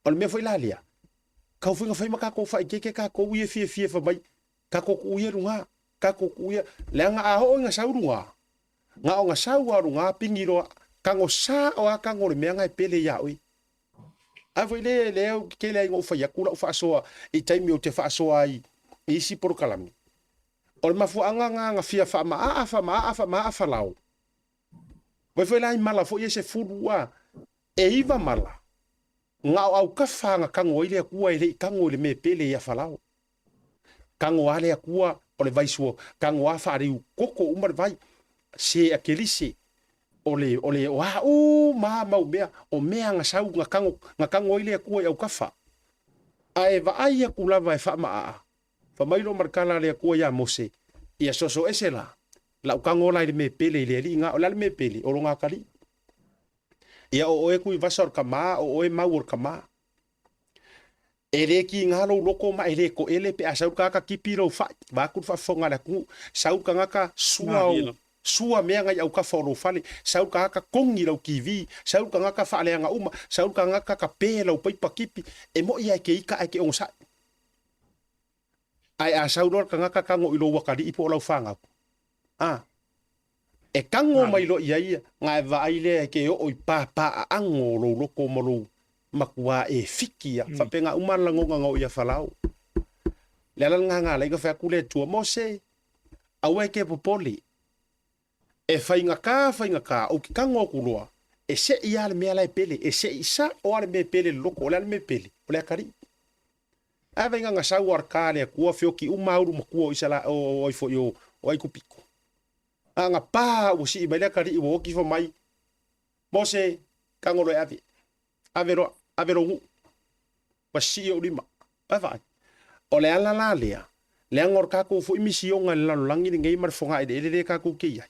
A: O le mea foi la lea, kau foi na fai ma kākou whaikeke kākou ia fiafia fa mai, kākou kuʻu ia lugā, kākou kuʻu ia, leaga a oo i nga sau lugā, nga o nga sau a lugā pingi loa, kago sa o a kago le mea nga e pele iā ʻoe. Ae foi le, lea ou te tele ai ina ou fai atu lau faasoa i taimi ou te faasoa ai i isi polokalame. O le mafuaaga na na fia faamaaa, faamaaa, faamaaa Falao. Vai foi la i mala foi e sefulu a e iva mala, na o aukafa na tago ai le Atua e le i tago i le mea pele ia Falao. Tago a le Atua o le vai sua, tago a faaleu koko uma le vai, se a kelise, o le, o le, o a uma a mau mea, o mea na sau, na tago, na tago ai le Atua i aukafa. Ae vaai aku lava e faamaa, fa mai loa ma le tala a le Atua iā Mose, ia soso ese la, lau tago la i le mea pele i le alii na, o le a le mea pele? O lona atalii. Ia o oe Tuivasa o le kamā, o oe Mau o le kamā. E le kiga lou loko ma e le toele pe a sau le tagata kipi lou fai, vaeatu le faafofoga a le atunuu, sau le tagata sua ou sua mea nai aukafa o lou fale, sau le tagata kogi lau TV, sau le tagata faaleaga uma, sau le tagata kape lau paipa kipi, e moi lava e ke ika ae ke onosai. Ae a sau loa le tagata tago i lou atalii po o lau fanau, a, e tago mai loa i ai ia, na e vaai lea e ke oo i pāpāaano o lou loto ma lou matuā e fiki ia. Faapena uma le lagona na oo ia Falao. Le ala lena na ala ai ona fai atu le Atua, Mose, Aua e ke popole. E faigata faigata, ou te tago atu loa, e seʻi lava le mea la e pele, e seʻi saʻo lava le mea e pele i le loto, o le a le mea e pele? O le atalii. Ae vaiga na sau arka le Atua feoti uma ulu matua o Isala o ai foi o Aikupito. A na pa ua sii mai le atalii ua oti fai mai, Mose, tago loa e ave. Ave loa, ave lou nuu. Ua sii ou lima. Vaavaai. O le ala la lea, leaga o le tatou foi misioga i le lalolagi lenei ma le fogaeleele lea tatou te i ai,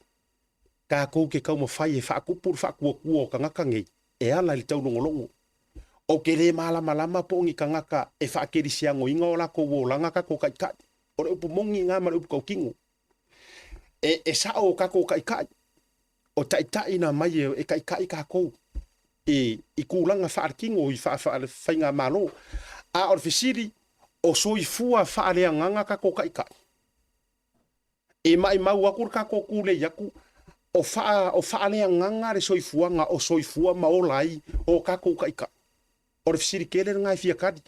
A: tatou te taumafai e faatupu le faatuatua o tagata nei e ala i le taulogologo. Ou te le malamalama po o ni tagata e faakelisianoina o latou olaga tatou taitai. O le upu moni lena ma le upu tautino. E sao o tatou taitai, o taitai na mai e taitai tatou i tulaga faaletino i faigamalo. A o le fesili, o soifua faaleagaga tatou taitai? E maimau atu le tatou tulei atu, o faaleagaga le soifuaga o soifua ma ola ai o tatou taitai? O le fesili tele lena e fia tali,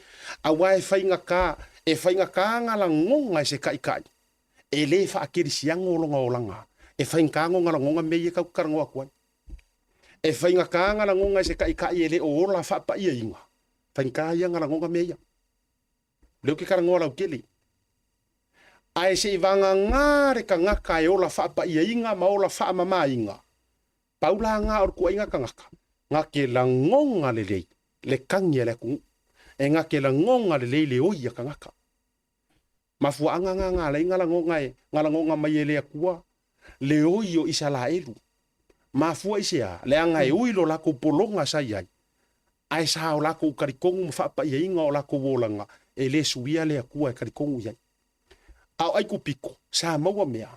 A: aua e faigata, e faigata na lagona e se taitai e le faakelisiano lona olaga, e faigata ona lagona mea ia tatou te talanoa atu ai. E faigata na lagona e se taitai e le o ola faapaiaina, faigata ia na lagona mea ia. Lea ou te talanoa lautele. Ae se i vagana le tagata e ola faapaiaina ma ola faamamaina, pau la na o le tuuaiga tagata, na te lagona lelei le tagi a le atunuu, e na te lagona lelei le oi a tagata. Mafuaaga na na ala ai na lagona e na lagona mai e le Atua le oi o Isalaelu. Mafua i se a? Leaga e ui lo latou pologa sa i ai, ae sa o latou talitonu ma faapaiaina o latou olaga, e le suia le Atua e talitonu i ai. A o Aikupito, sa maua mea,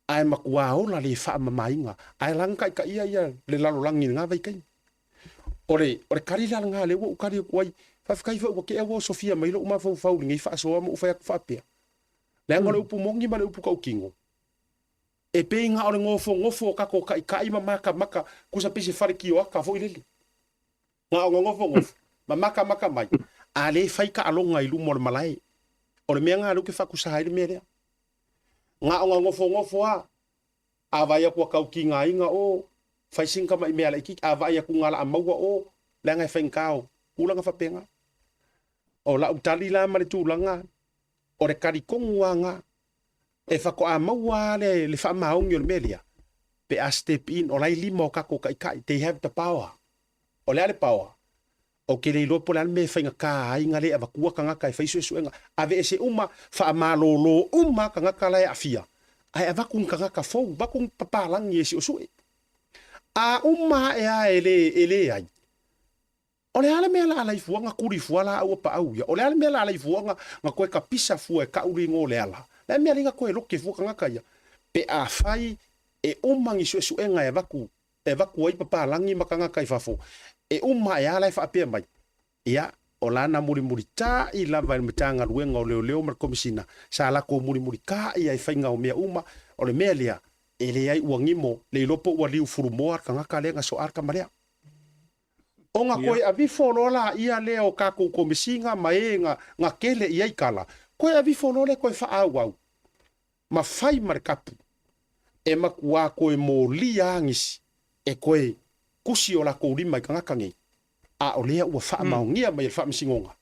A: ae matuā ola le faamamaina, ae la na taitaia ia le lalolagi i lena vaitaimi. O le, o le tali la lena lea ua ou tali atu ai, faafetai foi ua tea ua osofia mai lou mafaufau i lenei faasoa ma ou fai atu faapea, leaga o le upu moni ma le upu tautino, e pei na o le nofonofo o tatou taitai ma matamata, tusa pei se fale kioaka foi lele. Na ona nofonofo ma matamata mai, a lea e fai taaloga i luma o le malae. O le mea lena lea ou te faatusa ai le mea lea. Na ona nofonofo lava, a vaai atu ua tau tigaina o, fai sina tamai mea laitiiti, a vaai atu na laa maua o, leaga e faigata o tulaga faapena. O lau tali la ma le tulaga, o le talitonu lava lena, e faatoa maua lava le faamaoni o le mea lea, pe a step in, o la e i lima o tatou taitai, they have the power. O le a le power? Ou te le iloa po o le a le mea e faigata ai na le avatua tagata e fai suesuega. Aveese uma, faamalolo uma tagata la e aafia, ae avatu ni tagata fou, avatu ni papalagi e suesue. A uma ae lava e le, e leai, o le a le mea la alai fua na kuli fua laau a paau ia? O le a le mea la alai fua na, na toe kapisa fua e kau le igoa o le ala? Le a le mea alai na toe loke fua tagata ia? Pe afai e uma ni suesuega e avatu e avatu ai papalagi ma tagata i fafo, e uma ae a la e faapea mai, ia, o lana mulimulitaʻi lava e le Matagaluega o Leoleo ma le Komesina, sa latou mulimulitaʻi ai i faiga o mea uma, o le mea lea, e leai ua gimo, le iloa po ua liu fulumoa le tagata lea na soa le tama lea. Ona toe avifo loa laia lea o tatou Komesina ma e na kele i ai tala, toe avifo loa lea toe faaauau. ma fai ma le kapu, e makuā koe molia a nisi e koe kusi o lakou lima i tagata nei, a o lea ua faamaonia mai e le Faamasinoga,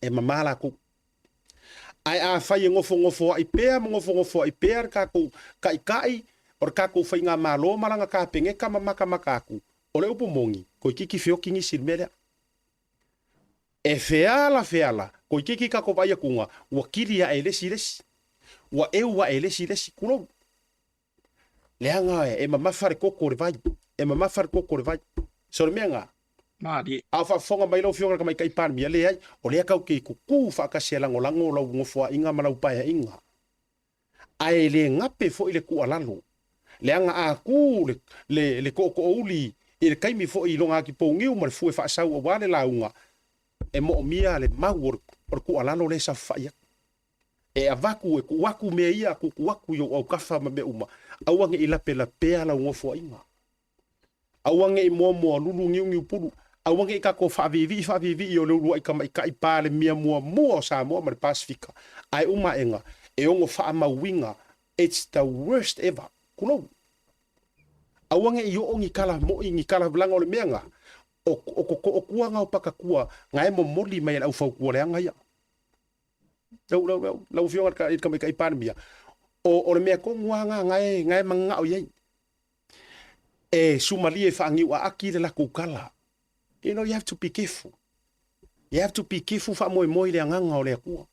A: e mamā lakou. Ae afai e nofonofoaʻi pea ma nofonofoaʻi pea le tatou Taitai o le tatou Faigamalo ma lana Kapeneta ma matamata atu, o le upu moni, toeitiiti feoti nisi i le mea lea. E feala feala, toeitiiti tatou vaai atuga, ua kili ae e le isi le isi. Ua ʻeu ae e le isi le isi. Tulou. Leaga e mamafa le koko o le vai. E mamafa le koko o le vai. So le mea lena.
C: Malie.
A: A o faafofoga mai lau Afioga i le Tamaitai Palemia, leai, o lea tatou te tutu faatasi e lagolago lau nofoaiga ma lau paeaiga. Ae le gape foi le tuualalo, leaga a tu le tootoouli i le taimi foi i lona atipouniu ma le fue faasau aua le lauga, e moomia le mau o le tuualalo lea e saofafai atu. E avatu, e tuu atu mea ia, tuutuu atu i ou autafa ma mea uma, aua ne i lapelapea lau nofoaiga. Aua ne i muamua lulu niuniupulu, aua ne i tatou faaviivii faaviivii o le uluai tamaitai Palemia muamua o Samoa ma le Pasefika, ae uma aega e ono faamauina It's the worst ever. Kulou. Aua nge i oo ngi kala moi ngi kala vlang o le mea nga, o, o ko ko kua nga o pakakua, nga e momoli mai e le au faukua leaga ia. Lau, lau, lau, lau afioga i le Tamaitai Palemia, o, o le mea tonu lava nga, nga e, nga e manao i ai. E sumalie e faaniu aaki le latou tala. You know, you have to be careful. You have to be careful faamoemoe i le agaga o le Atua.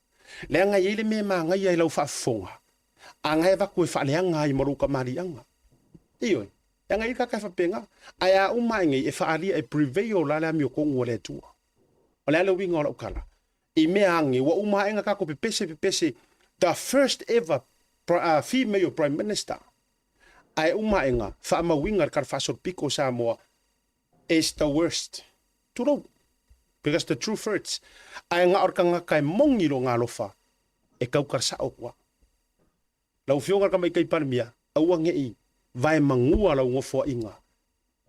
A: Leaga e i ai le mea e manaia i lau faafofoga, a na e avatu e faaleaga ai ma lou kamaliaga. Ioe, leaga e i ai le tagata e faapena. Ae a uma ae nei, e faaalia e prevail la le amiotonu a le Atua. O le a le uiga o lau tala? I mea age, ua uma ae na tatou pepese pepese the first ever female prime minister. Ae uma ae na faamauina le tala faasolopito o Samoa is the worst. Tulou. Because the truth hurts. Ae na o le tagata e moni lona alofa e tautala sao atu lava. Lau Afioga i le Tamaitai Palemia, aua ne i vaemanua lau nofoaiga.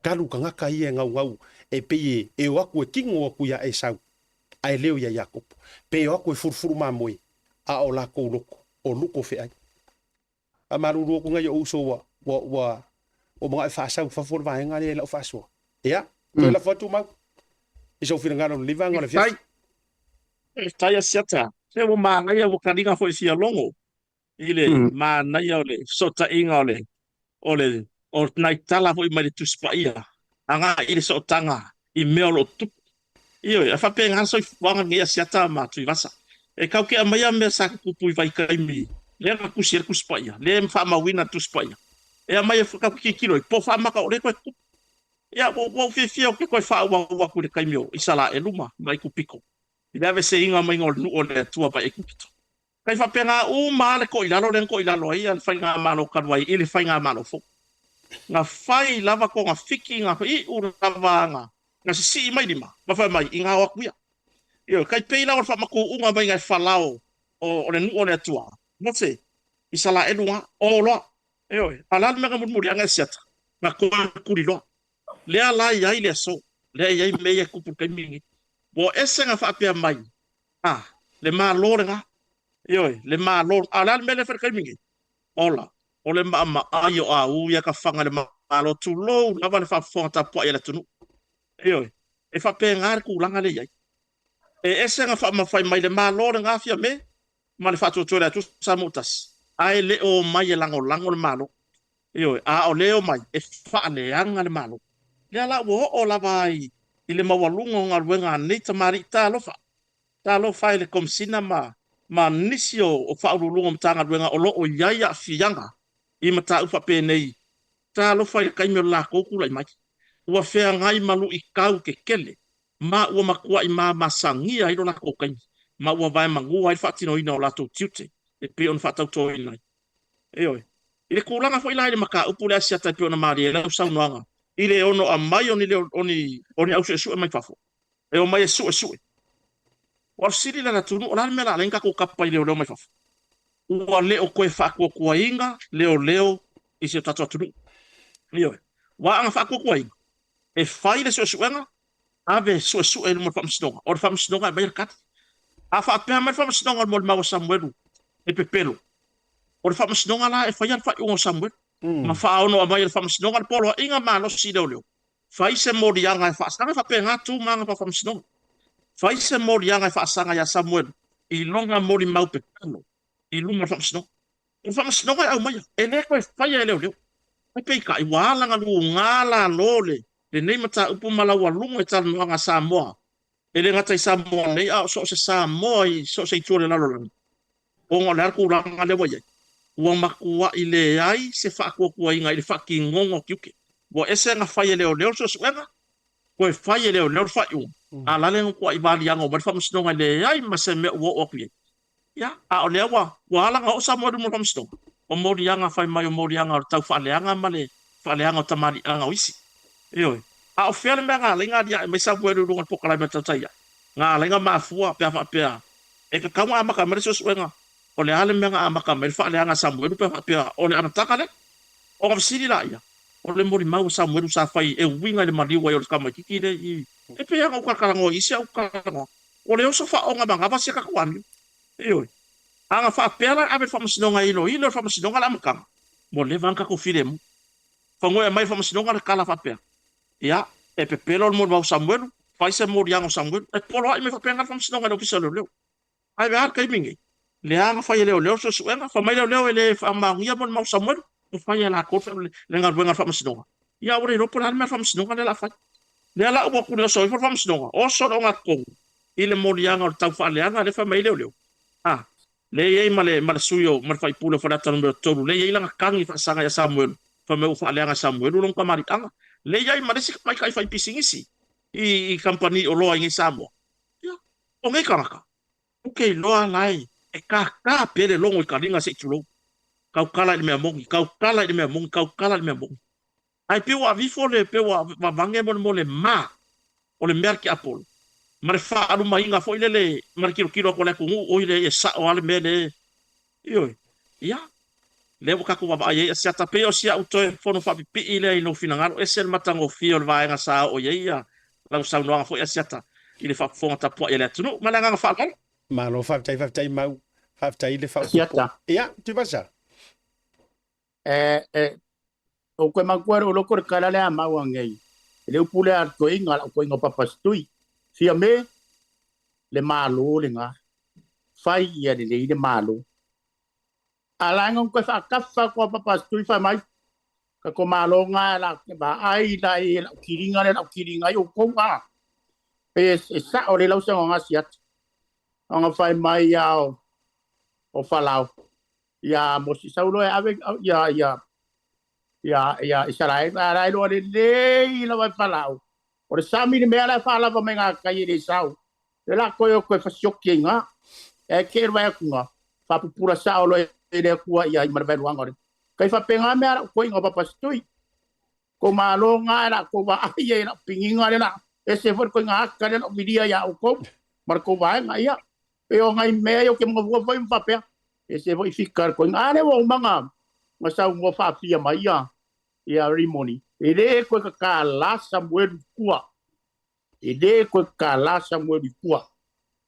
A: Talu tagata ia e naunau e pei e o atu e tino atu iā Esau, ae leo iā Iakopo. Pe o atu e fulufulu mamoe, a o lakou loto, o luko feai. Faamalulu atu nai ou uso ua, ua, ua, ua manao e faasau i fafo le vaega lea i lau faasoa. Ia, toe lafo atu Mau, i sou finagalo i lenei vaega o le afiafi.
C: Faafetai Asiata. Se ua manaia ua taliga foi fia logo i le manaia o le fesootaiga o le o le o nai tala foi mai le Tusi Paia agai i le sootaga i mea o lo o tutupu. Ioe, e faapena le soifuaga lenei Asiata ma Tuivasa. E tau te aumaia mea sa tutupu i vaitaimi lea na tusi ai le Tusi Paia, lea e faamauina le Tusi Paia. E aumai e tau te tilotilo ai, po o faamata o lea e toe tutupu. Ia, ua ou fiafia ou te toe faaauau atu i le taimi o Isaraelu ma Aikupito, i le aveseina maiga o le nuu o le Atua mai Aikupito. Kai faapena uma lava le toilalo lea na toilalo ai le Faigamalo talu ai i le Faigamalo fou. Na fai lava tona fiki, na iu lava na, na sisii mai lima, ma fai mai, Ina o atu ia. Ioe, kai pei la o le faamatuuga maiga e Falao o, o le nuu o le Atua, Mose, Isalaelu na, o loa. Ioe, a o le a le mea na mulimuli ane e siata? Na toe tuli loa. Lea la e i ai le aso, lea e i ai mea ia e tupu i le taimi lenei. Ua ese na faapea mai, A, le Malo lena. Ioe, le Malo. A o le a le mea lea e fai i le taimi lenei? Ola, o le maamaai o au ia ka faga i le Malo, tulou lava le faafofoga tapuai a le atunuu. Ioe, e faapena le tulaga lea e i ai. E ese na faamafai mai le Malo lena Fiame ma le faatuatua i le Atua Samoa-tasi, ae le o omai e lagolago le Malo. Ioe, a o lea e omai e faaleaga le Malo. Lea la ua oo lava ai i le maualuga o galuega a nei tamalii. Talofa, talofa i le Komesina ma ma nisi o o Faauluuluga o Matagaluega o lo o i ai aafiaga i mataupu faapenei. Talofa i le taimi o le latou tulai mai, ua feagai ma luitau tetele ma ua matuai mamasagia ai lo latou taimi ma ua vaemanua ai le faatinoina o latou tiute e pei ona faatautoina ai. Ioe. I le tulaga foi la i le mataupu lea Asiata e pei ona malie ai lau saunoaga i le ono aumai o ni o ni o ni ausuesue mai fafo e omai e suesue. Ua fesili la le atunuu, o le a le mea o le a ala ai ona tatou tapa i leoleo mai fafo? Ua le o toe faatuatuaina leoleo i si o tatou atunuu. Ioe. Aua ana faatuatuaina, e fai le suesuega, ave e suesue i luma o le faamasinoga, o le faamasinoga e aumaia le tali. A faapea mai le faamasinoga o le molimau a Samuelu e pepelo, O le faamasinoga la e faia le faaiuga o Samuelu, ma faaono aumai e le faamasinoga le poloaiga malosi i leoleo, fai se moliaga e faasaga, faapena tu ma aga faa-faamasinoga, fai se moliaga e faasaga iā Samuelu i lona molimau pepelo i luma o le faamasinoga. O le faamasinoga e aumaia, e le toe faia e leoleo. Ae peitai, ua ala ona luga lalo lenei mataupu ma laualuga i talanoaga a Samoa E le gata i Samoa nei, a o so o se Samoa i so o se itu o le lalolagi, ona o le a le tulaga lea ua i ai? Ua matuai leai se faatuatuaina i le faatinoga o tiute. Ua ese ona fai e leoleo le suesuega, toe fai e leoleo le faaiuga, a o la le matuai valiaga o mai le faamasinoga e leai ma se mea ua oo atu i ai. Ia, a o lea ua, ua ala ona oo Samoa i luma o le faamasinoga, o moliaga fai mai o moliaga o le tau faaleaga ma le faaleaga o tamaliiaga o isi. Ioe. A o fea le mea na ala ai na aliae mai Samoa i luga o le polokalame a le Tautai Ae? Na ala ai na mafua pe a faapea e tatau ona amata mai le suesuega o le a le mea na amata mai le faaleaga a Samuelu pe a faapea o le amataga lea. Ona fesili laia, o le molimau a Samuelu sa fai e uiga i le maliu ai o le tamaititi lea i E pei lava ona ou talatalanoa i isi au talanoaga, ua le oso faaoga manava si a tatou amio. Ioe. A na faapea la e ave le Faamasinoga e iloilo e le Faamasinoga le amataga, ua leva lava na tatou filemu. Fagoe aumai e le Faamasinoga le tala faapea, Ia, e pepelo le molimau o Samuelu, fai se moliaga o Samuelu. E poloai mai faapena le Faamasinoga i le Ofisa o Leoleo. Ae a le taimi nei? Lea na fai e leoleo le suesuega, fai mai leoleo e le faamaonia molimau o Samuelu, ua fai e latou le galuega a le Faamasinoga. Ia ua le iloa po o le a le mea a le Faamasinoga lea o le a fai. Lea la ua tuli oso ifo le Faamasinoga, oso le ogatotonu i le moliaga o le taufaaleaga lea e fai mai ai leoleo. A, lea e i ai ma le, ma le sui o, ma le faipule o Faleata numera 3, lea e i ai lana tagi faasaga ia Samuelu, fai mai ua faaleaga e Samuelu lona tamaliiaga. Lea e i ai ma le isi tamaitai faipisinisi i, i kamupani oloa i inei i Samoa. Ia, o nei tagata, ou te iloa la e kākā pea le logo i ka liga se i tulou. Tautala i le mea moni, tautala i le mea moni, tautala i le mea moni. Ae pei ua aveifo le, pei ua vavage molemole ma o le mea a le tiapolo, ma le faalumaina foi lele ma le tilotilo atu a le atunuu, oi lea e sao lava le mea lea. Ioe. Ia, lea ua tatou vaavaai ai Asiata, pei o si au toe fono faapipii lea i lou finagalo, ese le matagofie o le vaega sa oo i ai ia lau saunoaga foi Asiata i le faafofoga tapuai a le atunuu. Ma le agaga faaaloalo.
A: Malo faafetai faafetai Mau. Faafetai le faaopoopo.
D: Asiata.
A: Ia, Tuivasa.
D: E, e, o koe matua o loko le kala le a mau angei. E le upu lea a le toeaina, lau toeaina o Papasitui. Fia me, le Malo lena. Fai ia lelei le Malo. A la e koe faatafa atu a Papasitui fai mai, ka ko Malo nga la ke vaai la e lau kiliga le lau kiliga ai outou a. E, e sao le lau saunoaga Asiata. Ona fai mai ia o, o Falao, ia Mose sau loa e ave ia ia ia ia Isaraelu a la e iloa lelei lava e Farao o le sami le mea la e faalava mai ngā kai e le sau le la koe o koe fasioki ai ngā e ke le vai atu ngā faapupula sao loa e le Atua ia i ma le vaeluaga o le kai faapena mea lau koiga o Papasitui Ko Malo ngā e la kou vaai ai lau pingiga le la ese foi le koiga aka lea lau vilia iā oukou ma le kou vaega ia pei o ngai mea ia ou te manatua foi ma faapea ese foi fika le koiga a lea ua uma na na saunoa faafia mai ia ia Rimoni e le koe kakala Samuelu i tua E le koe kala Samuelu i tua.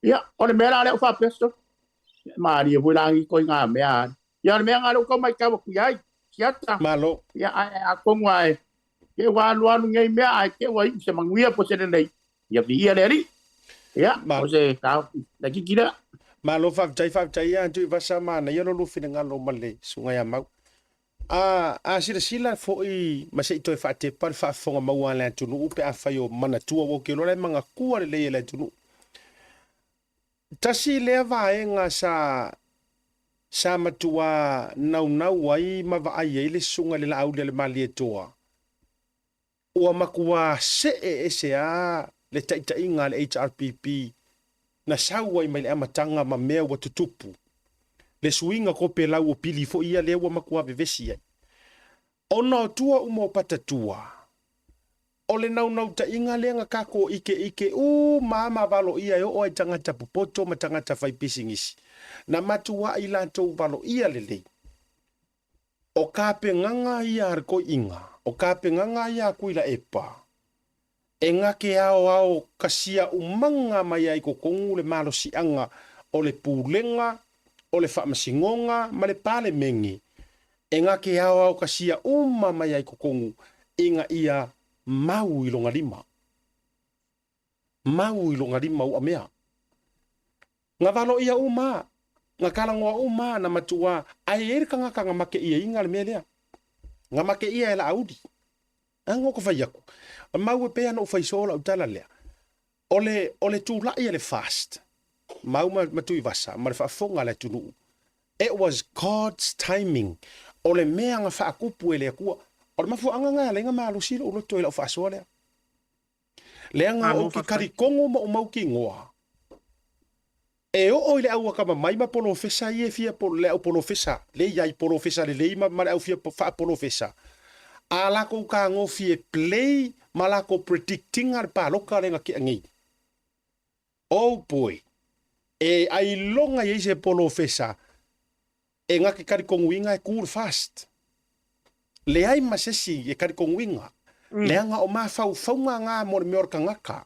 D: Ia, o le mea la lea o faapea so. Malie foi la ngi koe ngā mea. Ia, o le mea ngā leo kau mai kau aku iai. Siata.
A: Malo.
D: Ia, ae atonu ae ke ua alu alu nei mea ae ke ua iu se manuia po se lelei. Ia viia le Alii. Ia, o se taofi laitiiti lea.
A: Malo faafetai faafetai ia Tuivasa manaia lo lua finagalo ma le susuga ia Mau. A, a silasila foi ma se i toe faatepa le faafofoga maua a le atunuu pe afai o manatua, ua ou te iloa la e manatua lelei e le atunuu. Tasi lea vaega sa, sa matua naunau ai ma vaai ai le susuga i le Laaulialemalietoa, Ua matua see ese a le taitaiga a le HRPP na sau ai mai le amataga ma mea ua tutupu. Le suiga kopelau o pili foi ia lea ua matua vevesi ai. Ona o tua uma o Patatua, o le naunautaiga lea na kako ikeike uma a ma valoia e oo ai tagata popoto ma tagata fai pisinisi, na matuai latou valoia lelei. O kapegaga ia a le koiʻiga, o kapegaga ia a Kuilaepa, e gake aoao kasia umaga mai ai kokonu le malosiʻaga o le pulega, o le faamasinoga ma le palemene, e gake aoao kasia uma mai ai kokonu ina ia mau i lona lima. Mau i lona lima ua mea. Nga valoia uma, nga kalagoa uma na matua, ae i ai le kangaka nga make ia inga le mea lea. Nga make ia e Laauli. A ngo ka fai aku. Mau e pei ona ou fai soo lau tala lea. O le, o le tulaʻi a le fast, mau ma, ma Tuivasa, ma le faafofoga a le atunuu. It was God's timing. O le mea nga faakupu e le Atua. O le mafuaaga nga e ala ai nga malosi lou loto i lau faasoa lea. Leaga ou ke kalikogo ma ou mautinoa, e oo i le auakamamai ma polofesa ia e fia le au polofesa le iai polofesa lelei ma, ma le au fia faapolofesa, a lakou kagofie play ma lakou predictinga le paloka le na kea nei. Oh boy! E ailoga i ai se polofesa e nga ke kalikoguiga e ku le fast. Leai ma se isi e kalikoguiga, leaga o mafaufauga nga mo le mea o le kangaka.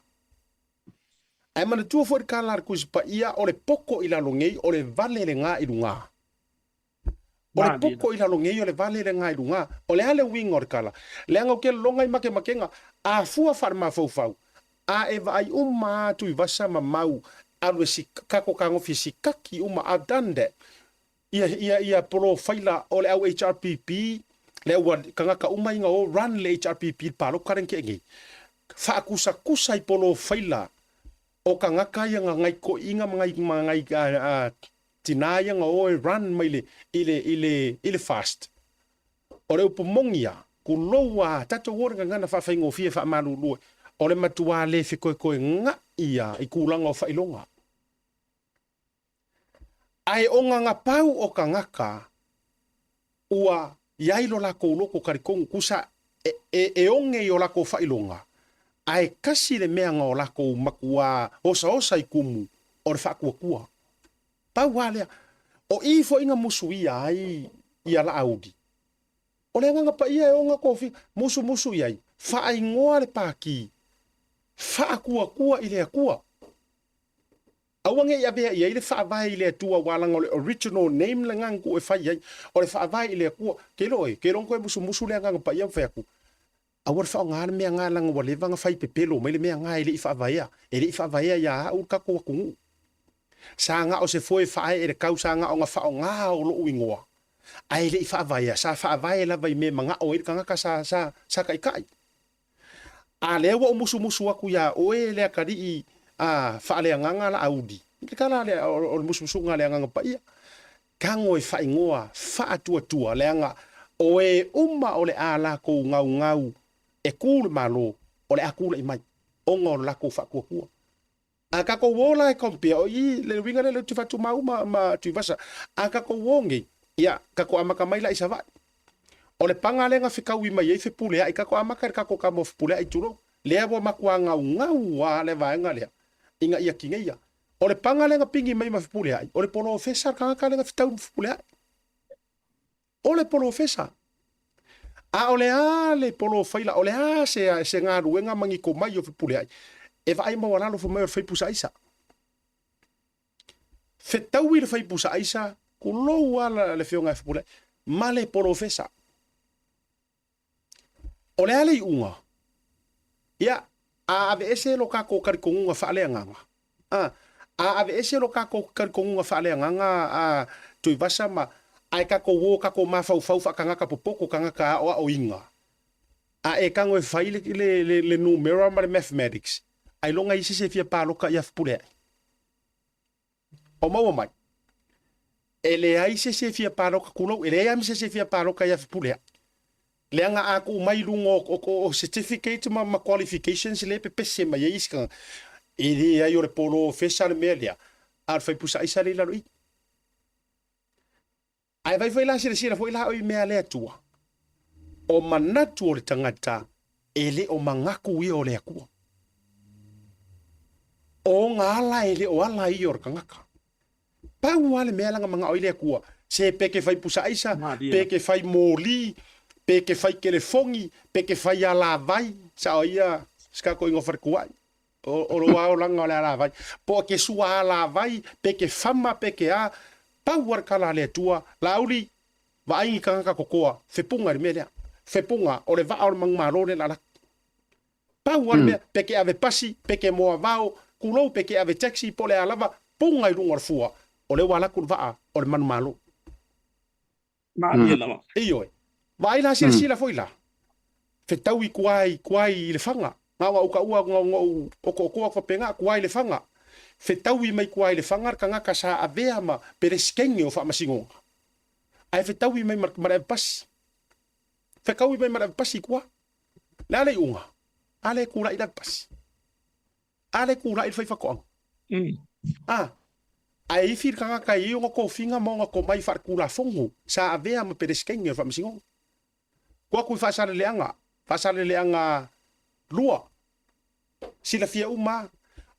A: Ae manatua foi le tala a le Tusi Paia, o le poto i lalo nei, o le vale lena i luga. O le poto i lalo nei, o le vale lena i luga. O le a le uiga o le tala? Leaga ou te lologa i makemakega, a fua faale-mafaufau, a e vaai uma atu i vasa ma mau, alu e kako tagofi e sikaki uma, I've done that. Ia, ia, ia polofaila o le au HRPP, le au tagata uma ina o run le HRPP i le paloka lea na tea nei. Faakusakusa i polofaila o tagata ia na nai toeaiina ma nai, ma nai tinā ia na o e run mai le, i le, i le, i le fast. O le upu moni lava, kulou lava, tatou o le gagana faafaigofie faamalulu e, o le matuā le fekoekoega'i lava i tulaga o faailoga. Ae o gagapau o tagata ua iai lo lakou loko talitonu kusa e, e, e oge i o lakou faailoga, ae kasi le mea na o lakou matuā osaosa i kumu o le faatuatua. Pau lava lea. O i foi na musuia ai ia Laauli. O le agaga paia e oga tofiga, musumusu i ai, faaigoa le pākī, faatuatua i le Atua. Aua ne i avea i ai le Faavae i le Atua aua leaga o le original name lena na tuu e fai ai. O le Faavae i le Atua. Ke lo e, ke lo toe musumusu le agaga paia ma fai atu, Aua le faaaoga le mea na leaga ua leva ona fai pepelo mai le mea na e le i faavaea, e le i faavaea ia au le tatou atunuu. Sa na o se foe faaee i le tau sa na o na faaaoga o lou igoa, ae le i faavaea, sa faavae lava i mea e manao ai le tagata sa, sa, sa taitai. A lea ua ou musumusu atu iā oe le atalii a faaleagaga Laauli, i le tala lea o le musumusuga a le Agaga Paia, tago e faaigoa faatuatua, leaga o e uma o le a latou gaugau e ku le Malo, o le a tulai mai, ona o le latou faatuatua. A tatou o la e compare, o i le uiga lea lea ou te faatumau ma, ma Tuivasa. A tatou o nei, ia, tatou amata mai la i Savaii. O le paga lea na fetaui mai ai Fepuleai, tatou amata i le tatou tama o Fepuleai, tulou. Lea ua matua gaugau lava le vaega lea, ina ia tineia. O le paga lea na pigi mai ma Fepuleai, o le polofesa le tagata lea na fetau ma Fepuleai. O le polofesa. A o le a le polofaila, o le a se, se galuega ma ni komai o Fepuleai, e vaai maualalo fai mai o le fai pusa aisa. Fetaui le fai pusa aisa, kulou lava le afioga ia Fepuleai, ma le polofesa. O le a le iuga? Ia, a aveese lo tatou talitonuga faaleagaga, a, a aveese lo tatou talitonuga faaleagaga a Tuivasa ma, ae tatou o tatou mafaufau faatagata popoto, tagata aoaoina, a e tago e fai le, le, le, le numera ma le mathematics, ailoga i ai se isi e fia paloka ia Fepuleai. O maua mai, e leai se isi e fia paloka kulou, e leai lava ma se isi e fia paloka ia Fepuleai. Leaga a tuu mai i luga o, o, o certificate ma, ma qualifications lea e pepese mai ai isi tagata, e leai o le polofesa le mea lea, a o le faipusa aisa lea i lalo i i. Ae vai foi la silasila foi la oe i mea a le Atua. O manatu o le tagata e le o manatu ia o le Atua. O ona ala e le o ala ia o le tagata. Pau lava le mea lana manao ai le Atua, se pe ke fai pusa aisa, pe ke fai moli, pe ke fai kelefoni, pe ke fai alavai, sao ia se tatou igoa falekuai. O lou aolaga o le alavai. Po o ke sua alavai, pe ke fama, pe ke a, pau lava le tala a le Atua, Laauli, vaai ni tagata kokoa, fepuga i le mea lea. Fepuga, o le vaa o le manumalo lea o le a laki. Pau lava le mea, pe ke ave pasi, pe ke moa vao, kulou pe ke ave taxi, po o le a lava, puga i luga o le fua, o lea ua alu atu le vaa o le manumalo.
C: Malie lava.
A: Ioe. Vaai la silasila foi la. Fetaui kuai kuai i le faga. Gaoga uka ua gaoga u okookoa faapena kuai le faga. Fetaui mai kuai le faga le tagata sa avea ma peresikenge o faamasinoga. Ae fetaui mai ma le ave pasi. Fetaui mai ma le ave pasi i kua. Le a le iuga? A le kula'i le ave pasi. A le kula'i le fai fatoaga. A, ae ifi le tagata e i ai ona tofiga ma ona tomai faaletulafono sa avea ma Peresetene o le Faamasinoga. Tuu atu i Faasaleleaga, Faasaleleaga 2, silafia uma a,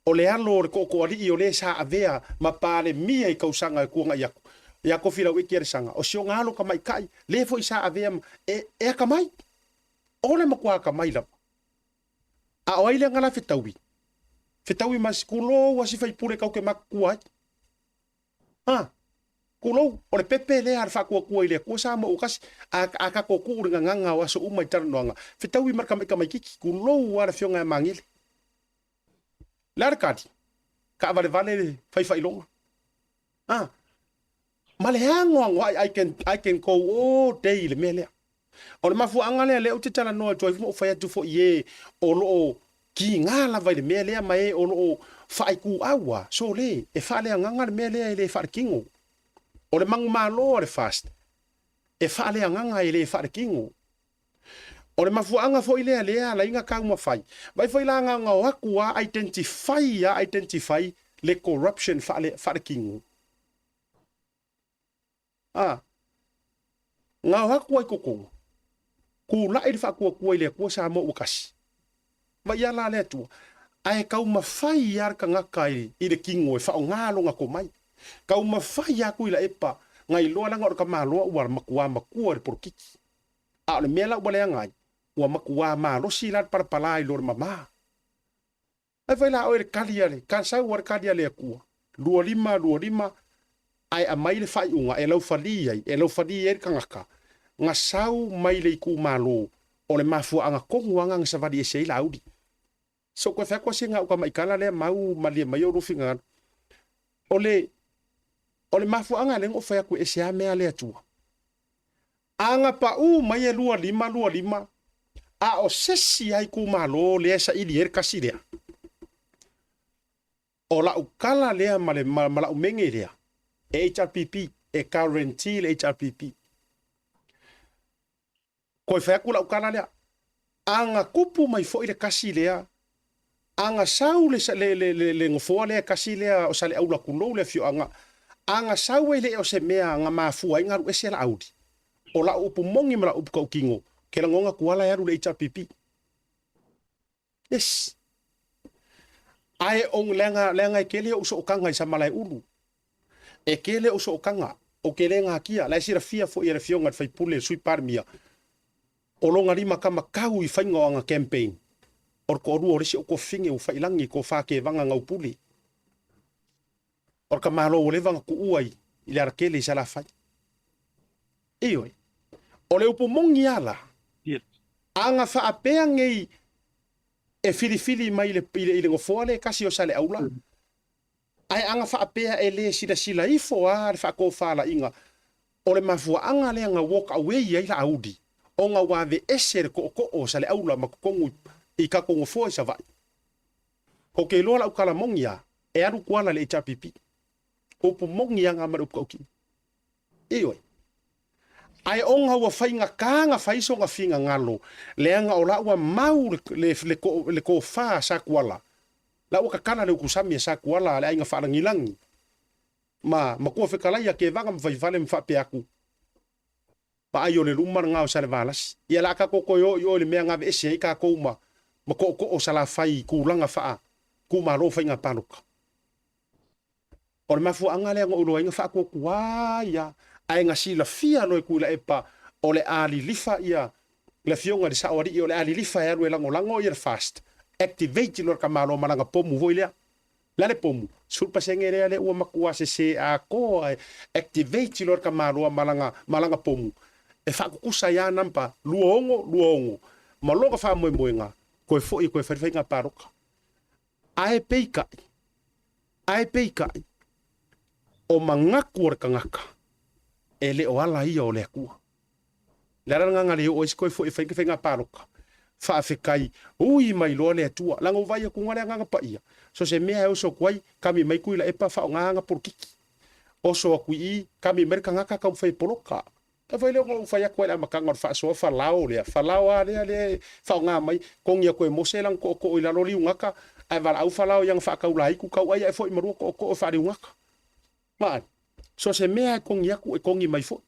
A: o le alo o le Tootooalii o le sa avea ma Palemia i tausaga e tuanai atu, ia Tofi Lauiti Alesana, o si ona alo tamaitai, le foi sa avea ma, e, e atamai. O le matua atamai lava. A o ai lea na la fetaui? Fetaui ma si kulou a si faipule kau ke makua ai. Ha? Kulou, o le pepe lea a le faakuakua i le Akua sa mo ua kasi, a, a kako kuu le gagaga o aso uma i talanoaga. Fetaui ma le kamaikamaikiki, kulou a le afioga ia Magele. Le a le kali? Kaavalevale le faifailoga. Ha? Ma le agoagoai, I can, I can go all day i le mea lea. O le mafuaaga lea, lea ou te talanoa atu ai ma ou fai atu foi i e o lo o kiga lava i le mea lea ma e o lo o faaikuau a, sole, e faaleagaga le mea lea e le faalekino. O le manumalo a le FAST, e faaleagaga e le faalekino. O le mafuaaga foi lea lea ala ai na taumafai. Vaai foi la na ona o atu a identify a identify le corruption faale, faalekino. A, na o atu ai totonu, tulai le faatuatua i le Atua Samoa ua tasi. Vaia la le Atua, ae taumafai a le tagata i, i le kino e faaaoga lona tomai. Taumafai atu i Laepa, na iloa leaga o le tamaloa ua matua matua i le polokiki. A o le mea la ua leaga ai, ua matua malosi la le palapala i lo le mama. Ai fai la oe le kali a le, ka sau a le kali a le Atua, 25, 25, ae aumai le faaiuga e laufali ai, e laufali ai le tagata, na sau mai le itumalo o le mafuaaga tonu lava na savali ese ai Laauli. So koe fai atu a se gauta maikala lea mau malie mai o lufi gagana. O le, o le mafuaaga lea na ou fai atu e ese a mea a le Atua. A na paʻū mai e 25, 25, a o sesi a itumalo lea e saili ai le kasi lea. O lau kala lea ma, le, ma, ma lau mege lea, e HRPP, e guarantee le HRPP. Koe fai atu lau kala lea, a na kupu mai foi le kasi lea, a na sau le, le, le, le, le nofoa lea kasi lea o Saleaula tulou le afioaga, a na sau e le o se mea na mafua ai na alu ese Laauli. O lau upu moni ma lau upu tautino, ke lagona tuala e alu le HRPP. Yes. Ae o leaga, leaga e tele ou sootaga i Samalaeulu. E tele ou sootaga, ou te le natia. La e silafia foi e le afioga i le faipule, le Sui Palemia, o lona lima tama tau i faiga o ana campaign, o le toalua o le isi ou tuafafine ua faiilagi i tofa kevaga gaupule. O le tamaloa ua leva ona tuua i, i le alatele i Salafai. Ioe. O le upu moni lava la, a na faapea nei e filifili mai i le, i le, i le nofoa lea e tasi o Saleaula, ae a na faapea e le silasila ifo lava le faatofalaiga, o le mafuaaga lea na walk away ai Laauli, ona ua aveese le tootoo o Saleaula ma totonu i, i tatou nofoa i Savaii. Ou te iloa lau tala moni a, e alu kuala le HRPP. Upu moni a ngā ma le upu tautino. Ioe. Ae ona ua faigata na fai sona finagalo, leaga o la ua mau le, le, le, le tofa a Sakuala. La ua kakala le utusami a Sakuala a le aiga faalagilagi. Ma matua fetalai a Kevaga ma Vaivale ma faapea atu, Vaai o le luma lena o Salevalasi. Ia la tatou toe o i o i le mea na aveese ai tatou ma ma tootoo o Salafai i tulaga faa itumalo faiga palota. O le mafuaaga lea na ou iloa ai na faatuatua ai a ae na silafia loa e Tuilaepa o le a lilifa ia le afioga i le Saoalii o le a lilifa e alu e lagolago ia le FAST, activate loa le tamaloa ma lana pomu foi lea. Le a le pomu? 10% lea lea ua matua sese atoa e activate loa le tamaloa ma lana, ma lana pomu e faakukusa ai a nampa 26, 26 ma lona faamoemoega toe foi e toe fai le faiga palota. Ae peitai, ae peitai, o manatu o le tagata e le o ala ia o le Atua. Le ala lena na le oo ai se toe foi e fai le faiga palota. Faafetai, ui mai loa le Atua. Leaga ua vaai atu le Agaga Paia, so se mea e oso atu ai, kami mai Tuilaepa faaaoga ana polokiki. Oso atu i i, kami mai le tagata taumafai e poloka. E fai lea ona ou fai atu ai i le amataga o le faasoa falao lea, falao a lea lea e faaaoga mai, togi atu e Mose lana tootoo i lalo liugata, ae valaau falao i ana faataulaitu, tauai ae foi ma lua tootoo e faaliugata. Vaai, so se mea e togi atu e togi mai foi.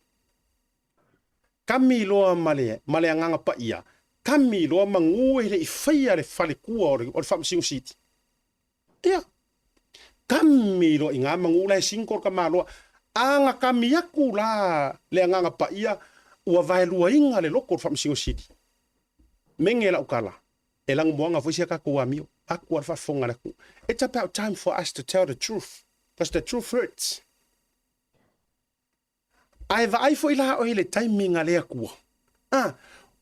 A: Kami loa ma le, ma le Agaga Paia, kami loa manu e le i faia le faletua o le, o le Faamasino Sili. Ia, kami loa i ngā manu la e single ka maloa. A na kami aku la le Agaga Paia, ua vaeluaina le loko o le Faamasino Sili. Menge lau kala, e lanumoana foi sia tatou amio. Aku a le faafofoga a le atunuu. It's about time for us to tell the truth, because the truth hurts. Ae vaai foi la oe i le taimi nga le Atua. A,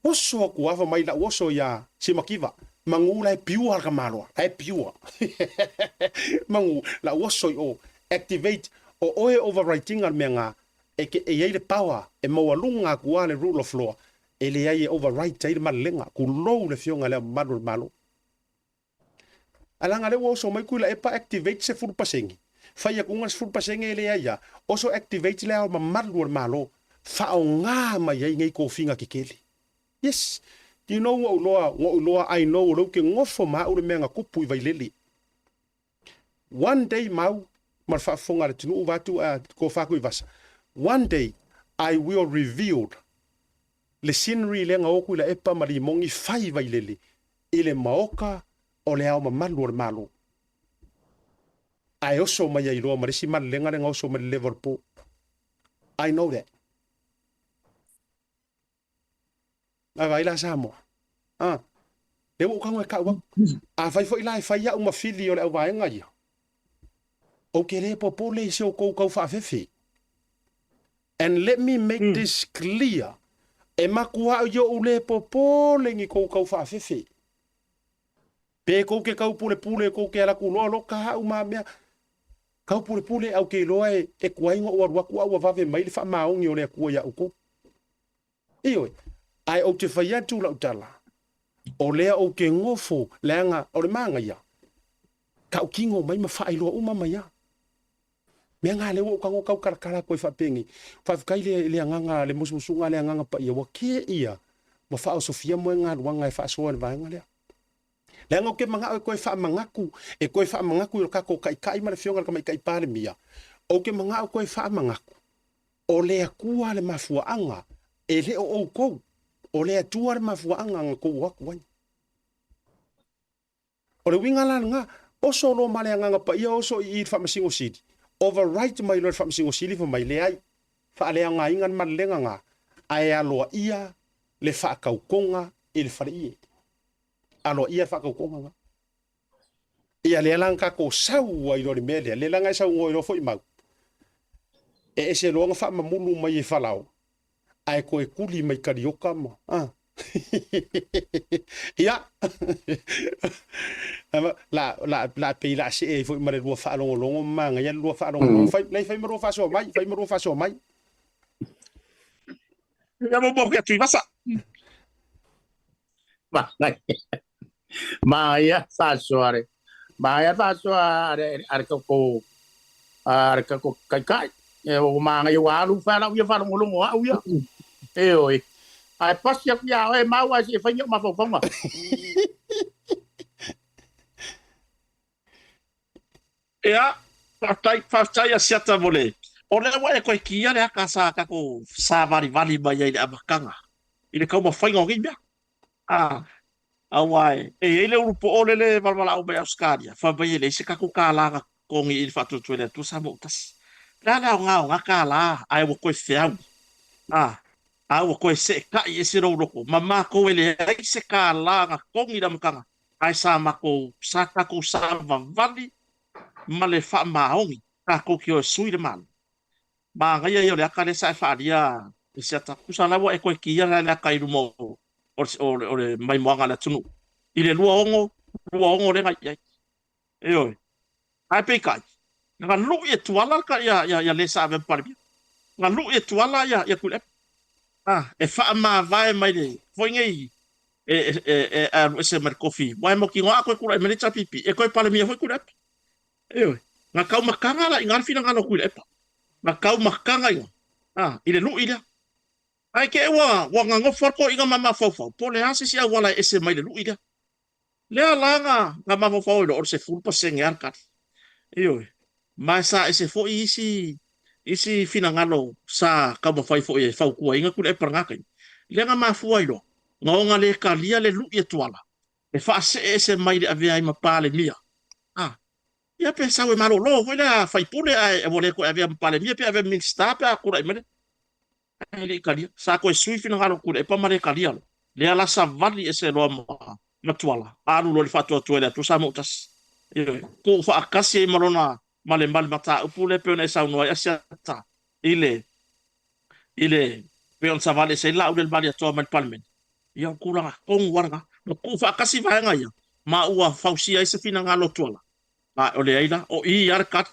A: oso aku afa mai la'u oso ia Simakiva, magu la e piua le kamaloa, la e piua. Magu la'u oso i o, activate, o oe overwriting a le mea nga, e ke e iai le power e maualuga aku a le rule of law, e leai e overwrite ai le malelega, kulou le Afioga i le Ao Mamalu o le Malo. Ae leaga lea ua oso mai Tuilaepa activate 10%. Fai atu ga 10% e leai a, oso activate le ao mamalu o le Malo, faaaoga mai ai nei tofiga kekele. Yes. Do you know ua ou iloa, ua ou iloa I know o lea ou te nofo ma au le mea na tupu i Vailele. One day mau ma le faafofoga a le atunuu vaeatu a tofa Tuivasa, one day I will reveal le scenery lea na o Tuilaepa ma Limogi fai i Vailele i le maoka o le Ao Mamalu o le Malo. Ae oso mai ai loa ma le isi malelega lea na oso mai le level po. I know that. Ae vaai la Samoa. Ah, lea ua ou tago e kau aku. Afai foi la e fai au ma fili o le auvaega ia, ou te le popole i si outou tau faafefe. And let me make this clear, e makuaʻu i oʻu le popole ni kou kau faafefe. Pe kou ke kau pulepule, kou ke ala ku loa lo ka aʻu ma mea, kau pulepule au ke iloa e, e kuai ngoʻu alu aku a ua vave mai le faamaoni o le Akua iaʻu kou. Ioe, ae ou te fai atu lau tala, o lea ou ke ngofo leaga o le magaia, kau kino mai ma faailoa uma mai a. Mea nga lea ua ou tago tau kalakala atu ai faapenei, faafetai le, le agaga, le musumusuga a le Agaga Paia ua kē ia ma faaosofia moegaluaga e faasoa i le vaega lea. Leaga ou te manao e toe faamanatu, e toe faamanatu i lo tatou Taitai ma le Afioga i le Tamaitai Palemia, ou te manao e toe faamanatu, o le Atua le mafuaaga, e le o outou, o le Atua le mafuaaga na tou o atu ai. O le uiga la lena, oso loa ma le Agaga Paia oso i i le Faamasino Sili, overwrite mai loa e le Faamasino Sili fai mai, leai, faaleaogaina le malelega na, ae aloaia le faatautoga i le faleie. Aloaia le faatautoga na. Ia lea la na tatou sau ai loa i le mea lea, lea la na e saunoa ai loa foi Mau, e ese loa na faamamulu mai e Falao, ae toe tuli mai Karioka ma, a. Ia, la, la, la pei la see ai foi ma le lua faalogologo ma manaia le lua faalogologo. Fai, lei fai ma lua faasoa mai, fai ma lua faasoa mai.
C: Ia mo mo ke Tuivasa.
D: Manaia faasoa le manaia faasoa a le tatou a le tatou taitai. E o manaia ua alu fai lau ia faalogologo au ia. Ioe. Ae pasi atu ia oe mau ae se i fai ni ou mafaufauga.
C: Ia, faafetai, faafetai Asiata mo le... O lea ua e toe kiia le aka sa tatou savalivali mai ai i le amataga, i le taumafaiga o nei mea. A, aua e, e i ai le ulu poo lele e valavalao mai Ausetalia, fai mai e leai se tatou kālā na totogi i le faatuatua i le Atua Samoa tasi. O le a le aoga o na kālā ae ua toe feau, a, a ua toe seetai ese lou loto ma matou e leai se kālā na totogi i le amataga, ae sa matou, sa tatou savavali ma le faamaoni tatou te o e sui le Malo. Manaia ia o le aka lea sa e faaalia e Siata. Tusa la ua e toe kiia la le aka i luma o, o, o, o le maimoaga a le atunuu i le 26, 26 lea na i ai. Ioe. Ae peitai, na lui e Tuala ia, ia, ia le sa avea ma Palemia. Na lui e Tuala ia, ia Tuilaepa. Ah, e faamavae mai le, foi nei, e, e, e, e alu ese mai le tofi. Uae mautinoa a toe tulai mai le HRPP, e toe Palemia foi Tuilaepa. Ioe. Na taumataga la i ina le finagalo o Tuilaepa. Na taumataga i ina, ah, i le lui lea. Ae te i ua, ua gagofo lava le toeaina ma mafaufau, po o le a se isi auala e ese mai le lui lea. Lea la na, na mafaufau ai loa, o le 10% lava le tali. Ioe. Ma sa ese foi isi, isi finagalo sa taumafai foi e fautuaina Tuilaepa i lena taimi. Lea na mafua ai loa, na ona le talia le lui e Tuala, e faasee ese mai le avea ai ma Palemia. A, ia pe sau e malolo foi lea faipule ae ua le toe avea ma Palemia pe avea ma Minisita pe a tulai mai le Ae le i talia. Sa toe sui finagalo Tuilaepa ma le talia loa. Lea la savali ese loa ma Ma Tuala, alu loa i le faatuatua i le Atua Samoa tasi. Ioe, tuu faatasi ai ma lona ma le ma le mataupu lea pei ona e saunoa ai Asiata i le i le pei ona savali ese ai Laauli e le Malietoa mai le Palemene. Ia o le tulaga tonu lava lena. Ua tuu faatasi vaega ia ma ua fausia ai se finagalo o Tuala. A o leai la, o i lava le tali.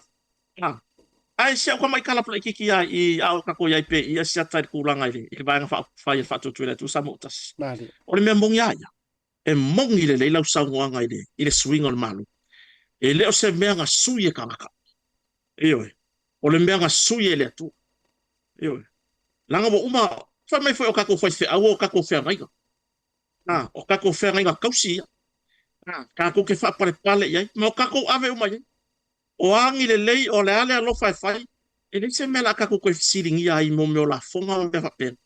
C: A, ae si au tamaitala laitiiti lava i a o tatou i ai pea i Asiata i le tulaga i le i le Vaega Faaupufai a le Faatuatua i le Atua Samoa tasi.
A: Malie.
C: O le mea moni lava ia, e moni lelei lau saunoaga i le i le suiga o le Malo. E le o se mea na sui e tagata. Ioe. O le mea na sui e le Atua. Ioe. Leaga ua uma, fai mai foi o tatou faifeau o tatou feagaiga. A, o tatou feagaiga tausi ia. A, tatou te faapalepale i ai, ma o tatou ave uma i ai. O a ni lelei, o le a le alofa e fai, e leai se mea o le a tatou toe fesiligia ai i mea o lafoga ma mea faapena.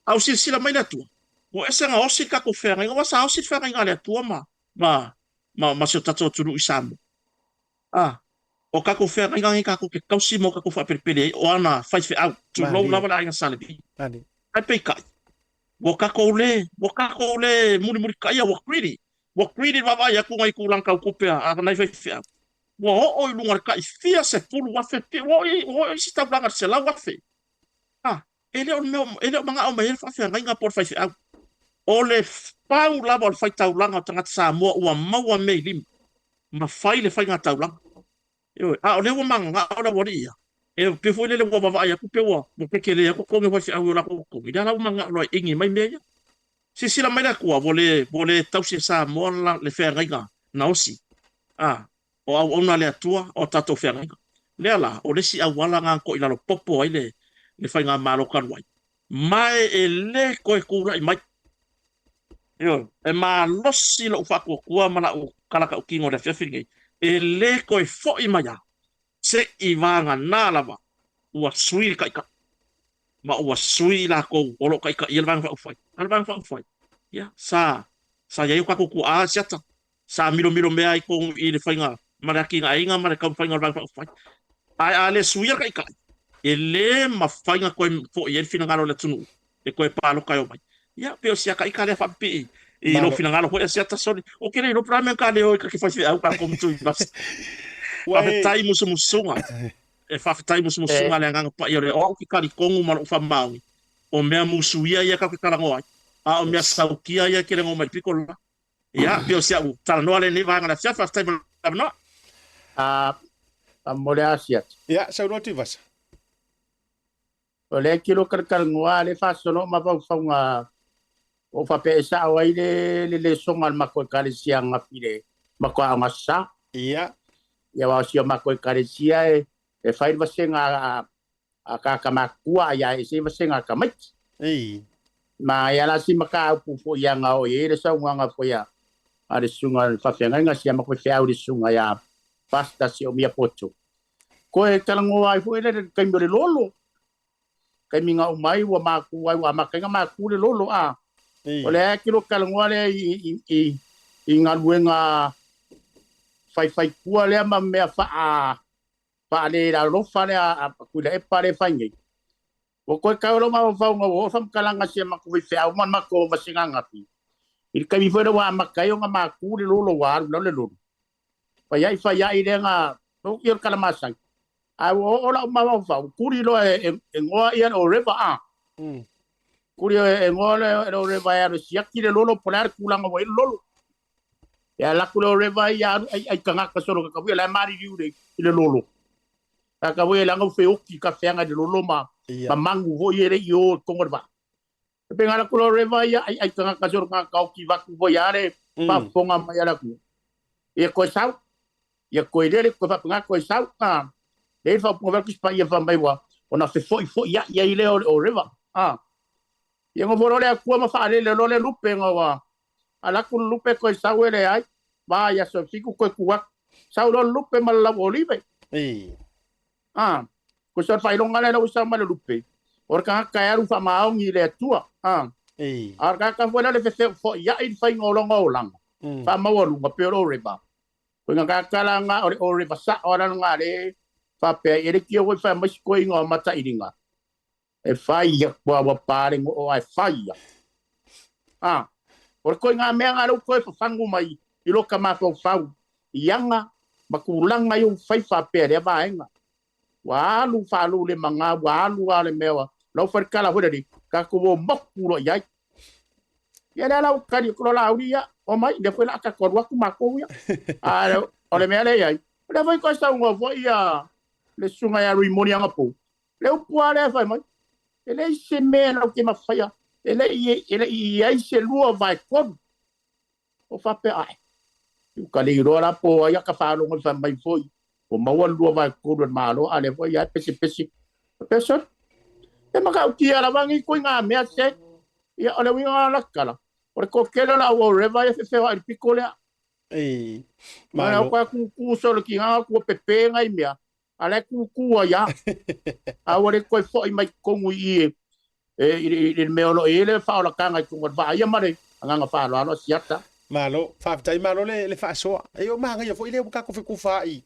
C: A ua silasila mai le Atua, ua ese na osi le tatou feagaiga, aua sa osi le feagaiga a le Atua ma, ma, ma, ma si o tatou atunuu i Samoa. A, o tatou feagaiga nei tatou te tausi ma o tatou faapelepele ai, o ana faifeau, tulou
A: Malie.
C: lava le aiga Sa Levi.
A: Malie.
C: Ae peitai, ua tatou le, ua tatou le mulimulitaia, ua greedy, Ua greedy le vaavaai atu nai tulaga tau tupe a nai faifeau. Ua oo i luga o le tai fia 10,000, ua oo i, ua oo i isi taulaga i le 100,000. A, e le o le mea, e le o manao mai ai le faafeagaiga po o le faifeau. O le pau lava o le faitaulaga o tagata Samoa ua maua mea i lima ma fai le faigataulaga. Ioe, a o lea ua mananao le aualii ia, e pei foi lele ua vaavaai atu pei ua tetele atu totogi o faifeau i o latou totogi, lea la ua mananao loa e igi mai mea ia. Silasila mai le Atua, ua le, ua le tausi e Samoa le feagaiga na osi, a, o auauna a le Atua o a tatou feagaiga. Lea la, o le isi auala na toilalo popo ai le, le faigamalo talu ai, ma e le toe tulai mai. Ioe, e malosi lou faatuatua ma lau kalakautino i le afiafi lenei, e le toe foi mai lava, se i vagana lava ua sui le taitai, ma ua sui i latou o lo o taitaia le Vaega Faaupufai. A o le Vaega Faaupufai, ia, sa, sa i ai o tatou tuaa siata, sa milomilo mea ai totonu i le faiga ma le atinaeina ma le taumafaiga o le Vaega Faaupufai. Ae a le suia le taitai, e le mafai ona toe foi ai le finagalo o le atunuu e toe palota e omai. Ia, pei o si ata ita lea faapipii i lou finagalo foi Asiata, sorry. Ou te le iloa po o le a le mea na ta le o ai ta te faifeau tatou ma Tuivasa. Faafetai musumusuga. E faafetai musumusuga le Agaga Paia o le o au ke talitonu ma lou faamaoni, o mea musuia ia tatou te talanoa ai, a o mea saukia ia e te lego mai i le pito le la. Ia, pei o si au talanoa lenei vaega o le afiafi. Faafetai mo le avanoa.
D: A, mo le Asiata.
A: Ia, saunoa Tuivasa.
D: O lea tilo kalakalanoa le faasolo mafaufauga o faapea e sao ai le le lesoga a le matou ekalesia ananafi i le matou aoga sa.
A: Ia.
D: Ia aua o si o matou ekalesia e e fai le vasega a a tagata matutua a ia ese vasega a tamaiti.
A: Ei.
D: Ma ia la si mataupu foi ia nga o i ai le saunoaga foi a a le susuga i le faafeagaiga si a matou faifeau i le susuga ia Pastor Siomia Poto. Koe talanoa ai foi le taimi o le lolo. Taimi na uma ai ua maku ai ua amata ai ona maku le lolo a. O lea e tilo talanoa lea i i i i galuega faifaitua lea ma mea faa faale alofa lea a Tuilaepa lea e fai nei. Ua toe tau lou mafaufauga ua oo faamatalaga a si a matou faifeau ma le matou vasega ananafi i le taimi foi lea ua amata ai ona maku le lolo ua alu i lalo le lolo. Faiai faiai lea na ia le tala masani. Ae ua oo lau mafaufau, tuli loa e, e, e goa ia le Oreva a. Tuli e, e goa le, le Oreva e alu e siaki le lolo po o le a le tulaga ua i ai le lolo. E alu atu le Oreva ia alu ai, ai tagata solo kakawia la e maliliu le, i le lolo. Kakawia leaga ua feoti ka feaga i le lolo ma,
A: Ia.
D: ma magu foi e le i o i totonu o le vaa. E pe ngala kula reva ia ai ai tangata soro ka ka ki vaku foi ale pa fonga mai ala ku. Ia koe sau. Ia koe lele koe fa nga koe sau a. Le fa ponga ku spa ia fa mai wa ona fe foi foi ia ia ile o o reva. A. Ia ngo volo le akua ma fa le lo le lupe ngo wa. Ala ku lupe koe sau ele ai. Va ia so fiku koe ku Sau lo lupe ma lau olive.
A: Ei.
D: A, ko se faailoga lea ua sau mai le lupe, o le tagata e alu faamaoni i le Atua. A,
A: Ei.
D: a o le tagata foi lea o le fefefofoiai le faiga o lona olaga, faamaualuga, pei o le Oreva. Ko ina tagata la na o le Oreva sao ala lena le faapea e le kia foi fai mai si koiga o matailiga. E fai ia kua ua pale ngoo ae fai ia. A, O le koiga mea nga lea ua toe fafagu mai i loka mafaufau i aga ma tulaga ia ua fai faapea i lea vaega. Ua alu faalulemaga, ua alu lava le mea, lau fai le tala foi lele, tatou o motu loa i ai. Ia lea la ua tali atu loa Laauli, ia, omai, lea foi o le a tatou alu atu matou ia. A o le mea lea e i ai, o lea foi toe saunoa foi ia le susuga ia Rimoni Anapo, le upu lava lea e fai mai, e leai se mea latou te mafaia, e le i i ai se 2/3. O faapea ae, ua ta le iloa la po o ai a ta faalogo i fai mai foi, ua maua le 2/3 e le Malo, a o lea foi lava e pesepese. Faapea sole, e matautia lava nei ituaiga mea se. Ia, o le uiga o la tala, o le toatele o le au Oreva ia fefeoai i le pito lea.
A: Ei,
D: malo. Ua tutu solo ki ngā kua pepe ngai mea, a la e tutu ai a. A ua le toe foi mai totonu i i e, i, i, i le mea o lo o i ai le faaolataga i totonu o le vaa ia ma le agaga faaaloalo a Siata.
A: Malo, faafetai malo le, le faasoa. E o manaia foi lea ua tatou fetufaai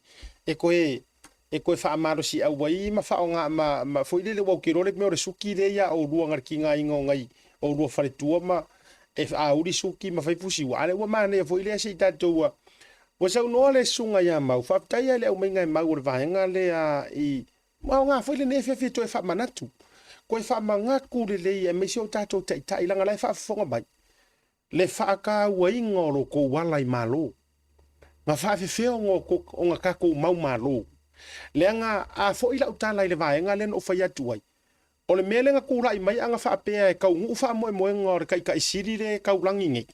A: e toe e toe faamalosiau ai ma faaaoga ma, ma foi lele ua ou te iloa le mea o le suki lea ia oulua na le tigaina o nai oulua faletua ma e auli suki ma fai fusiua. A lea ua manaia foi lea se i tatou ua Ua saunoa le Susuga ia Mau, faafetai lava i le aumaiga e Mau o le vaega lea i aoga foi lenei afiafi e toe faamanatu, toe faamanatu lelei aemaise o tatou taitai leaga la e faafofoga mai le faatauaina o lo outou ala i Malo, na faafefea ona tatou mau Malo. Leaga a foi lau tala i le vaega lea na ou fai atu ai, o le mea lea na tulai mai a na faapea e taunuu faamoemoega o le Taitai Sili lea e taulagi nei,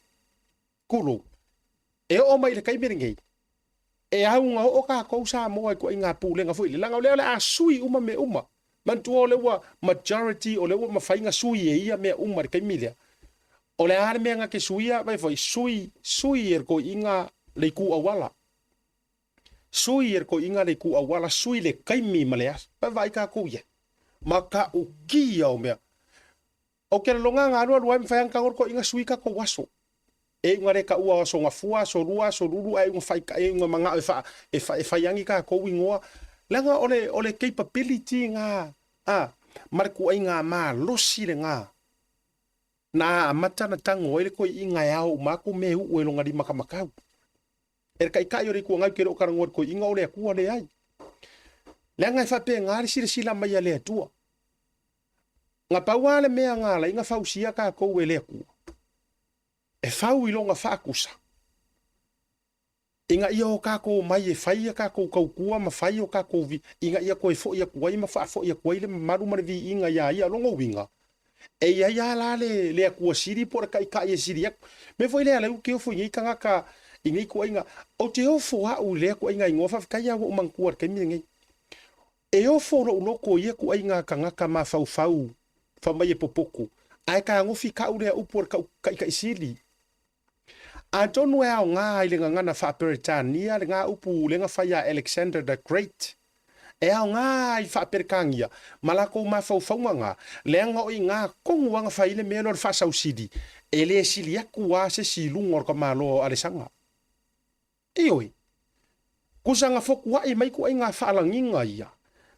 A: Tulou. E oo mai i le taimi lenei, e auga oo tatou Samoa i ituaiga pulega foi lea, leaga o lea o le a sui uma mea uma. Manatua o lea ua majority, o lea ua mafai ona sui e ia mea uma i le taimi lea. O le a le mea na te suia, vaai foi, sui, sui e le toeaina le itu auala. Sui e le toeaina le itu auala, sui le taimi ma le aso. Vaai tatou ia, matautia o mea. Ou te lagona na alualu ai mafai ana tago le toeaina sui tatou aso. E iuga le taua o aso gafua, aso lua, aso lulu ae iuga fai e iuga manao e fa e fa e fai ani tatou igoa. Leaga o le o le capability na a ma le tuaiga malosi lena na amata na tago ai le toeaina e ao uma atu mea e uu e lona lima kamakau. E le Taitai o le Itu Agai ou te le o talanoa i le toeaina o le Atua, leai. Leaga e faapena le silasila mai a le Atua. Na pau lava le mea na ala ai na fausia tatou e le Atua, e fau i lona faatusa, ina ia o tatou omai e fai a tatou tautua ma fai o tatou vi, ina ia toe foi atu ai ma faafoi atu ai le mamalu ma le viiga iā ia. O lona uiga, e i ai lava la le, le Atua sili po o le Taitai e sili atu. Mea foi lea, lea ou te ofo i nei tagata i nei ituaiga. Ou te ofo au i lea ituaiga igoa, faafetai lava ua ou manatua i le taimi lenei. E ofo lou loto i ia ituaiga tagata mafaufau fai mai e popoto, ae tagofi kau lea upu o le taitai sili. Atonu e aoga i le gagana faa-Peretania lena upu lena fai ia Alexander the Great. E aoga i faa-Peretania ma latou mafaufauga na, leaga o i ina tonu lava na fai ai le mea lea o le faasausili, e le sili atu lava se isi i luga o le tamaloa o Alesana. Ioe. Kusa na fotuaʻi mai ituaiga faalagiga ia,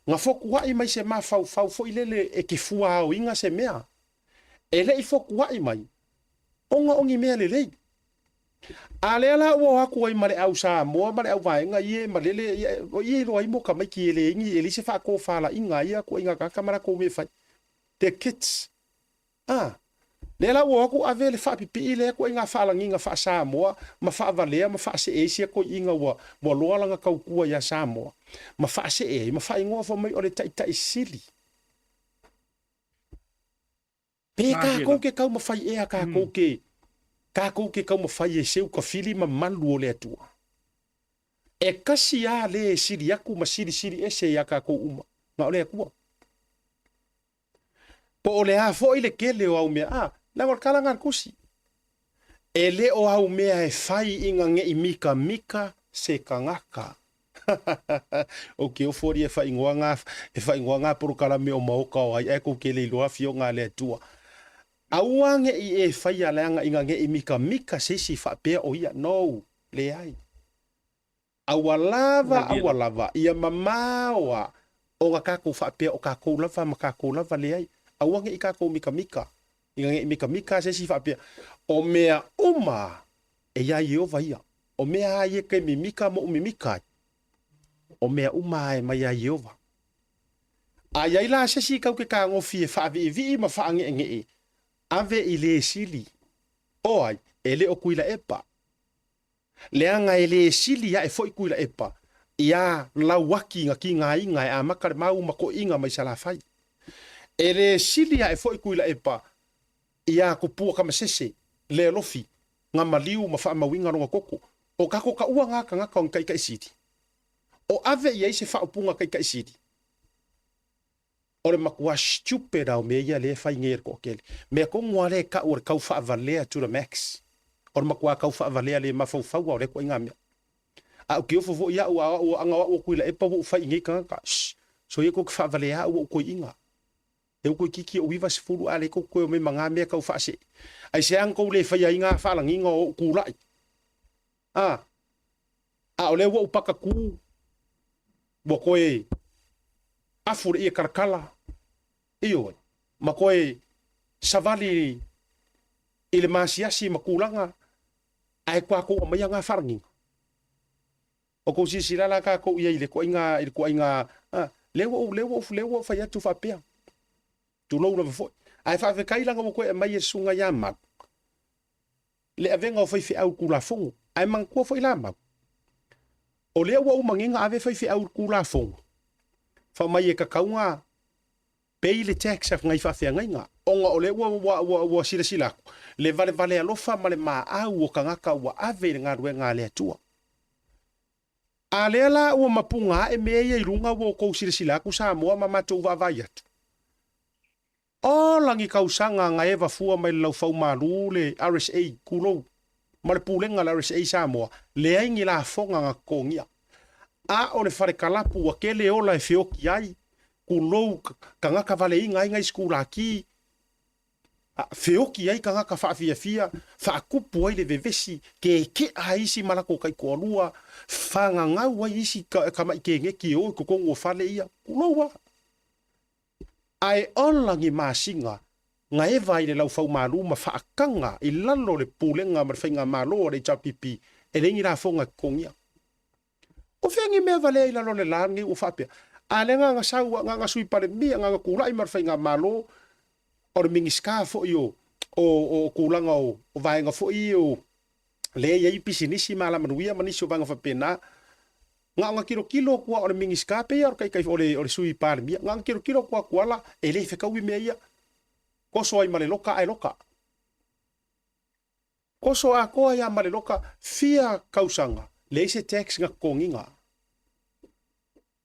A: na fotuaʻi mai se mafaufau foi lele e te fua aoina se mea. E le i fotuaʻi mai, ona o ni mea lelei. A lea la ua o atu ai ma le au Samoa ma le au vaega ia e malele, ia, ia iloa ai mo tamaiti e leai ni, e leai se faatofalaiga a ia ituaiga tagata ma latou mea e fai. They're kids. A! Lea la ua o atu ave le faapipii lea ituaiga faalagiga faa-Samoa ma faavalea ma faasee ai sia toeaiina ua ua loa lana tautua ia Samoa ma faasee ai ma faaigoa fai mai o le Taitai Sili. Pe takou ke taumafai ea takou ke takou ke taumafai e seu ka fili ma malu o le Atua. E kasi a le e sili atu ma silisili ese ia takou uma, na o le Atua. Po o le a foi le tele o au mea, a, leaga o le tala lena a le Tusi, E le o au mea e fai ina ne i mikamika se kanaka. Ou te ofo alii e faaigoa ngā, e faaigoa ngā polokalame o maoka o ai, ae kou te le iloa afioga a le Atua. Aua ne i e faia leaga ina ne i mikamika se isi faapea o ia. No, leai. Aua lava, aua lava, ia mamao a ona tatou faapea o tatou lava ma tatou lava, leai, aua ne i tatou mikamika. Ina ne i mikamika se isi faapea, o mea uma e iā Ieova ia. O mea a ia ke mimika ma ou mimika ai, o mea uma a e mai iā Ieova. A i ai la se isi kau ke kagofi e faaviivii ma faageʻegeʻe, ave i le sili, o ai, e le o Kuilaʻepa. Leaga e le sili aʻe foi Kuilaʻepa iā Lauaki na kigāiga e amata le mau ma koʻiga mai Salafai. E le sili aʻe foi Kuilaʻepa iā Kupua Kamasese, Lealofi, na maliu ma faamauiga lona koko. O kako kaʻua gā kagaka o ni kaʻikaʻi sili. O ave i ai se faaupuga kaʻikaʻi sili. O le makuā stupid a o mea ia lea e fai nei e le toʻatele. Mea tonu a lea e taʻu o le kau faavalea to the max. O le makuā kau faavalea le mafaufau a o lea ituaiga mea. A ou te ofo foi iaʻu a o aʻu ana o aʻu o Tuilaepa ua ou fai i nei tagata. Shh! Soia kou te faavalea aʻu ua ou toeʻina. E ou toeititi oʻu 90 a lea kou toe omai ma ngā mea kau faasee. Aisea ana kou le faia ai ngā faalagiga o oʻu kulaʻi? A, a o lea ua ou pakakū, ua koe afu le ia kalakala, ioe, ma koe savali i le masiasi ma kulaga, ae kākou aumaia ngā faalagiga. O kou silasila la kākou i ai i le ituaiga, i le ituaiga, a, lea ua ou, lea ua ou, lea ua ou fai atu faapea, tulou lava foi. Ae faafetai leaga ua toe aumai e le susuga ia Mau, le avega o faifeau i le Tulafono. Ae manatua foi la Mau, o lea ua uma nei ona ave faifeau i le Tulafono, fai mai e tatau ona pay le tax a nai faafeagaiga, ona o lea ua, ua, ua, ua silasila atu, le valevale alofa ma le maau o tagata ua ave i le galuega a le Atua. A lea la ua mapuga ae mea ia i luga ua outou silasila atu Samoa ma matou vaavaai atu. Ola ni tausaga na eva fua mai le laufau malu le RSA tulou ma le pulega a le RSA Samoa, leai ni lafoga na totogia. A o le fale kalapu ua tele ola e feoti ai, tulou tagata valeiga ai nai sikulaki, feoti ai tagata faafiafia, faatupu ai le vevesi, keke'a ai isi ma latou taitoalua, fagagau ai isi tamai keneti e o i totonu o fale ia, tulou a. Ae ola ni masina na eva ai le laufaumalu ma faakaga i lalo o le pulega ma le faigamalo a le HRPP e leai ni lafoga e totogia. O fea ni mea valea i lalo o le la lenei ua faapea, a lea na sau na na Sui Palemia na na tulai ma le faigamalo o le Minisita foi o o tulaga o vaega foi o lea e i ai pisinisi ma alamanuia ma nisi o vaega faapena, Na ona tilotilo atu lava o le Minisita pei lava o le taitai o le o le Sui Palemia, na ona tilotilo atu lava Tuala e le fetaui mea ia. Toso ai ma le loka ae loka. Toso atoa ai lava ma le loka fia tausaga, leai se tax na totogiina.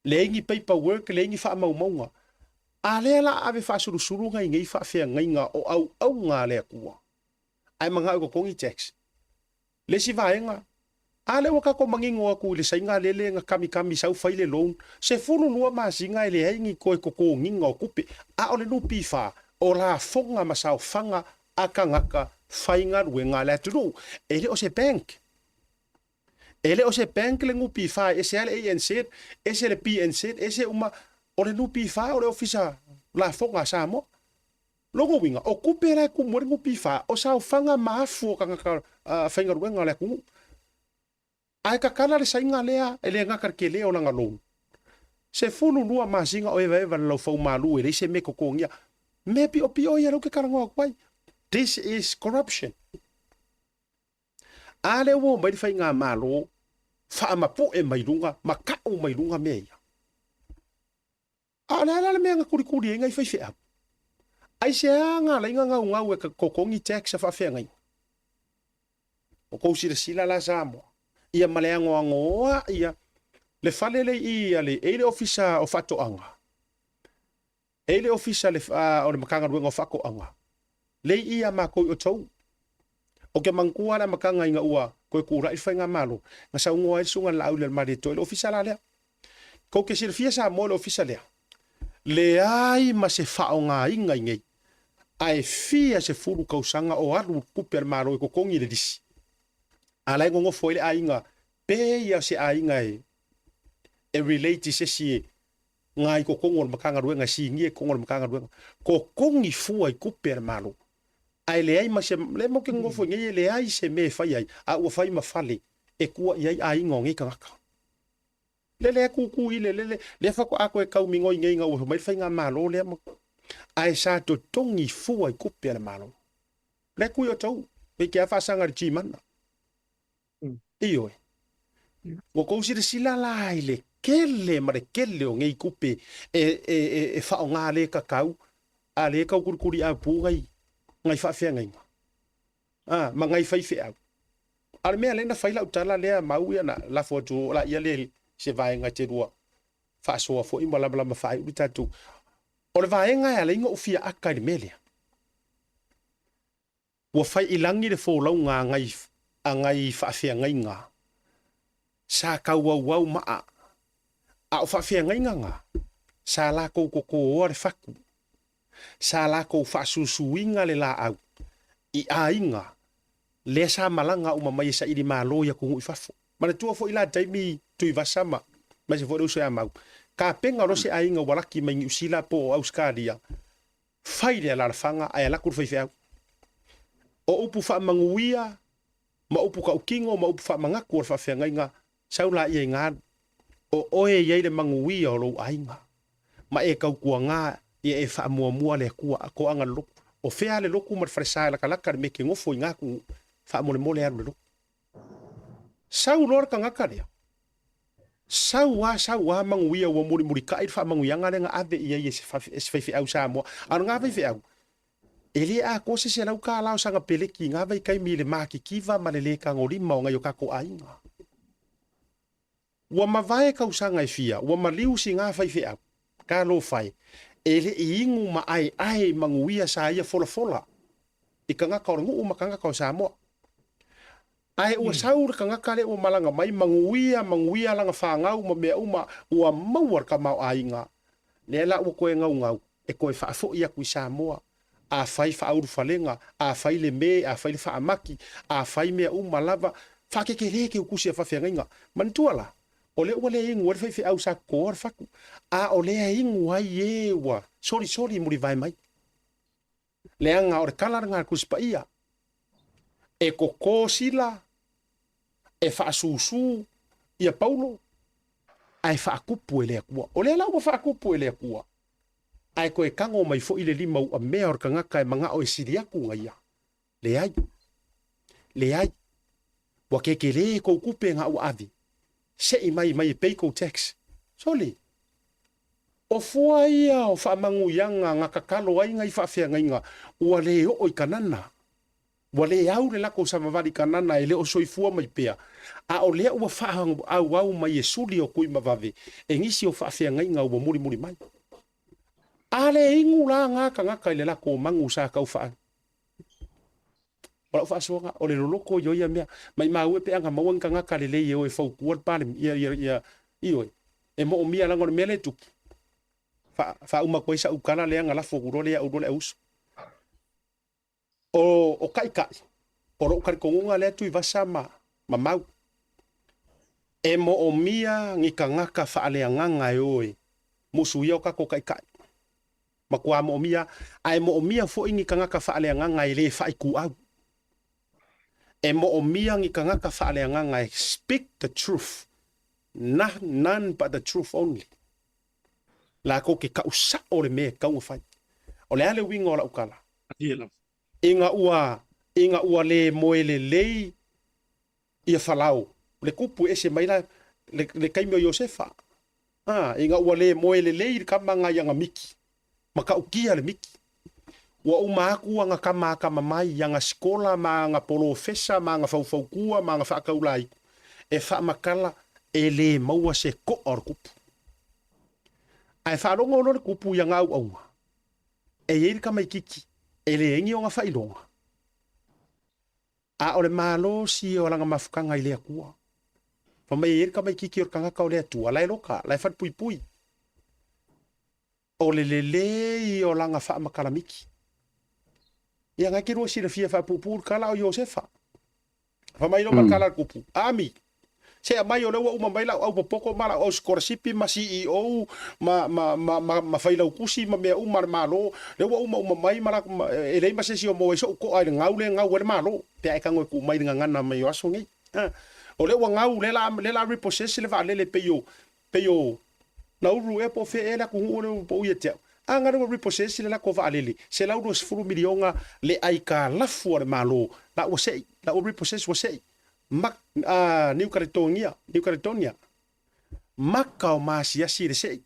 A: Leai ni paper work, leai ni faamaumauga. A lea la ave faasulusulu nai nei faafeagaiga o auauna a le Atua, ae manao e totogi tax. Le isi vaega, a lea ua tatou manino atu i le Saina lele na kamikami sau fai le loan, 12 masina e leai ni toe totogiga o tupe, a o le NPF, o lafoga ma saofaga a tagata faigaluega a le atunuu. E le o se bank. E le o se bank le NPF, e ese lava le ANZ, ese le PNZ, ese uma, o le NPF o le Ofisa Lafoga a Samoa. Lona uiga, o tupe la e tumu ai le NPF, o saofaga ma afu o tagata faigaluega o le atunuu. Ae tatala le saina lea e le gata i le tele o lana loan. 12 masina o evaeva le laufaumalu e leai se mea e totogia. Mea piopio ia lea ou te talanoa atu ai. This is corruption. A lea ua omai le faigamalo faamapue mai luga ma tau mai luga mea ia. A o le a la le mea na kulikuli ai nai faifeau? Aisea nga alai na gaugau e ka totogi tax a faafeagaiga? O kou silasila la Samoa, ia ma le agoagoa ia le fale le i a le e i le ofisa o faatoaga, e i le ofisa le o le Matagaluega o Faatoaga, le i ia matou i otou. O ke manatua le amataga ina ua toe tulai le faigamalo, na saunoa ai le Susuga i le Laaulialemalietoa i le ofisa la lea. Kou te silafia Samoa i le ofisa lea, leai ma se faaaogaina i nei, ae fia sefulu tausaga o alu le tupe a le Malo e totogi i le lisi. A la e nonofo ai le aiga, pe ia se aiga e e relate i se isi e nga i totonu o le Matagaluega, e sinia i totonu o le Matagaluega. Totogi fua i tupe a le Malo. Ae leai ma se, lea matou te nonofo i nei e leai se mea e fai ai, a ua fai ma fale e tua i ai aiga o nei tagata. Lea lea kūkū i le lele, lea faatoa toe tau migoi nei ina ua fai mai le faigamalo lea ma, ae sa totogi fua i tupe a le Malo. Lea tui o tou, pei ke a faasaga i le Tšimana. Ioe. Ua tou silasila la i le kele ma le kele o nei tupe e, e, e, e faaaoga le tatau, a lea e tau tulituliaupu nai, nai faafeagaiga, a, ma nai faifeau. A o le mea lea na fai lau tala lea mau ia na lafo atu o la ia le se vaega e te lua faasoa foi ma lamalama faaiu le tatou. O le vaega e ala ai ona ou fia aka i le mea lea. Ua fai i lagi le folauga a ngai, a ngai faafeagaiga sa tauauau maa, a o faafeagaiga ga, sa lakou totōa le fatu, sa lakou faasusuiga le laau i aiga lea sa malaga uma mai e saili malo i atunuu i fafo. Manatua foi la taimi Tuivasa ma aemaise foi le uso ia Mau, kapena loa se aiga ua laki mai Niu Sila po o Ausetalia, Fai le alaalafaga ae alu atu le faifeau. O upu faamanuia ma upu tautino ma upu faamanatu o le faafeagaiga, sau laia i galu. O oe e i ai le manuia o lou aiga, ma e tautuaga ia e faamuamua le Atua, toaga le lotu. O fea le lotu ma le falesa e latalata le mea e te nofo i ga atunuu, faamolemole alu i le lotu. Sau loa le tagata lea, sau a sau a manuia ua mulimulitai le faamanuiaga lea na ave i ai e se faifeau Samoa. A o lena faifeau, e le atoa se $100 o sana peleki i na vaitaimi i le matitiva ma le le tagolima o nai o tatou aiga. Ua mavae tausaga e fia, ua maliu sina faifeau, talofa e, e le i inu ma aeae i manuia sa ia folafola i tagata o le nuu ma tagata o Samoa. Ae ua sau le tagata lea ua malaga mai, manuia, manuia lana fanau ma mea uma, ua maua le tamaoaiga. Lea la ua toe naunau e toe faafoi atu i Samoa. Afai faaulufalega, afai le me, afai le faamaki, afai mea uma lava, faakekelē ke utusi a faafeagaiga. Manatua la, o lea ua le inu ai le faifeau sa totoa le fatu, a o lea e inu ai e ua solisoli mulivae mai. Leaga o le tala lena a le Tusi Paia, e toto Sila, e faasusu ia Paulo, ae faatupu e le Atua. O lea la ua faatupu e le Atua, ae toe tago mai foi le lima uamea o le tagata e manao e sili atu na ia. Leai. Leai. Ua kekelē kou tupe na ua ave. Seʻi mai mai e pay kou tax. Sole. O fua ia o faamanuiaga na tatalo ai nai faafeagaiga ua le oo i Kanana. Ua le au le latou savavali i Kanana e le o soifua mai pea, a o lea ua faaauau mai e suli o Tuimavave e nisi o faafeagaiga ua mulimuli mai. A le inu la na tagata i le latou manu sa tau faa O lau faasoaga, o le loloto ia o ia mea. Maimau e pe a na maua ni tagata lelei e o e fautua le Palemia, ia, ia, ia, ioe, e moomia leaga o le mea lea e tupu. Faa, faauma atu ai sau tala lea na lafo atu loa lea ia le auuso. O, o taitai, o lou talitonuga lea Tuivasa ma, ma Mau, e moomia ni tagata faaleagaga e o e musuia o tatou taitai. Matua moomia, ae moomia foi ni tagata faaleagaga e le faaituau. E moomia ni tagata faaleagaga e speak the truth, none but the truth only. Latou te tau sao le mea e tatau ona fai. O le a le uiga o lau tala? Ina ua, ina ua le moe lelei ia Falao, le kupu e ese mai la le, le taimi o Iosefa. A, ina ua le moe lelei le kama nga i ana miki, matautia le miki. Ua uma atu ana kama akamamai, ana sikola ma ana polofesa ma ana faufautua ma ana faataulaiku, e faamatala e le maua se toa o le kupu. Ae faalogo loa le kupu i ana auauna, e i ai le tamaititi e leai ni ona faailoga, a o le malosi o lana mafutaga i le Atua. Fai mai e i ai le tamaititi o le tagata o le Atua, la e loka, la e falepuipui. O le lelei o lana faamatalamiki. Ia, na e te lua silafia faapuupuu le tala o Iosefa. Fai mai loa ma le tala a le kupu, Ami! Se aumai o lea ua uma mai lau au popoko ma lau au sikolasipi ma CEO ma, ma, ma, ma, ma failaukusi ma mea uma a le Malo, lea ua uma uma mai ma, ma, e leai ma se isi o maua ai so'u ko'a i le gau lea e gau ai le Malo, pe a e tago e tuu mai i le gagana mai o aso nei. A, o lea ua gau, lea la, lea la repossess le vaalele pei o, pei o Nauru ea po o fea ea le atunuu lea ua pau ia te au. A na lea ua repossess le latou vaalele, $120 miliona le aitalafu a le Malo, la ua sei, la ua repossess ua sei. Ma, a, Niu Kaletonia, New Caledonia, maka o maasiasi le sei.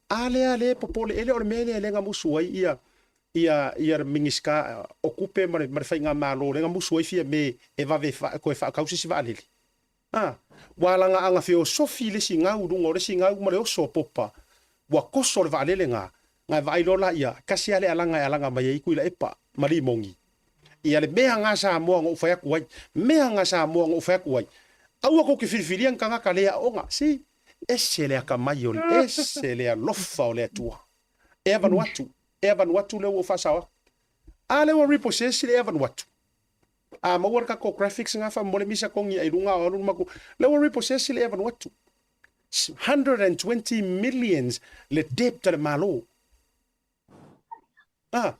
A: A lea le popole, e le o le mea lea lea na musu ai ia, ia, ia le Minisita o Tupe ma le, ma le Faigamalo lea na musu ai Fiame e vave fa, toe faatau se isi vaalele. A, ua alagaaga feosofi le isi gau i luga o le isi gau ma le oso o Popa, ua koso le vaalele na, na e vaai loa laia, tasi lava le alaga e alaga mai ai Tuilaepa ma Limogi. Ia le mea na Samoa na ou fai atu ai, mea na Samoa na ou fai atu ai, aua tou te filifilia ni tagata le aoga, si, ese le akamai o le, ese le alofa o le Atua. Ea Vanuatu, Ea Vanuatu lea ua ou faasao atu. A lea ua repossess le Ea Vanuatu. A maua le tatou graphics na faamolemole misa togi ai luga o alu le matou, lea ua repossess le Ea Vanuatu. 120 millions le debt a le Malo. A,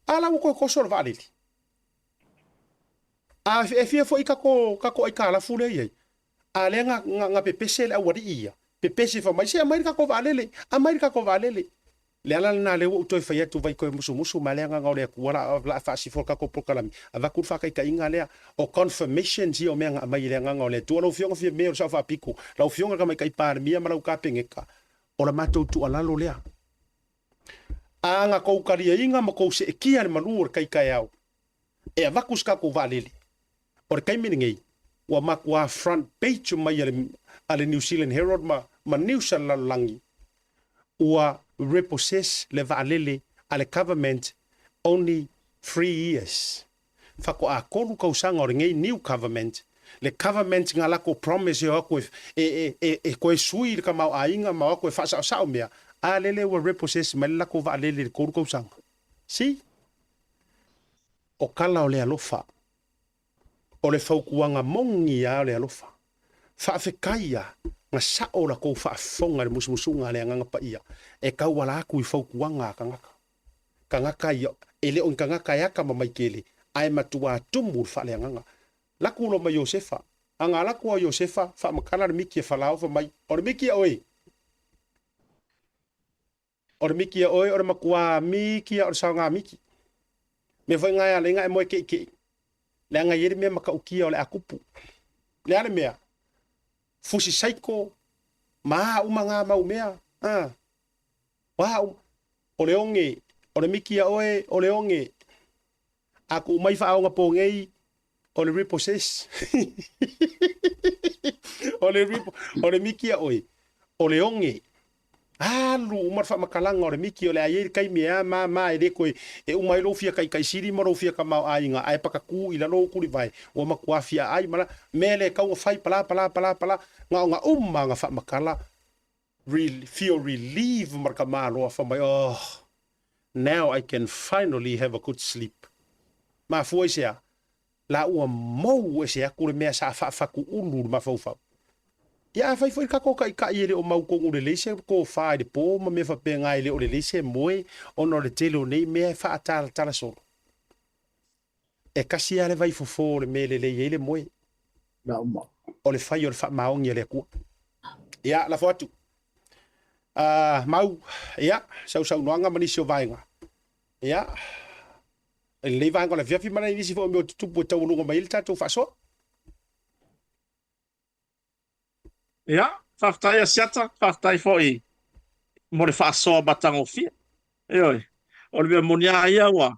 A: a la ua toe toso le vaalele. A e fia foi kako, kako aikalafu lea i ai. A lea na, na, na pepese le aualii ia. Pepese fai mai, se aumai le tatou vaalele, aumai le tatou vaalele. Le ala lena lea ua ou toe fai atu vai toe musumusu ma le agaga o le Atua la, la a faasifo le tatou polokalame. Avatu le faataitaiga lea, o confirmations ia o mea na aumai e le agaga o le Atua. Lau Afioga Fiame o le Sao Faapito, lau Afioga i le Tamaitai Palemia ma lau Kapeneta, o le matou tuualalo lea. A na tou taliaina ma tou seetia le malu o le tai taeao e avatu se tatou vaalele, o le taimi lenei ua matua front page mai a le, a le New Zealand Herald ma, ma news a le lalolagi, ua repossess le vaalele a le government only 3 years. Faatoa 3 tausaga o lenei new government, le government na latou promise e o atu e, e, e, e, e toe sui le tamaoaiga ma o atu e faasaosao mea, a lele ua repossess mai le latou vaalele i le 3 tausaga. See? O tala o le alofa. O le fautuaga moni lava o le alofa. Faafetai a na sao la tou faafofoga i le musumusuga a le Agaga Paia e tauala atu i fautuaga a tagata. Tagata ia, e le o ni tagata e atamamai tele, ae matuā tumu le faaleagaga. Laku loa ma Iosefa. A na laku a Iosefa, faamatala le miki a Falao fai mai, O le miki a oe! O le miki a oe, o le matuā miki a o le saoga miki. Mea foi na e ala ai na e moe keʻikeʻi, leaga e i ai le mea matautia o le a tupu. Le a le mea? Fusi saiko, ma a uma na mau mea, a. Ua a O le oge, o le miki a oe, o le oge. A kuu mai faaogapogei, o le repossess. O le repo, o le miki a oe, o le oge. Alu uma le faamatalaga o le miki o le a i ai le taimi e a ma ma e le toe e uma ai lou fia taitaisili ma lou fia tamaoaiga ae pakatū i lalo ou tulivae ua matua fia ai ma la mea lea e tau ona fai pala pala pala pala na ona uma na faamatala feel relieved ma le tamaloa fai mai, oh, now I can finally have a good sleep. Mafua i se a? La ua mou ese atu le mea sa faafatuulu le mafaufau. Ia afai foi le tatou taitai e le o mautonu lelei se tofa i le po ma mea faapena e le o lelei se moe ona o le tele o nei mea e faatalatala solo. E kasi lava le vaifofo o le mea e lelei ai le moe. O le fai o le faamaoni a le Atua. Ia, lafo atu. Mau, ia, sausaunoaga ma nisi o vaega. Ia, i lenei vaega o le afiafi ma nai nisi foi o mea o tutupu e taualuga mai ai le tatou faasoa.
C: Ia, faafetai Asiata, faafetai foi mo le faasoa matagofie. Ioe, o le mea moni lava ia ua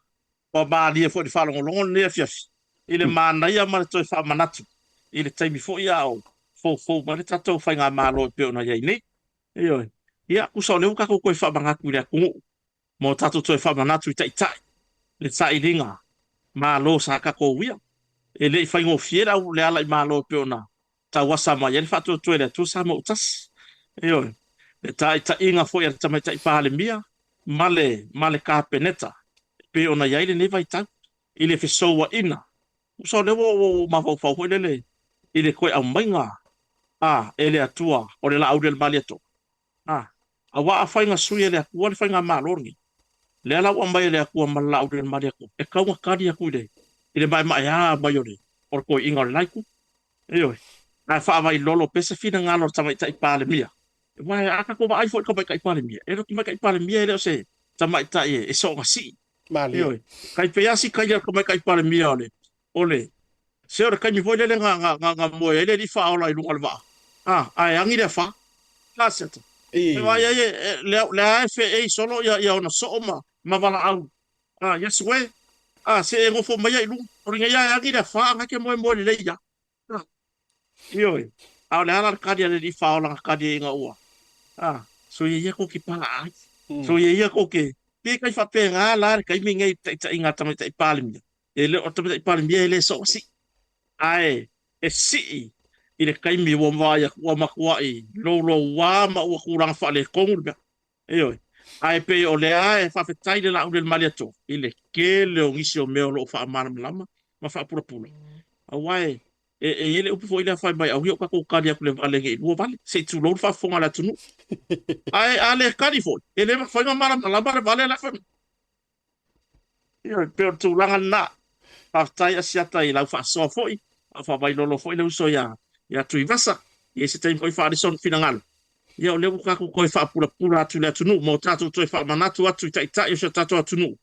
C: ua malie foi i le faalogologo lenei afiafi i le manaia ma le toe faamanatu i le taimi foi a o foufou mai le tatou faigamalo e pei ona i ai nei. Ioe, ia, tusa o lea ua tatou toe faamanatu i le atunuu ma o tatou toe faamanatu i taitai le sailiga malo sa tatou uia. E le i faigofie le ala i malo e pei ona tauasa mai ai le faatuatua i le Atua Samoa ua tasi. Ioe, le taitaiga foi a le Tamaitai Palemia ma le ma le Kapeneta e pei ona i ai lenei vaitau i le fesouaina. Tusa o lea ua ou mafaufau foi lele i le toe aumaiga. a, e le Atua o le laau lea o le Malietoa. A, aua afai na sui e le Atua le faigamalo lenei, lea la ua aumai e le Atua ma le laau lea o le Malietoa, e tatau ona tali atu i le, i le maemaea mai o le, o le toeaina o le la itu. Ioe. Ae faavailolo pea se finagalo o le Tamaitai Palemia. Aua a tatou vaai foi i le Tamaitai Palemia, e le o le Tamaitai Palemia e le o se tamaitai e soona sii.
A: Malie.
C: Ioe. Tai pei lava si taia o le Tamaitai Palemia o le, o le, se o le taimi foi lele na, na, na, na moe ai le alii faaola i luga o le vaa, a, ae agi le afa. A siata. E vaai ai, e, lea, lea e feei solo ia, ia ona soo ma, ma valaau. A, Iesu e, a, se e nofo maia i luga. O lenei lava e agi le afa, a na e te moemoe lelei ia. A, ioe. A o le a la le kali a le alii faaola na kali ai ina ua, a, soia ia kou ke palaai. Soia ia kou ke, pe kai faapena la le taimi nei i le taitaiga a le Tamaitai Palemia. E le o le Tamaitai Palemia e le soosii, ae e sii i le taimi ua vaai atu ua matuai louloua ma ua tulaga faaletonu le mea. Ioe. Ae pei o lea e faafetai le Laauli o le Malietoa i le tele o nisi o mea o lo o faamalamalama ma faapulapula. Aua e e i ai le upu foi lea fai mai, auia o tatou tali atu i le vale nei lua vale, se i tulou le faafofoga a le atunuu. Ae a le tali foi, e le mafai ona malamalama le vale la e fai mai. Ioe, pei o le tulaga lena. Faafetai Asiata i lau faasoa foi, a o faavailolo foi le uso ia, ia Tuivasa. I ai se taimi foi faaali sona finagalo. Ia o lea ua tatou toe faapulapula atu i le atunuu ma o tatou toe faamanatu atu i taitai o si o tatou atunuu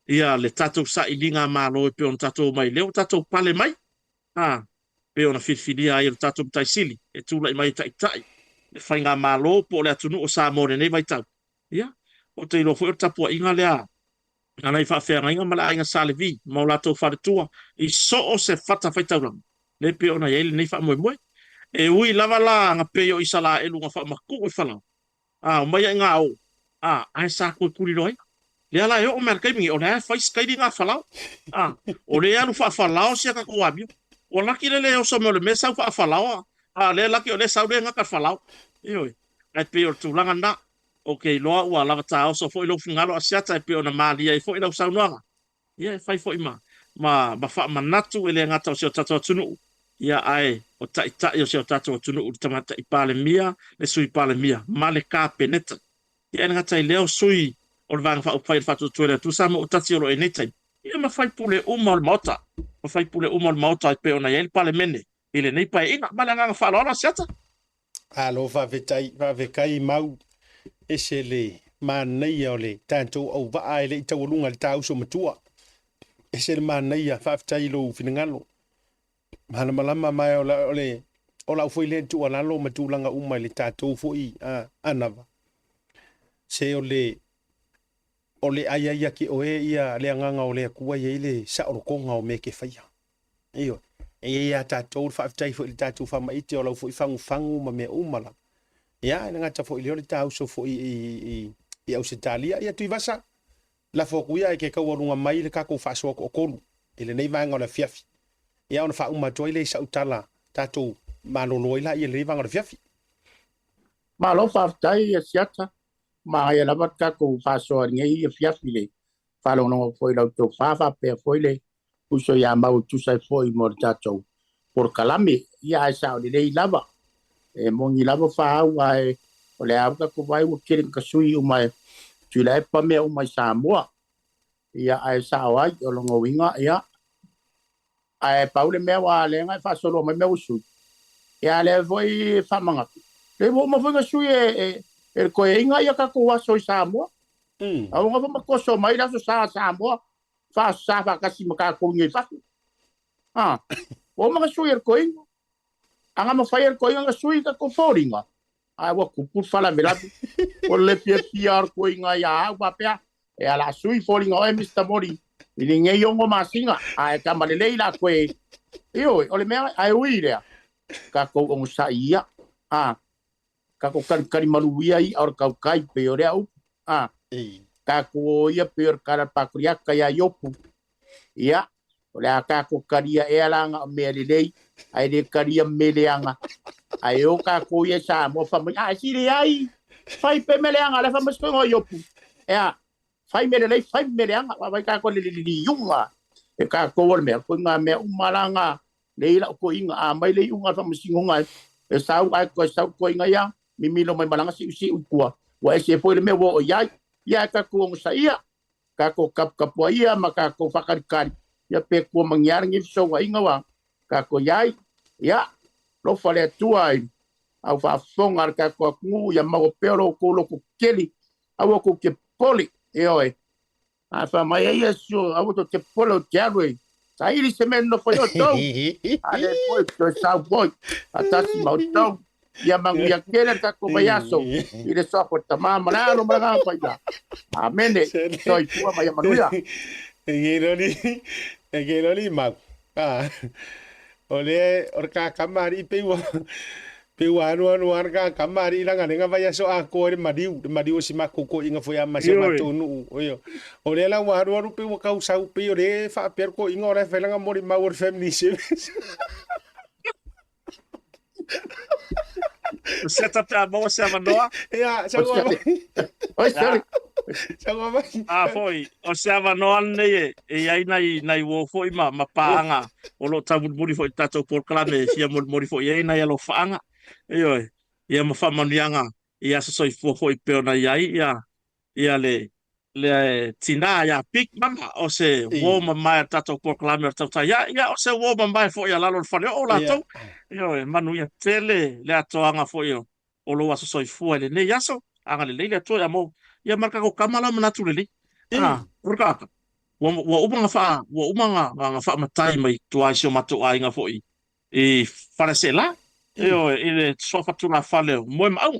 C: ia le tatou sailiga malo e pei ona tatou omai lea ua tatou pale mai, a, pei ona filifilia ai e lo tatou Matai Sili e tulai mai e taitai le faigamalo po o le atunuu o Samoa i lenei vaitau. Ia, ou te iloa foi o le tapuaiga lea a nai faafeagaiga ma le aiga Sa Levi ma o latou faletua i so o se fatafaitaulaga, lea e pei ona i ai lenei faamoemoe. E ui lava la na pei o Isalaelu na faamatuu i Falao, a omai ai gā o, a, ae sa toe tuliloa ai. Lea la e oo mai i le taimi nei, o lea e fai sikaili gā Falao, a, o lea e alu faafalao si a tatou amio. Ua laki le le oso mai o le mea sau faafalao, a, lea laki o lea sau lea gata le Falao. Ioe. Ae pei o le tulaga lena. Ou te iloa ua lava taoso foi lou finagalo Asiata e pei ona malie ai foi lau saunoaga. Ia e fai foi ma, ma, ma faamanatu e le gata o si o tatou atunuu, ia ae o taitai o si o tatou atunuu, le Tamaitai Palemia, le Sui Palemia ma le Kapeneta. Ia e le gata i lea o sui o le Vaega Faaupufai o le Faatuatua i le Atua Samoa ua tasi o lo o i ai nei taimi, ia ma faipule uma o le Maota, ma faipule uma o le Maota e pei ona i ai le Palemene i lenei Paeaiga. Ma le agaga faaaloalo Asiata.
A: Alo faafetai, faafetai Mau. Ese le manaia o le tatou auvaa e le i taualuga i le ta uso matua. Ese le manaia, faafetai i lou finagalo. Malamalama mai o, la, o le o lau foi lea tuualalo ma tulaga uma i le tatou foi a, anava. Se o le o le ai ai ake oe ia le agaga o le Atua i ai le saolotoga o mea ke faia. Ioe. E i ai ia tatou le faafetai foi i le tatou faamaite o lau foi fagufagu ma mea uma lava. Ia, e le gata foi i lea o le ta uso foi i, i, i Ausetalia. Ia, Tuivasa, lafo atu ia e ke taualuga mai le tatou faasoa toatolu i lenei vaega o le afiafi. Ia, ona faauma atu ai lea i sau tala tatou malolo ai laia i lenei vaega o le afiafi.
D: Malo faafetai Asiata, manaia lava le tatou faasoa i lenei afiafi i le faalogologo foi i la outou fa faapea foi le uso ia Mau e tusa ai foi mo le tatou polokalame. Ia ae sao lelei lava. E moni lava faau ae o le a tatou vaai ua tele na tasui uma e Tuilaepa mea uma i Samoa. Ia ae sao ai o lona uiga ia ae pau le mea ua lea na e faasoloa mai mea ua sui. Ia a lea foi e faamanatu. Lea ua uma foi na sui e, e, e le toeaiga ia tatou aso i Samoa. A ua ma toso mai le aso sa Samoa faasa faatasi ma tatou i nei fafo. A, ua uma na sui e le toeaina. A na mafai e le toeaina na sui tatou foliga, ae ua tupu le faalavelave. O le fiafia o le toeaina ia au faapea, e a la sui foliga oe Mister Moli i lenei 6 masina, ae tama lelei la toe. Ioe, o le mea, ae ui lea, tatou onosai ia. A, Tatou kalikali malu ia i'a o le tautai pei o lea upu. A, tatou o ia pei o le tala a le Patriaka ia Iopu. Ia, o le a tatou talia ea la na o mea lelei, ae le talia me leaga. Ae o tatou ia i Samoa fai mai, a e sili ai, fai pe mea leaga, lea fai mai se toega o Iopu. Ea, fai mea lelei, fai mea leaga, vaavaai tatou i le liliuga e tatou o le mea, koe ngā mea uma la ngā, lei lau toeaina, a mai le iuga a le faamasinoga e E sau ae toe sau toaiga ia, mimilo mai malaga siusiu i tua, ua ese foi le mea ua oo i ai. Ia ae tatou onosaia, tatou taputapuaia ma tatou faakalikali, ia pe tua magia lenei fesouaiga ua tatou i ai. Ia, alofa le Atua i au faafofoga a le tatou atunuu, ia maua pea lo outou loto tetele, aua tou te popole, ioe. A fai mai ai Iesu, aua tou te popole ou te alu e saili se mea e nonofo ai outou, a lea foi ou te toe sau foi faatasi ma outou. Ia manuia tele le tatou vaiaso i le suafa o le Tama ma le Alo ma le Agaga Paia. Amene. Soifua ma ia manuia.
A: E ke loli mau. Ah. O le o le kakama alii pei ua pei ua anuanu lava le kakama alii leaga lea na vaiaso atoa ai le maliu, le maliu o si matou toeaina foi ia ma si o matou nuu. Ioe. O lea la ua alualu pei ua tau sau pei o lea e faapea le toeaina o la e fai lana molimau o le family service.
C: O se ata pe a maua se avanoa.
A: Ia, saunoa mai.
D: Oi, sorry.
A: Saunoa mai.
C: A foi, o se avanoa lenei e, e i ai nai, nai uo foi ma, ma paaga o lo o taumolimoli foi i le tatou polokalame e fia molimoli foi i ai nai alofaaga. Ioe, ia ma faamanuiaga i aso soifua foi pei ona i ai ia, ia le, le tinā ia Big Mama, o se uo mamae a le tatou polokalame o le Tautai Ae, ia o se uo mamae foi a lalo o le faleoo latou. Ioe, manuia tele le atoaga foi o, o lou aso soifua i lenei aso, agalelei le Atua ia maua, ia ma le tatou tama la manatu lelei. A, o le tagata, ua, ua uma ona faa, ua uma ona, ona faamatai mai tua i si o matou aiga foi i Faleaseela, ioe, i le suafa tulafale o Moemaauga.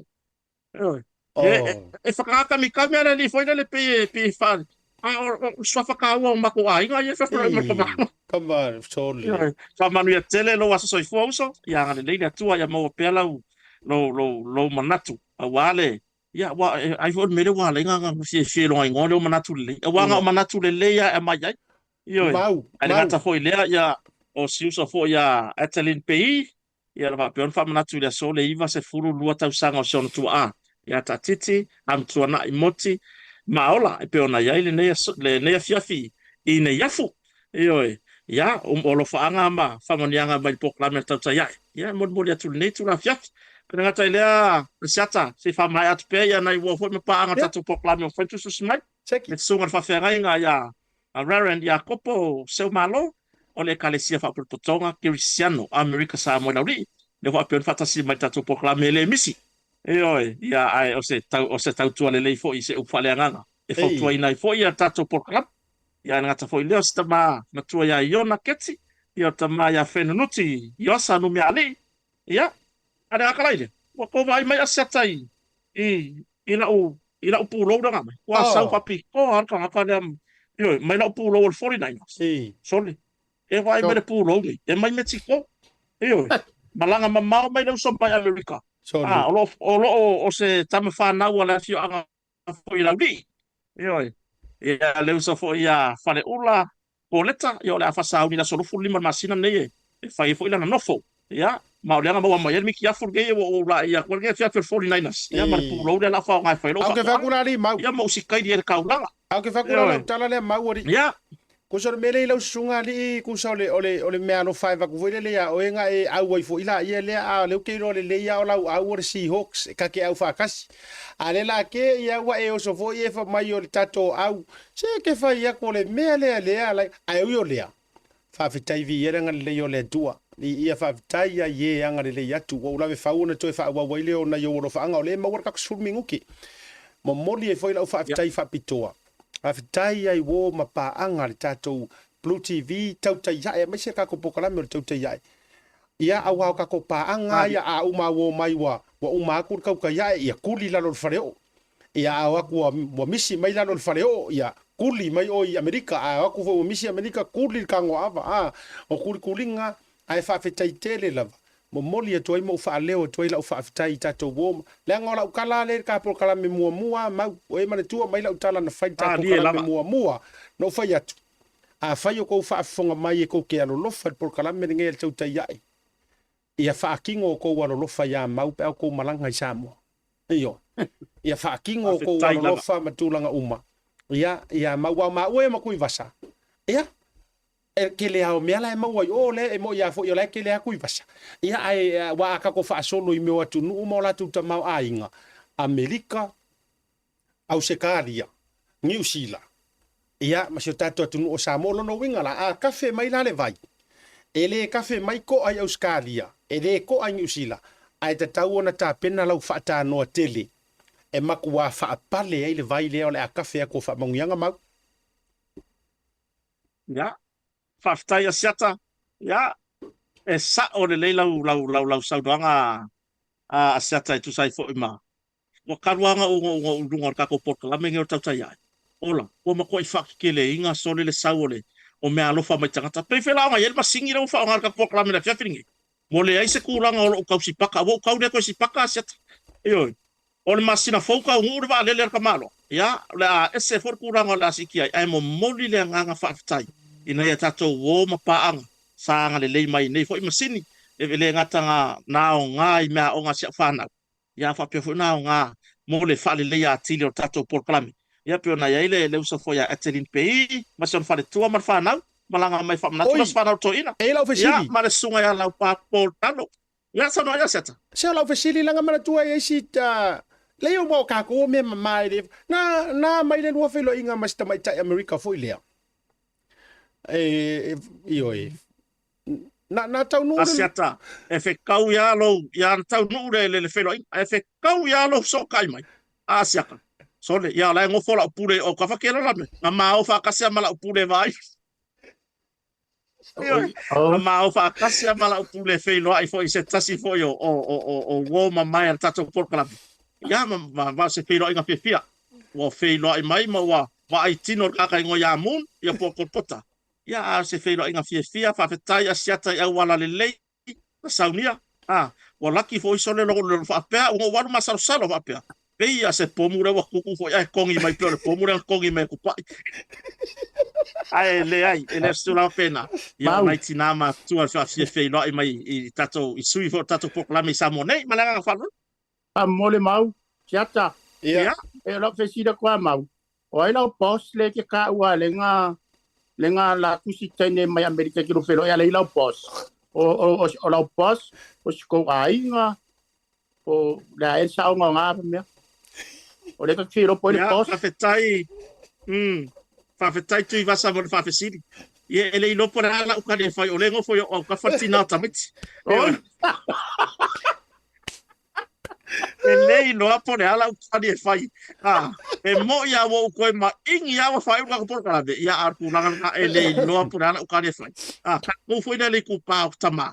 C: Ioe. E, e, e whakaakamikami ana ni foi lele pei e pei e wha a o o suafa kāua o matou aiga ia e whawhai mai ka
A: Come on, totally.
C: Ioe. Whamanuia tele lou aso soifua uso, ia agalelei le Atua ia maua pea lau lou lou lou manatu auā le ia ua e ai foi o le mea lea ua ala ai na na fiafia i loga igoa lea o manatu lelei. Auā na o manatu lelei a e aumai ai. Ioe.
A: Mau,
C: Ae le
A: mau.
C: gata foi i lea ia o si uso foi ia Adeline Pei Ia na faapea ona faamanatu i le aso le 92 tausaga o si ona tuaa ia Taatiti, Amtuana'i Moti Maola e pei ona i ai lenei aso, lenei afiafi i Neiafu. Ioe, ia, o alofaaga ma faamanuiaga mai le polokalame a le Tautai Ae. Ia, e molimoli atu i lenei itula afiafi. Pe le gata i lea, Asiata, se i faamaea atu pea ia nai uo foi ma paaga o le tatou polokalame o fai tusitusi mai. Le Susuga i le Faafeagaiga ia Reverend Iakopo Seumalo o le Ekalesia Faapotopotoga Kerisiano Amerika Samoa i Laulii, lea ua faapea ona faatasi mai i le tatou polokalame e le misi. Ioe, ia, ae o se tau, o se tautua lelei foi i se upu faaleagaga e fautuaina ai foi ia tatou polokalame. Ia, ae le gata foi i lea, o se tama matua ia Iona Keti, ia o le tama ia Fenunuti Iosa Numeaalii, ia, a le gata la i lea, ua tou vaai mai Asiata i, i, i lau i lau pulou lea na aumai, ua sau faapitoa lava le tagata lea, ioe, mai lau pulou o le 49ers. Sole, e vaai mai le pulou nei, e mai Mexico, ioe, malaga mamao mai le uso mai Amerika. A, o lo o, lo o, o se tama fanau a le afioaga foi i Laulii, ioe, ia le uso foi ia Faleula Koleta, ia o le a faasauni i le aso 25 o le masina lenei e fai ai foi lana nofo. Ia, ma o lea na maua mai ai le mitiafu lenei ua ou laei atu ai lenei afiafi o le 49ers. Ia, ma le pulou lea o le a faaaoga e fai ai lou faatoaga. Ia, ma ou sikaili ai le taulaga.
A: Ae ou te fai atu la lau tala lea mau alii.
C: Ia.
A: Kusa o le mea lea i lau susuga alii, kusa o le, o le, o le mea alofa e avatu foi lele ia oe na e au ai foi laia lea, a o lea ou te iloa lelei lava o lau au o le Seahawks, ta te au faatasi. A o lea la te ia ua e oso foi e fai mai o le tatou au, Se ke fai aku o le mea lea lea alai, ae ui o lea, faafetai viia le agalelei o le Atua. I ia faafetai ai e agalelei atu, ua ou lave fau ona toe faaauau ai lea o nai ou alofaaga o lea e maua le taku 10 minute. Momoli ai foi lau faafetai faapitoa. Faafetai ai uo ma paaga le tatou Blue TV tautai ae aemaise le tatou polokalame o le tautai ae. Ia aua o tatou paaga ia a uma uo mai ua uma atu le tautai ae ia kuli i lalo o le faleoo. Ia a o atu ua, ua misi mai lalo i le faleoo, ia kuli mai oe i Amerika, a o atu foi ua misi i Amerika, kuli i le tagoaava, a, o kulikuliga, ae faafetai tele lava. Momoli atu ai ma ou faaleo atu ai lau faafetai i tatou uo ma, leaga o lau tala lea i le ta polokalame muamua a mau, o e manatua mai lau tala na fai i le ta polokalame muamua, na ou fai atu, afai o kou faafofoga mai e kou te alolofa i le polokalame lenei a le Tautai Ae, Ia faatino outou alolofa ia Mau pe a outou malaga i Samoa. Ioe. Ia faatino outou alolofa ma tulaga uma. Ia, ia Mau aua o maua ia ma Tuivasa. Ia. E kele a o mea la e maua i o lea e moʻi a foi o la e kele aku i vasa. Ia ae ua a kako faasolo i mea o atunuu ma o latou tamaoaiga, Amerika, Ausekalia, Niu Sila, ia ma si o tatou atunuu o Samoa. O lona uiga la, a kafe mai la le vai, e le kafe mai koa i Ausekalia, e le koa i Niu Sila, ae tatau ona tapena lau faatanoa tele e makuā faapale ai le vai lea o le a kafe atu o faamanuiaga mau.
C: Ia, faafetai Asiata. Ia, e sa'o lelei lau, lau, lau, lau saunoaga a Asiata e tusa ai foi ma ua talu lava ona ou, ona ou i luga o le tatou polokalame lenei o le Tautai Ae. Ola, ua matuai faakekeleina sole le sau o le o meaalofa mai tagata. Pei felaoga i ai le masini lea ua faaaoga i le tatou polokalame i le afiafi lenei. Ua leai se tulaga o lou tau sipaka, ua ou tau lea toe sipaka Asiata. Ioe. O le masina fou taunuu le vaalele a le tamaloa, ia, o le a ese foi le tulaga o le a siitia ai, ae momoli le agaga faafetai ina ia tatou uo ma paaga sa agalelei mai i nei foi masini, e le gata na aoga i meaaoga a si au fanau, ia a faapea foi ona aoga mo le faaleleia atili o le tatou polokalame. Ia pei ona i ai le uso foi a Adeline Pei ma si ona faletua ma le fanau, malaga mai faamanatu
A: Oi,
C: le Aso Fanau Toeaina,
A: e i ai lau
C: ia,
A: fesili.
C: ma le susuga ia Laupa Paul Talo. Ia saunoa ia Seta.
A: Se o lau fesili leaga manatua e i ai si ta lei o kakou o mea mama e le na na mai le lua feiloaiga ma si tamaitai Amerika foi lea e ioe na na taunuu
C: le Asiata, e fekau ia lou ia na taunuu le le feiloaiga ae fekau ia lou sookai mai. A Asiata, sole ia o la e gofo lau pule o ka fakela la me na ma o faatasi a ma lau pule vai. Na ma o faatasi a ma lau pule e feiloai foi i se tasi foi o o o o o uo mamae a le tatou polokalame. Ia ma ma ma o se feiloaiga fiafia. Ua feiloai mai ma ua vaai tino le tagata igoa ia Moon, ia po o Kolkota. Ia a o se feiloaiga fiafia, faafetai Asiata i auala lelei na saunia. A, ua laki foi sole lou lolo faapea, ua ou alu masalosalo faapea, pei a se pomu lea ua kuku foi ae kogi mai pei o le pomu lea na kogi mai e Kupaʻi. Ae leai, e le o se tulaga pena. Ia o nai tinā matutua e faafia-feiloai mai i tatou, i sui foi o le tatou polokalame i Samoa nei. Ma le agaga faaaloalo.
D: Faamolemole Mau, Siata.
A: Ia.
D: E o lau fesili atu a Mau, o ai lau boss le ke taua le nga le nga la tusi teine mai Amerika ki lou feiloai ale i lau boss? O o o, o lau boss o si kou aiga o le a e le saoga o nga mea? O le ka te feiloa po ai le
C: Ia,
D: boss?
C: faafetai. Faafetai Tuivasa mo le faafesili. Ia, e le iloa po o le a lau tali e fai, o lea e nofo i ou autafa le tina o tamaiti.
D: Oi.
C: E le iloa po o le a lau tali e fai. A, e moʻi a ua ou toe maʻigi a ua faaiu le tatou polokalame. Ia, a o le tulaga lena, e le iloa po o le a lau tali e fai. A, tatou foi lea le itupa o tama,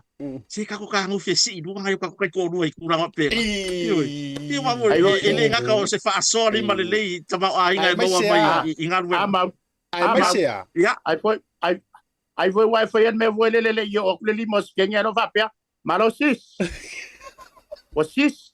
C: se tatou tagofi e sii i luga nai o tatou taitoalua i tulaga faapena. Ioe. Ia, aua
D: Ai,
C: e le gata o se faasoa lima lelei i tamaoaiga e maua
A: Aemaise
C: mai
A: a,
C: i galuega.
D: A mau, a mau.
A: aemaise a.
C: Ia.
D: Ai foi, ai, ai foi ua e faia le mea foi lele le i oo atu le lima o si kenge ae faapea, Malo sis. Ua sis.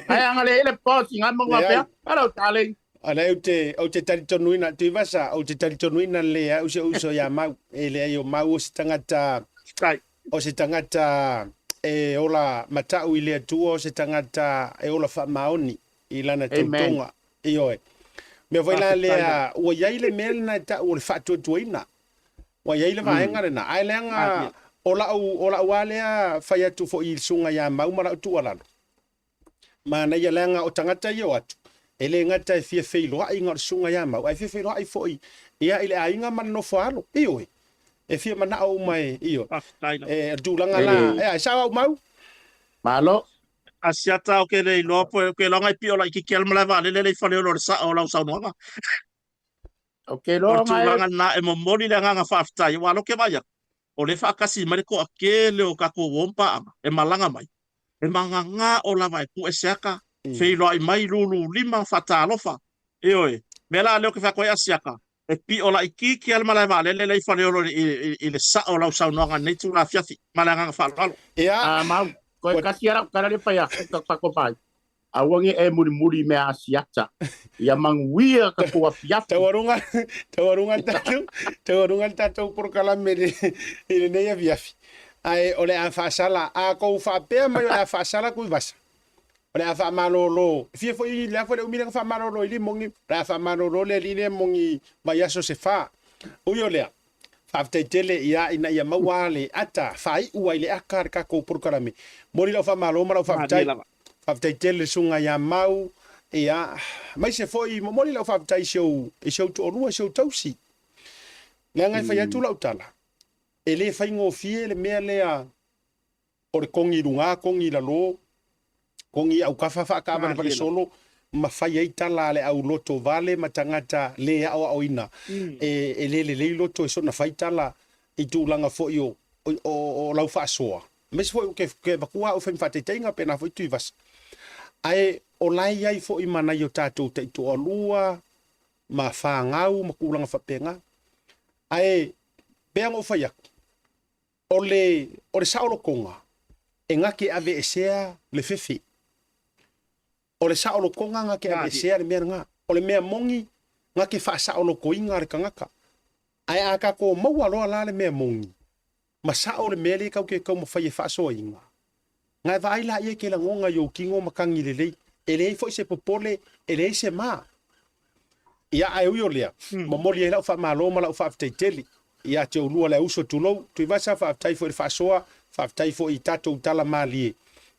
D: Ai anga le ele boss i ngā monga
A: Leai.
D: pea. Hello darling.
A: O lea ou te, ou te talitonuina, Tuivasa, ou te talitonuina le au se uso ia Mau. E leai o Mau o se tagata,
C: Faafetai.
A: o se tagata e ola matau i le Atua, o se tagata e ola faamaoni i lana
D: Amen.
A: tautoga. Ioe. Mea foi la
C: Faafetai lava.
A: lea, ua i ai le mea lena e tau o le faatuatuaina. Ua i ai le vaega lena, ae leaga o lau, o lau lava lea fai atu foi i le susuga ia Mau ma lau tuualalo. Manaia leaga o tagata ia o atu, e le gata e fia feiloai na o le susuga ia Mau, ae fia feiloai foi ia i le aiga ma le nofo alo. Ioe, e fia manao uma e, ioe.
C: Faafetai lava.
A: E, o le tulaga la,
D: E
A: e a, e sao au Mau?
D: malo.
C: Asiata, ou ke le iloa po ou ke iloa ngai pio laitiiti a le malae vaalele le i Faleolo i le sao o lau saunoaga.
D: Ou te
C: O
D: iloa
C: le
D: ona e.
C: tulaga lena e momoli le agaga faafetai, aua o lea ou te vaai atu, o lea e faatasi mai le toatele o tatou uo ma paaga e malaga mai, e magagao lava e pue se ata, feiloai mai, lulu lima, faatalofa. Ioe, mea la lea ou te fai atu ai Asiata, e pio laitiiti lava le malae vaalele lea i Faleolo i le sao o lau saunoaga i lenei itula afiafi. Ma le agaga faaaloalo.
A: Ia,
D: A mau, toe kasi lava lau tala lea e fai atu, ta fai. Aua ne e mulimuli i mea Asiata. Ia manuia tatou afiafi.
A: Taualuga, taualuga le tatou, taualuga le tatou polokalame i lenei afiafi. Ae o le a faasala, a kou faapea mai o le a faasala Tuivasa. O le a faamalolo, e fia foi le a foi le umi lea na faamalolo i le mogi, o le a faamalolo le alii lea mogi vaiaso se fa. Ui o lea, faafetai tele ia ina ia maua le ata faaiu ai le aka le tatou polokalame. Momoli lau faamalo ma lau faafetai. Faafetai tele le susuga ia Mau, ia, aemaise foi momoli lau faafetai i si ou, i si ou toalua, i si ou tausi. Leaga e fai atu lau tala, e le faigofie le mea lea o le kogi i luga, kogi i lalo, kogi i autafa faataavalevale solo ma fai ai tala a le au loto vale ma tagata le aoaoina e le lelei loto e soona fai tala i tulaga foi o o lau faasoa. Aemaise foi ou te avatua au e fai ma faataitaiga pena foi Tuivasa. Ae o la e i ai foi ma nai o tatou taitoalua ma fanau ma tulaga faapena. Ae pei ona ou fai atu, O le, o le saolotoga, e na te aveesea le fefe. O le saolotoga na te aveesea le mea lena. O le mea moni, na te faasaolotoina le tagata. Ae a tatou maua loa la le mea moni, ma sao le mea lea tatou te taumafai e faasoaina, na e vaai laia e te lagona i ou tino matagi lelei, e leai foi se popole, e leai se ma. Ia, ae ui o lea, momoli ai lau faamalo ma lau faafetai tele ia te oulua le auso tulou. Tuivasa, faafetai foi i le faasoa, faafetai foi i tatou tala malie.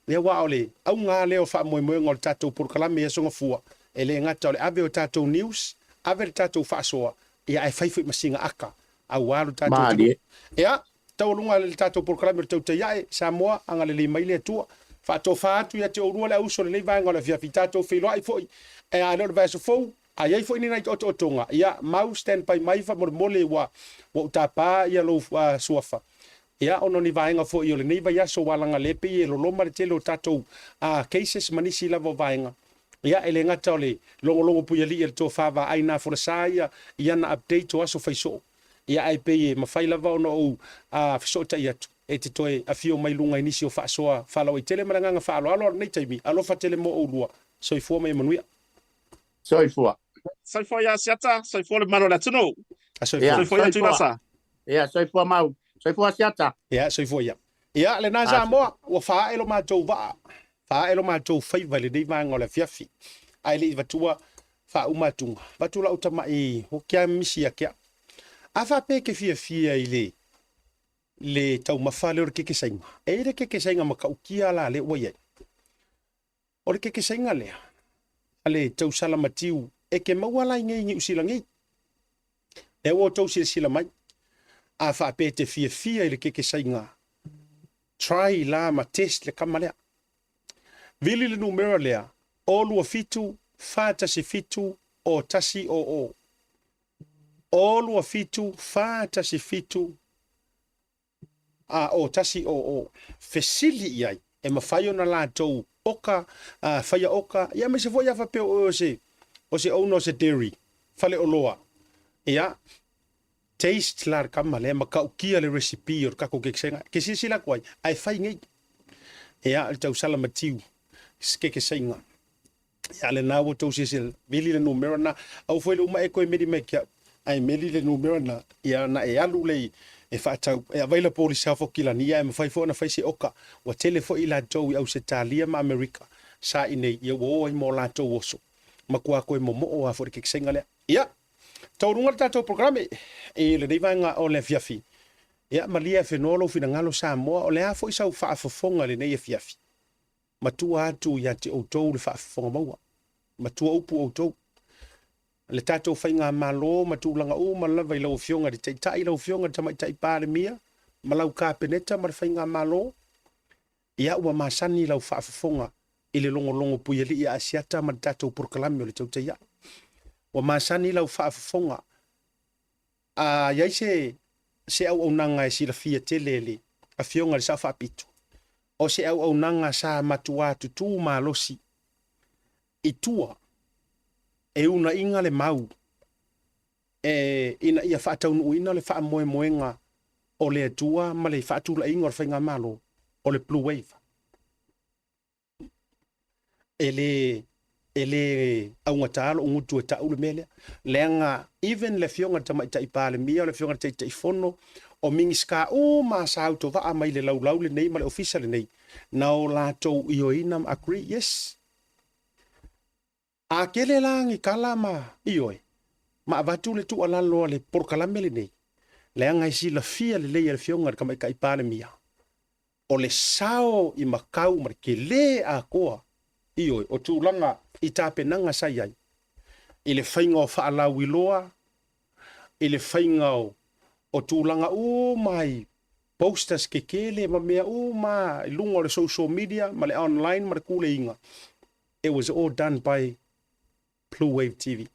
A: Ia aua o le auga lava lea o faamoemoega o le tatou polokalame i Aso Gafua, e le gata o le ave o tatou news, ave le tatou faasoa, ia ae fai foi ma sina aka aua lo tatou atunuu.
D: Malie.
A: Ia, taualuga le tatou polokalame o le Tautai Ae, Samoa, agalelei mai le Atua. Faatofa atu ia te oulua le auso o lenei vaega o le afiafi, tatou feiloai foi, a le o le vaiaso fou, a i ai foi ni nai otootoga, ia, mau, stand by mai faamolemole ua ou tapa ia lou suafa. Ia, ona o ni vaega foi o lenei vaiaso ua laga lea pei e loloma le tele o tatou cases ma nisi lava o vaega. Ia, e le gata o le logologo puialii a le tofa vaai na folasa ia i ana update o aso fai soo. Ia, ae pei e mafai lava ona ou fesootai atu e te toe afio mai luga i nisi o faasoa faalauaitele ma le agaga faaaloalo a lenei taimi. Alofa tele mo oulua. Soifua ma ia manuia.
D: Soifua.
C: Soifua ia Asiata, soifua le mamalu o le atunuu.
A: Soifua.
C: Soifua ia Tuivasa.
D: Ia, soifua Mau. Soifua Asiata.
A: Ia, soifua ia. Ia, lena Samoa, ua faae lo matou vaa, faae lo matou faiva i lenei vaega o le afiafi. Ae le i vatua faauma atuga, vatu lau tamai o kia misi ia kia. A faapea e te fiafia i le le taumafa lea o le kekesaiga, e i ai le kekesaiga matautia la lea ua i ai. O le kekesaiga lea a le tausala matiu e te maua la i nei i Niu Sila nei. Lea ua outou silasila mai, a faapea e te fiafia i le kekesaiga, try la ma test le kama lea. Vili le numera lea, o 27 417 o 1 o o. O 27 417 a o 1 o o. Fesili i ai, e mafai ona latou oka, faia oka, ia aemaise foi a faapea o oe o se, o se owner o se dairy, faleoloa, ia, taste la le kama lea, matautia le recipe o le tatou kekesaiga. Ke silasila atu ai, ae fai nei. Ia, le tausala matiu, se kekesaiga. Ia lena ua tou silasila, vili le numera na, aua foi le uma e toe meli mai ki au, ae meli le numera na, ia na e alu le e faatau, e available i South Okilani, ia e mafai foi ona fai se oka, ua tele foi i latou i Ausetalia ma Amerika sa i nei, ia ua o ai ma o latou oso, matua toe momoo lava foi le kekesaiga lea. Ia, taualuga le tatou polokalame i lenei vaega o le afiafi. Ia, malie afenoa lou finagalo Samoa, o le a foi sau faafofoga i lenei afiafi? Matua atu ia te outou le faafofoga maua. Matua upu outou. Le tatou faigamalo ma tulaga uma lava i lau Afioga i le Taitai, lau Afioga i le Tamaitai Palemia ma lau Kapeneta ma le faigamalo, ia ua masani lau faafofoga i le logologo puialii a Asiata ma le tatou polokalame o le Tautai Ae. Ua masani lau faafofoga A i ai se se auaunaga e silafia tele e le Afioga i le Sao Faapito, o se auaunaga sa matuā tutū malosi i tua e uunaina le mau e ina ia faataunuuina le faamoemoega o le Atua ma le faatulaiga o le Faigamalo, o le Blue Wave. E le e le augata lou gutu e tau le mea lea. Leaga even le Afioga i le Tamaitai Palemia, o le Afioga i le Taitaifono, o Minisita uma sa autovaa mai i le laulau lenei ma le Ofisa lenei, na o latou ioeina ma agree, yes. A kele la ni tala ma ioe, ma avatu le tuualalo a le polokalame lenei, leaga e silafia lelei e le Afioga i le Tamaitai Palemia, o le sao i makau ma le tele atoa, ioe, o tulaga i tapenaga sa i ai, i le faiga o faalauiloa, i le faiga o tulaga uma i posters kekele ma mea uma i luga o le social media ma le online ma le kuleiga, it was all done by Blue Wave TV.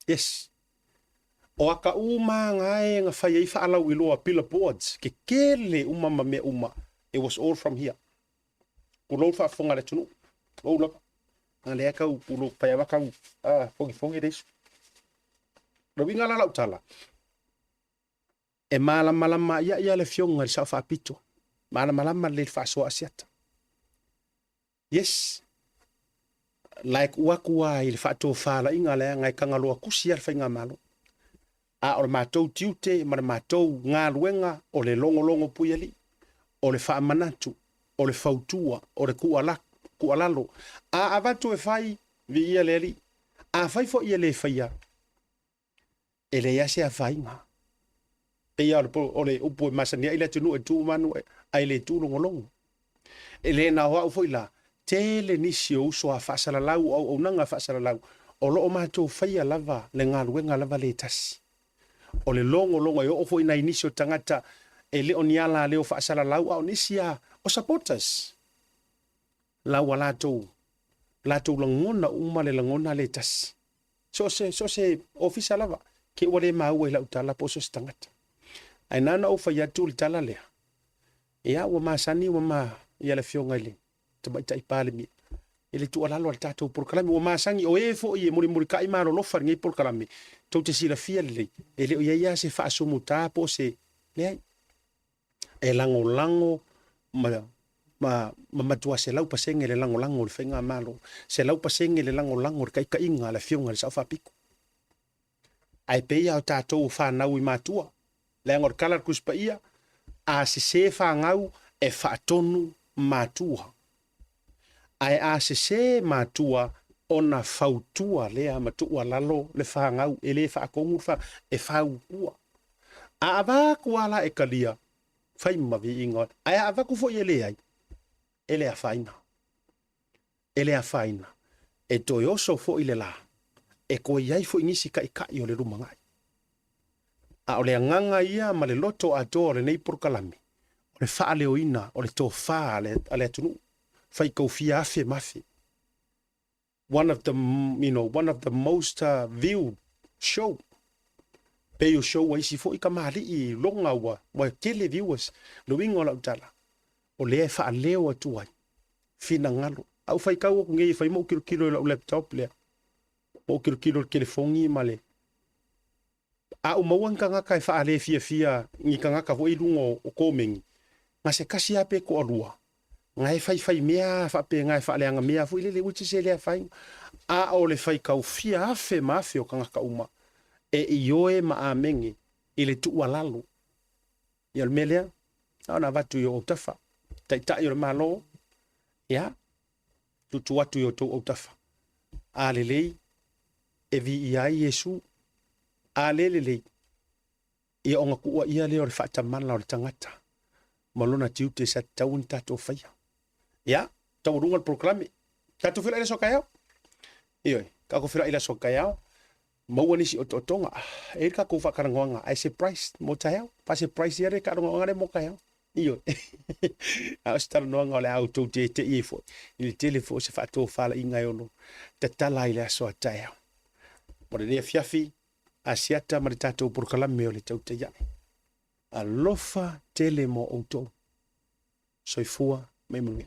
A: Yes. O aka uma nga e nga fai ai faalauiloa billboards kekele uma ma mea uma. It was all from here. Pulou faafofoga a le atunuu. Lou lava. A lea kau pulou fai ava kau a fogifogi le isu. Le uiga la lau tala, e malamalama ia ia le afioga i le Sao Faapito. Malamalama lelei i le faasoa Asiata. Yes. Like ua aku lava i le faatofalaiga leaga e Tagaloa kusi lava le faigamalo. A o le matou tiute ma le matou galuega o le logologo puialii, o le faamanatu, o le fautua, o le tuualalo. A avatu e fai, viia le Alii. A fai foi e le faia, e leai lava se afaina. Pei lava o le upu e masani ai le atunuu e tu manu ae le tu logologo. E le na o au foi la, tele nisi o uso a faasalalau o auaunaga faasalalau o lo o matou faia lava le galuega lava le tasi. O le logologo e oo foi nai nisi o tagata e le o ni alaleo faasalalau a o nisi a o supporters la ua latou latou lagona uma le lagona le tasi. So se so se ofisa lava ke ua le maua i lau tala po o so se tagata. Ae na ona ou fai atu le tala lea, Ia, ua masani ua ma ia le Afioga i le Tamaitai Palemia i le tuualalo a le tatou polokalame. Ua masani o e foi e mulimulitai ma alolofa i lenei polokalame, tou te silafia lelei, e le o i ai lava se faasumutā po o se, leai. E lagolago ma ma ma matua 100% le lagolago i le faigamalo, 100% le lagolago i le taitaiga a le Afioga i le Sao Faapito. Ae pei lava o tatou o fanau i matua, leaga o le tala a le Tusi Paia, a sese fanau e faatonu matua, ae a sese matua ona fautua lea ma tuualalo le fanau, e le faatonu le fanau, e fautua. A avatu lava la e talia, fai ma viiga, ae a avatu foi e leai, e le afaina. E le afaina, e toe oso foi le la, e toe i ai foi nisi taitai o le lumanai. A o le agaga ia ma le loto atoa o lenei polokalame, o le faaleoina o le tofa a le atunuu, faitaufia afe ma afe. One of the, you know, one of the most viewed show. Pei o show a isi foi kamali'i loga ua, ua tele viewers. Le uiga o lau tala, o lea e faaleo atu ai finagalo. A ou faitau atu nei e fai ma ou tilotilo i lau laptop lea, ma ou tilotilo i le telefoni ma le A ou maua ni tagata e faale fiafia, ni tagata foi i luga o komeni, na se tasi lava pe toalua, na e faifai mea faapena e faaleaga mea foi lele, which is e le afaina. A o le faitau fia afe ma afe o tagata uma e ioe ma amene i le tuualalo. Ia o le mea lea, na ona avatu i ou autafa, Taitai o le Malo, ia, tuutuu atu i outou autafa. A lelei, e viia ai Iesu. A le lelei, ia ona tuua ia lea o le faatamala o le tagata ma lona tiute sa tatau ona tatou faia. Ia, taualuga le polokalame. Tatou feiloai i le aso a taeao. Ioe, tatou feiloai i le aso a taeao. Maua nisi otootoga. E i ai le tatou faatalanoaga ae surprise mo taeao. Faa-surprise ia le talanoaga lea mo taeao. Ioe. A o se talanoaga o le a outou tete'i ai foi i le tele foi o se faatofalaiga e ono tatala ai le aso a taeao. Mo lenei afiafi, Asiata ma le tatou polokalame o le Tautai Ae. Alofa tele mo outou. Soifua ma ia manuia.